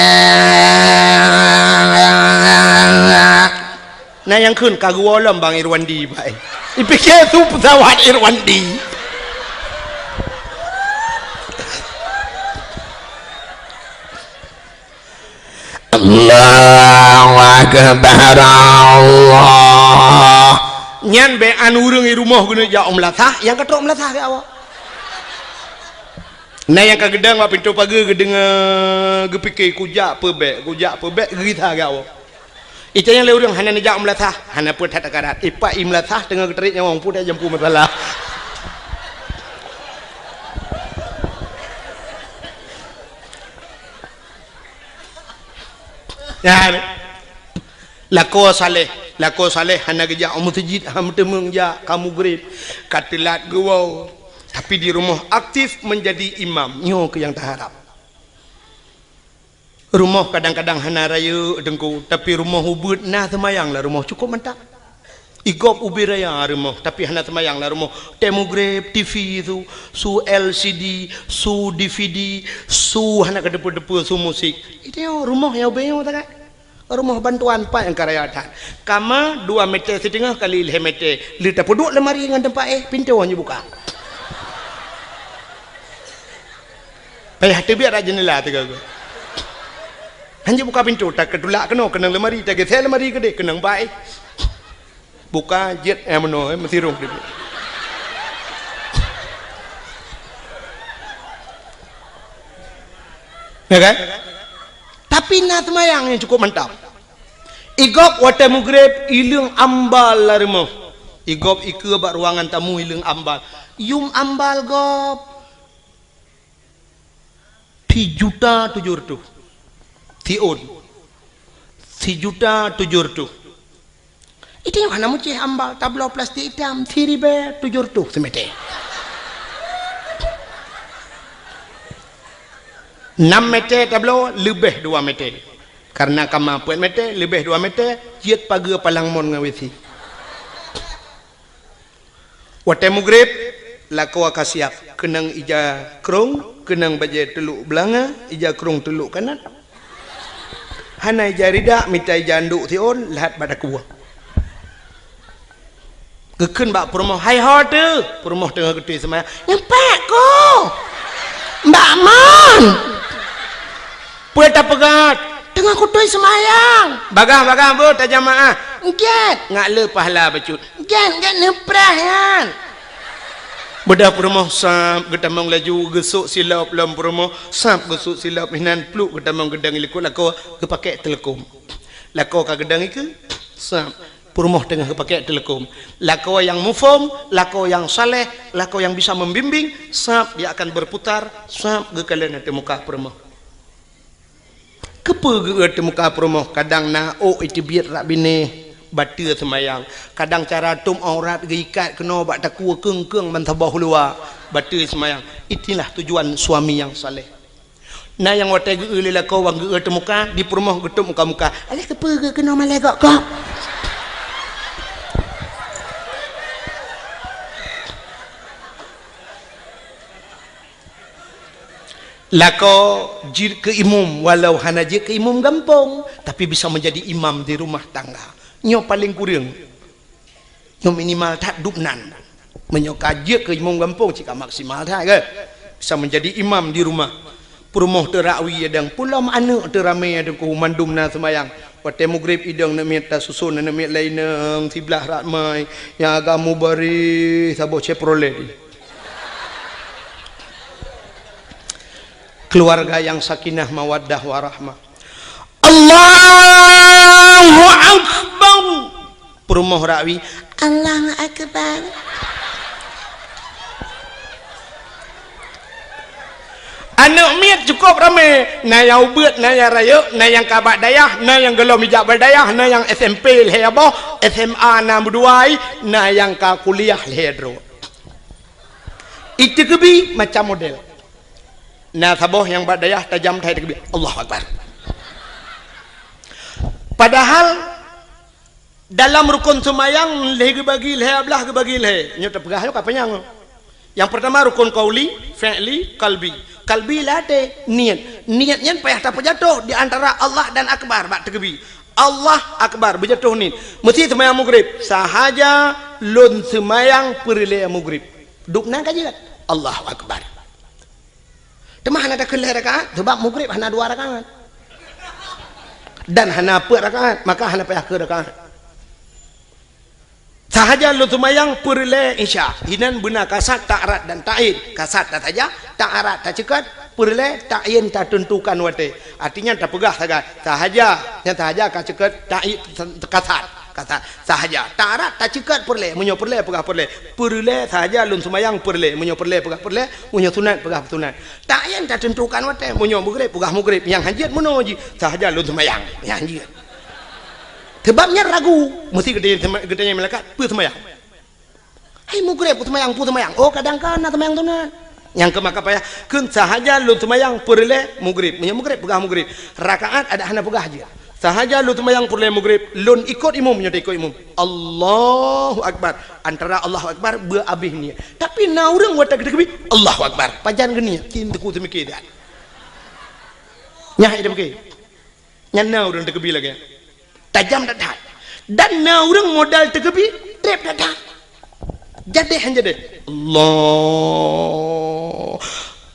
Na nyang kheun ka geuwoe lom Bang Irwandi, bai. Ipike su pesawat Irwandi. Allahu Akbar, Allah. Nyan bèk an ureueng i rumoh keuneuk jak u meulasah, nyang ka trok meulasah keu awak. Na nyang ka geudong bak pintoe pageue geudeungoe, geupike, "Kujak peubek, kujak peubek," geugisa geuwoe. Ica nyang lé ureuëng hana neujak meulasah, hana peue that takarat. Ipak i meulasah teungoh geutreuk nyawöng, peue that jampu masalah. Nyan. Lakoe saleh, lakoe saleh hana geujak u meuseujid, hana meuteumeung jak, ka mugreb, ka teulat geuwoe. Tapi di rumoh aktif meunjadi imam, nyoe keuh nyang taharab. Rumoh kadang-kadang hana rayeuk teungku, tapi rumoh ubeuet na seumayang lam rumoh cukup mantap. Igob ubé raya rumoh, tapi hana seumayang lam rumoh. Tée mugreb, T V su, su L C D, su D V D, su hana keudeupeue-deupeue, su musik. Itu rumoh nyang ubé nyoe takai. Rumoh bantuan pat nyang ka raya that. Kama dua meter siteungoh kali lhée meter. Lé tapeuduek lemari ngon teumpat éh, pintoe hana buka. Payah teubiet rak jeundela teuga. Hana buka pintoe, takeutulak keunoe keunong lemari, tageusée lemari keudeh keunong bai. Buka jeuet, eh, meunoe, eh, meusirong teubiet. Ya kan? Tapi na seumayang nyang cukup mantap. Igob watée mugreb, ileueng ambal lam rumoh. Igob ikeue bak ruangan tamu, ileueng ambal. Yum ambal gob. Sijuta tujoh reutôh. Siôn. Sijuta tujoh reutôh. Itu nyang hana mucéh ambal, tabloe plastik itam, siribée tujoh reutôh simeter. Nam meter tabloe, leubeh dua meter. Karena kama peuet meter, leubeh dua meter, jeuet pageue palang mon ngon W C. Watée mugreb, lakoe ka siab, keunong ija krong, keunong bajée teulok beulanga, ija krong teulok kanat. Hana ija ridak, mita ija andok siôn, lahat bak dakue. Geukheun bak peurumoh, "Hai ho teuh?" Peurumoh teungoh geutôi seumayang. "Nyoe pat, Ko." "Bak mon?" "Peue tapeugah?" "Teungoh kutôi seumayang." "Bagaih-bagaih beuh tajamaah." "Gét." "Ngat le pahala bacut." "Gét, gét neuprah nyan." Beudôh peurumoh sab geutamong laju, geusok silop lom peurumoh, sab geusok silop hinan, pluek geutamong geudong likot lakoe, geupakée teuleukom. Lakoe ka geudong ikeue, sab peurumoh teungoh geupakée teuleukom. Lakoe nyang muphom, lakoe nyang saleh, lakoe nyang bisa membimbing, sab dia akan berputar, sab geukalon ateueh muka peurumoh. Keupeue geu-eu teuh muka peurumoh? Kadang na ôk iteubiet rak binéh, bateue seumayang. Kadang cara tôb aurat geuikat keunoe bak takue keung-keung ban saboh luwa, bateue seumayang. Itulah tujuan suami nyang saleh. Na nyang watée geu-eu lé lakoe wan geu-eu teuh muka, di peurumoh geutôb muka-muka. "Alah, keupeue geu-eu keunoe malée gok-gok?" Lakoe jeuet keu imum, walau hana jeuet keu imum gampông, tapi bisa menjadi imam di rumah tangga. Nyoe paleng kureueng. Nyoe minimal that dubnan. Meunyoe ka jeuet keu imum gampông, cit ka maksimal that, kan? Bisa menjadi imam di rumah. Peurumoh teuh rak wie idong, pulom aneuëk teuh ramé idong, mandum na seumayang. Watée mugreb idong aneuk miet, tasuson aneuk miet laén inong siblah rak mai, nyang agam mubareh saboh Chevrolet. Keluarga yang sakinah, mawaddah, warahmah. Allahu Akbar. Peurumoh rak wie, Allahu Akbar. Aneuk miet cukup ramé, na nyang ubeuet, na nyang rayeuk, na nyang ka bak dayah, na nyang gohlom ijak bak dayah, na nyang S M P lhée boh, S M A na meudua, na nyang ka kuliah lhée droe. Iteukeubi macam model. Na saboh nyang bak dayah tajam that iteukeubi. Allahu Akbar. Padahal dalam rukon seumayang lhée geubagi lhée, ablah geubagi lhée. Nyoe teupeugah nyoe ka panyang. Nyang peurtama rukon qauli, fi'li, qalbi. Qalbi lam até, niet. Niet nyan payah tapeujatoh di antara Allah dan Akbar bak teukeubi. Allah Akbar, beujatoh niet. Meusi seumayang mugreb, sahaja lôn seumayang peureulée mugreb. Dubnan ka jeuet. Allahu Akbar. Teuma hana takheun lhée rakaat, sabab mugreb hana dua rakaat. Dan hana peuet rakaat, maka hana payah kheun rakaat. Sahaja lôn seumayang peureulée Isya. Inan beuna kasad, ta'rad dan ta'yin. Kasad tasaja, ta'rad taceukat, peureulée ta'yin tateuntukan watée. Artinya tapeugah sagai. Sahaja, nyang sahaja ka ceukat ta'yin kasad. Kasad. Sahaja. Ta'rad taceukat peureulée. Meunyoe peureulée peugah peureulée. Peureulée sahaja lôn seumayang peureulée. Meunyoe peureulée peugah peureulée. Meunyoe sunat peugah sunat. Ta'yin tateuntukan watée. Meunyoe mugrib peugah mugrib. Nyang hanjeuet meunoe jih. Sahaja lôn seumayang. Nyang hanjeuet. Sebab nyan ragu, meusti geutanyong, geutanyong malaikat, "Peue seumayang?" "Hai mugrib, peue seumayang, peue seumayang?" "Oh, kadang ka na seumayang sunat." Nyang keu maka payah, kheun sahaja lôn seumayang peureulée mugrib. Meunyoe mugrib, peugah mugrib. Rakaat adak hana peugah jih. Sahaja lôn seumayang peureulée mugrib, lôn ikot imum, nyoe ikot imum. Allahu Akbar. Antara Allahu Akbar, beu abéh niet. Tapi na ureuëng watée geuteukeubi, Allahu Akbar. Pajan geuniet, cit teungku seumiké that. Nyah idam ke. Nyan na ureuëng teukeubi lagée nyan. Tajam that-that. Dan na ureuëng modal teukeubi, treb that-that. Jadéh han jadéh. Allah.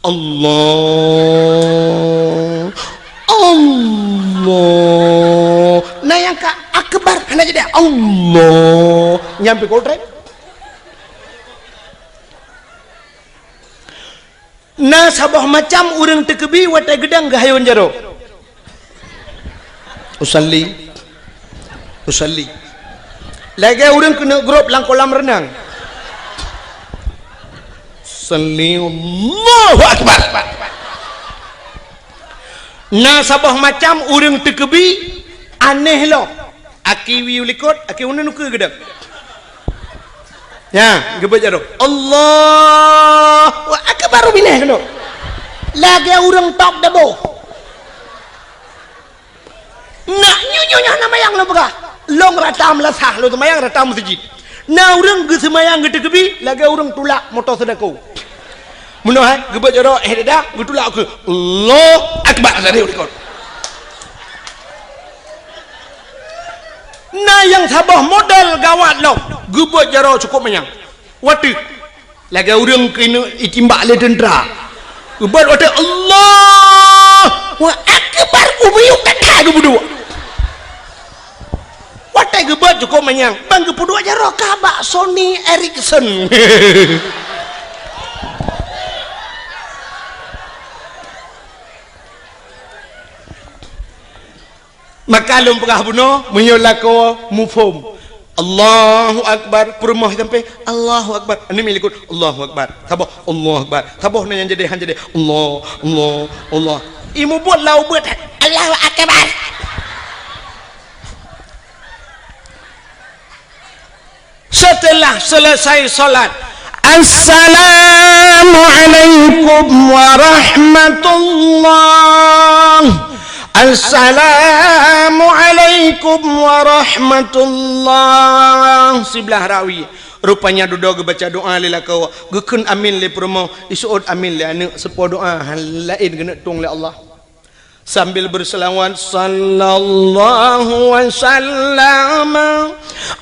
Allah. Allah. Na nyang ka akbar hana jadéh. Allah. Nyang pih kok treb. Na saboh macam ureuëng teukeubi watée geudang geuhayôn jaroe. Usalli. Usalli. Lagée ureuëng keuneuk grob lam kolam reunang. Salli, Allahu Akbar. Na saboh macam ureuëng teukeubi aneh lom. Aki wiyeue likot, aki uneun ukeue geudang. Nya, geubeuet jaroe. Allahu Akbar, binéh keunoe. Lagée ureuëng top deboh. Nak nyoe, nyoe, nyoe na mayang lôn peugah. Lôn rata meulasah, lôn seumayang rata meuseujid. Na ureuëng geuseumayang geuteukeubi, lagée ureuëng tulak moto seudako. Meunoe hai, geubeuet jaroe, eh, dada, geutulak ukeue. Allahu Akbar, sadeh u likot. Na nyang saboh model gawat lom, geubeuet jaroe cukôp manyang. Watée lagée ureuëng keuneuk itimbak lé teuntra. Geubeuet watée Allahu Akbar, ubiyuk that-that geupeuduek. Watée geubeuet cukôp manyang, ban geupeuduek jaroe ka bak Sony Ericsson. Maka lôn peugah bunoe, meunyoe lakoe muphom. Allahu Akbar, peurumoh sampai, Allahu Akbar. Aneuk miet likot, Allahu Akbar. Saboh, Allahu Akbar. Saboh na nyang jadéh, han jadéh. Allah, Allah, Allah. Imeubeuet lam ubeuet, Allahu Akbar. Setelah selesai salat, "Assalamualaikum warahmatullah. Assalamualaikum warahmatullah." Siblah rawi. Rupanya dudoe geubaca doa lé lakoe, geukheun amin lé peurumoh, iseuôt amin lé aneuk, seupôt doa laén geuneuk tueng lé Allah. Sambil berselawat, "Sallallahu wasallam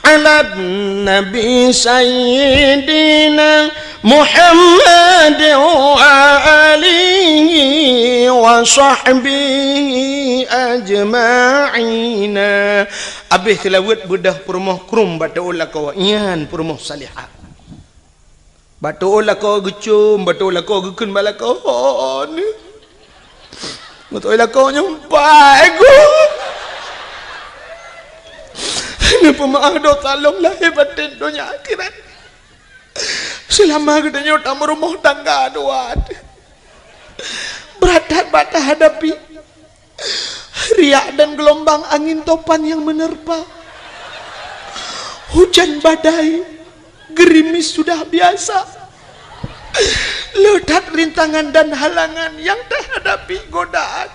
ala nabi sayyidina Muhammad wa alihi wa sahbihi ajma'ina." Abéh seulaweuet beudôh peurumoh krueng bak teuôt lakoe, nyan peurumoh salihah. Bak teuôt lakoe geucôm, bak teuôt lakoe geukheun bak lakoe, "Oh, ni. Beutôi lakoe nyoe pai geuh. Neupeumaáh dosa lôn lahé batén donya akhirat. Seulama geutanyoe tameurumoh tangga dua, brat that bak tahadapi." Riak dan gelombang angin topan yang menerpa. Hujan badai, gerimis sudah biasa. Le that rintangan dan halangan yang tahadapi godaan.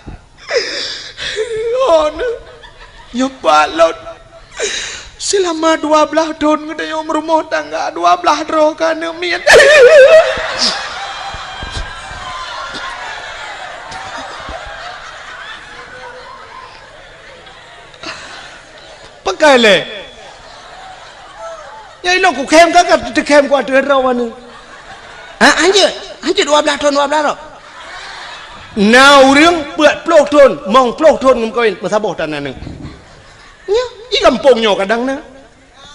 Oh, nyoe pat lôn. Seulama dua blaih thon geutanyoe meurumoh tangga, dua blaih droe ka aneuk miet. Pakai lé. Nyang inoe kukhém ka, ka teukhém ku ateueh droe aneuk. Ha, hanjeuet. Hanjeuet dua blaih thon, dua blaih droe. Na ureuëng peuet ploh thon, mong ploh thon ngon kawin, meusaboh tan aneuk. Nyoe, di gampông nyoe kadang na.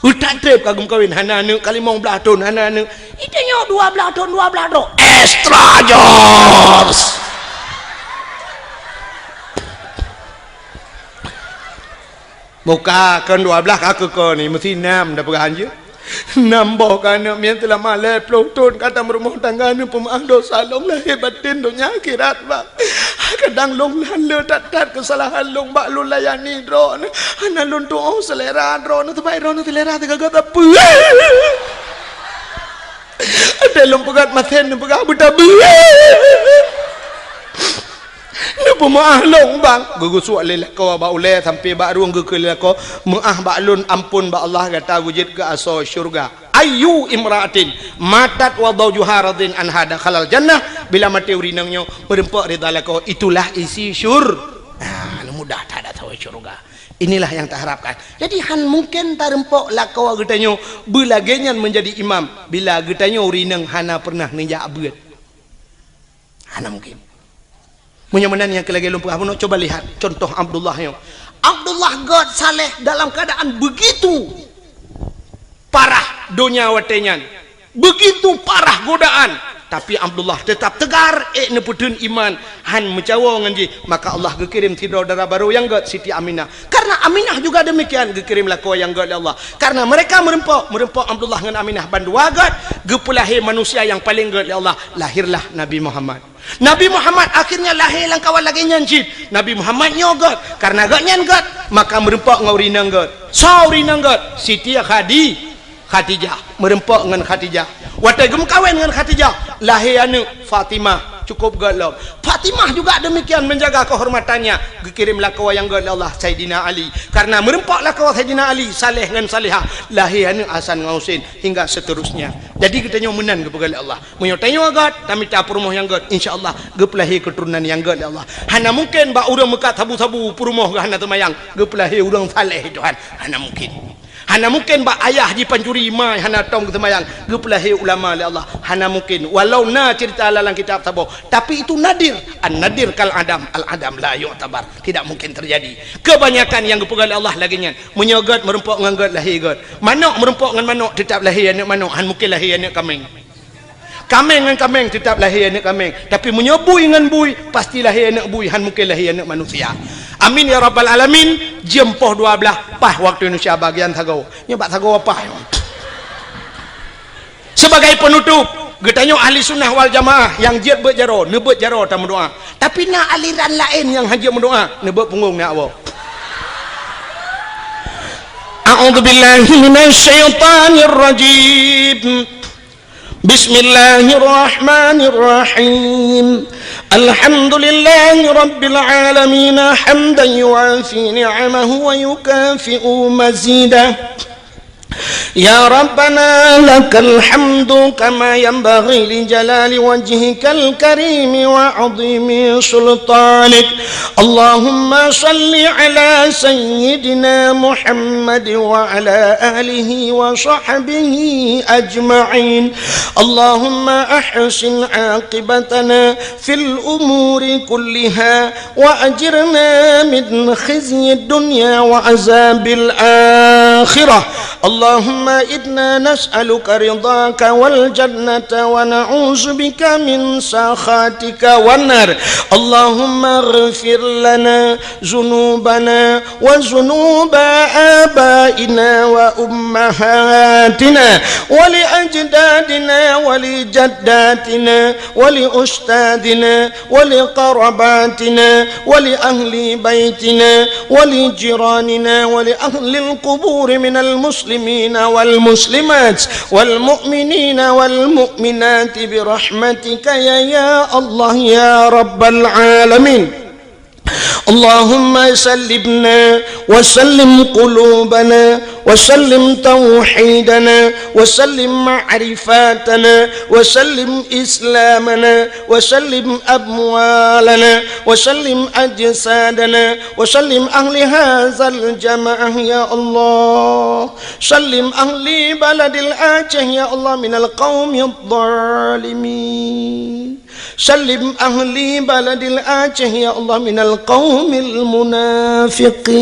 Utak treb ka geumeukawen, hana aneuk, ka limong blaih thon, hana aneuk. Itu nyoe dua blaih thon, dua blaih droe. Extra George. Muka kon dua blaih ka keu ko ni, meusti nam dah peugah anjeuk. Nam boh ka aneuk miet teulama lhèe ploh thon ka tameurumoh tangga, neupeumaáh dosa lôn lahé batén donya akhirat, Bang. Kadang lôn lheueh that-that keusalahan lôn bak lôn layani droeneuh. Hana lôn tuoh seulera droeneuh, teuma droeneuh seulera teugaga sapeue. Até lôn peugah masen neupeugah beutabeue. Neupeumeuáh lôn, Bang. Geugeusuek lé lakoe bak ulèe sampoe bak rueng, geukheun lé lakoe, "Meuáh bak lôn, amphon bak Allah, gata geujeuet keu asoe syeuruga." Ayyu imra'atin matat wa zawjuha radin anha dakhalal jannah. Bila maté ureueng inong nyoe meureumpok ridha lakoe, itulah isi syur-, ah, mudah that asoe syeuruga. Inilah yang taharapkan. Jadi, han mungken tareumpok lakoe geutanyoe beulagèe nyan meunjadi imam bila geutanyoe ureueng inong hana peureunah neujak beuet. Hana mungken. Meunyoe meunan nyang keu lagèe lôn peugah bunoe, coba lihat contoh Abdullah nyoe. Abdullah gèt saleh dalam keadaan begitu parah donya watèe nyan, begitu parah godaan, tapi Abdullah tetap tegar, ék neupeutheun iman, han meucawo ngon jih. Maka Allah geukirém sidroe dara barô nyang gèt, Siti Aminah. Karena Aminah juga demikian, geukirém lakoe nyang gèt lé Allah. Karena mereka meureumpok, meureumpok Abdullah ngon Aminah bandua gèt, geupeulahé manusia nyang paleng gèt lé Allah. Lahirlah Nabi Muhammad. Nabi Muhammad akhirnya lahé lam kawan lagèe nyan cit. Nabi Muhammad nyoe gèt, karena gobnyan gèt, maka meureumpok ngon ureueng inong gèt. Soe ureueng inong gèt? Siti Khadi-, Khadijah. Meureumpok ngon Khadijah. Watèe geumeukawen ngon Khadijah, lahé aneuk Fatimah, cukup gèt lom. Fatimah juga demikian menjaga kehormatannya, geukirém lakoe nyang gèt lé Allah, Saidina Ali. Karena meureumpok lakoe Saidina Ali, saleh ngon salehah, lahé aneuk Hasan ngon Husein, hingga seterusnya. Jadi geutanyoe meunan geupeugah lé Allah. Meunyoe tanyoe gèt, tamita peurumoh nyang gèt, insya Allah geupeulahé keuturonan nyang gèt lé Allah. Hana mungken bak ureueng meukat sabu-sabu peurumoh geuh hana teumayang, geupeulahé ureueng saleh Tuhan. Hana mungken. Hana mungken bak ayah jipancuri, ma hana tom geuseumayang, geupeulahé ulama lé Allah. Hana mungken. Walau na cerita lam kitab saboh, tapi itu nadir. An-nadir kal adam, al-adam la yu'tabar. Tidak mungkin terjadi. Kebanyakan nyang geupeugah lé Allah lagèe nyan. Meunyoe gèt meureumpok ngon gèt, lahé gèt. Manok meureumpok ngon manok, teutap lahé aneuk manok, han mungken lahé aneuk kaméng. Kaméng ngon kaméng teutap lahé aneuk kaméng. Tapi meunyoe bui ngon bui, pasti lahé aneuk bui, han mungken lahé aneuk manusia. Amin ya rabbal alamin. Jeuem poh dua blaih, paih waktu Indonesia bagian sagoe. Nyoe bak sagoe paih. Sebagai penutup, geutanyoe ahli sunnah wal jamaah nyang jeuet beuet jaroe, neubeuet jaroe tameudoa. Tapi na aliran laén nyang han jeuet meudoa, neubeuet punggong neujak woe. A'udzubillahi minasyaitonirrajim. Bismillahirrahmanirrahim. Alhamdulillahi rabbil alamin, hamdan yuwafi ni'amahu wa yukafi'u mazidah. Ya Rabbana, lakal hamdu kama yanbaghi li jalali wajhikal karimi wa azimi sultanik. Allahumma salli ala sayyidina Muhammad wa ala alihi wa sahbihi ajma'in. Allahumma ahsin aqibatana fil umuri kulliha wa ajirna min khizyid dunya wa azabil akhirah. Allahumma inna nas'aluka ridhaka wal jannata wa na'udzubika min sakhatika wan nar. Allahumma ighfir lana dzunubana wa dzunuba abaina wa ummahatina wa li ajdadina wa li jaddatina wa li ustadzina wa li qarabatina wa li ahli baitina wa li jiranina wa li ahlil quburi minal muslimina wal muslimat wal mu'minina wal mu'minati bi rahmatika ya, ya Allah ya Rabbal alamin. Allahumma sallimna wa sallim qulubana wa sallim tauhidana wa sallim ma'rifatana wa sallim islamana wa sallim amwalana wa sallim ajsadana wa sallim ahli hadzal jamaah ya Allah. Sallim ahli baladil Aceh ya Allah minal qaumidh dhalimin. سلم أهلي بلد الآجه يا الله من القوم المنافقين.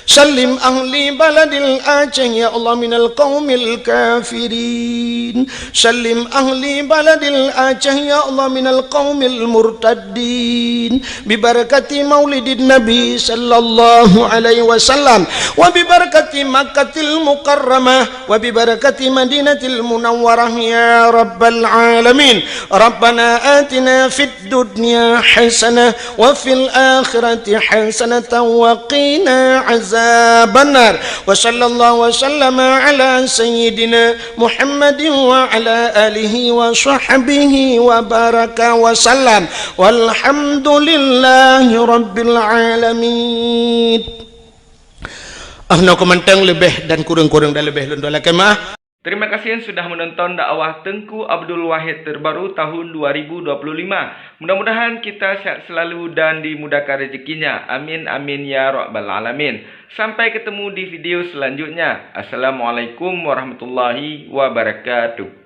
سلم أهلي بلد الآجه يا الله من القوم الكافرين. سلم أهلي بلد الآجه يا الله من القوم المرتدين. ببركة مولد النبي صلى الله عليه وسلم، وببركة مكة المكرمة، وببركة مدينة المنورة يا رب العالمين. ربنا آتنا في الدنيا حسنة وفي الآخرة حسنة وقنا عذاب النار. وصلى الله وسلم على سيدنا محمد وعلى آله وصحبه وبارك وسلم. والحمد لله رب العالمين. Ah, nyoe keuh mantong, leubeh dan kureueng-kureueng dan leubeh lôn lakée meu'ah. Terima kasih sudah menonton dakwah Teungku Abdul Wahid terbaru tahun dua ribu dua puluh lima. Mudah-mudahan kita sehat selalu dan dimudahkan rezekinya. Amin, amin, ya rabbal alamin. Sampai ketemu di video selanjutnya. Assalamualaikum warahmatullahi wabarakatuh.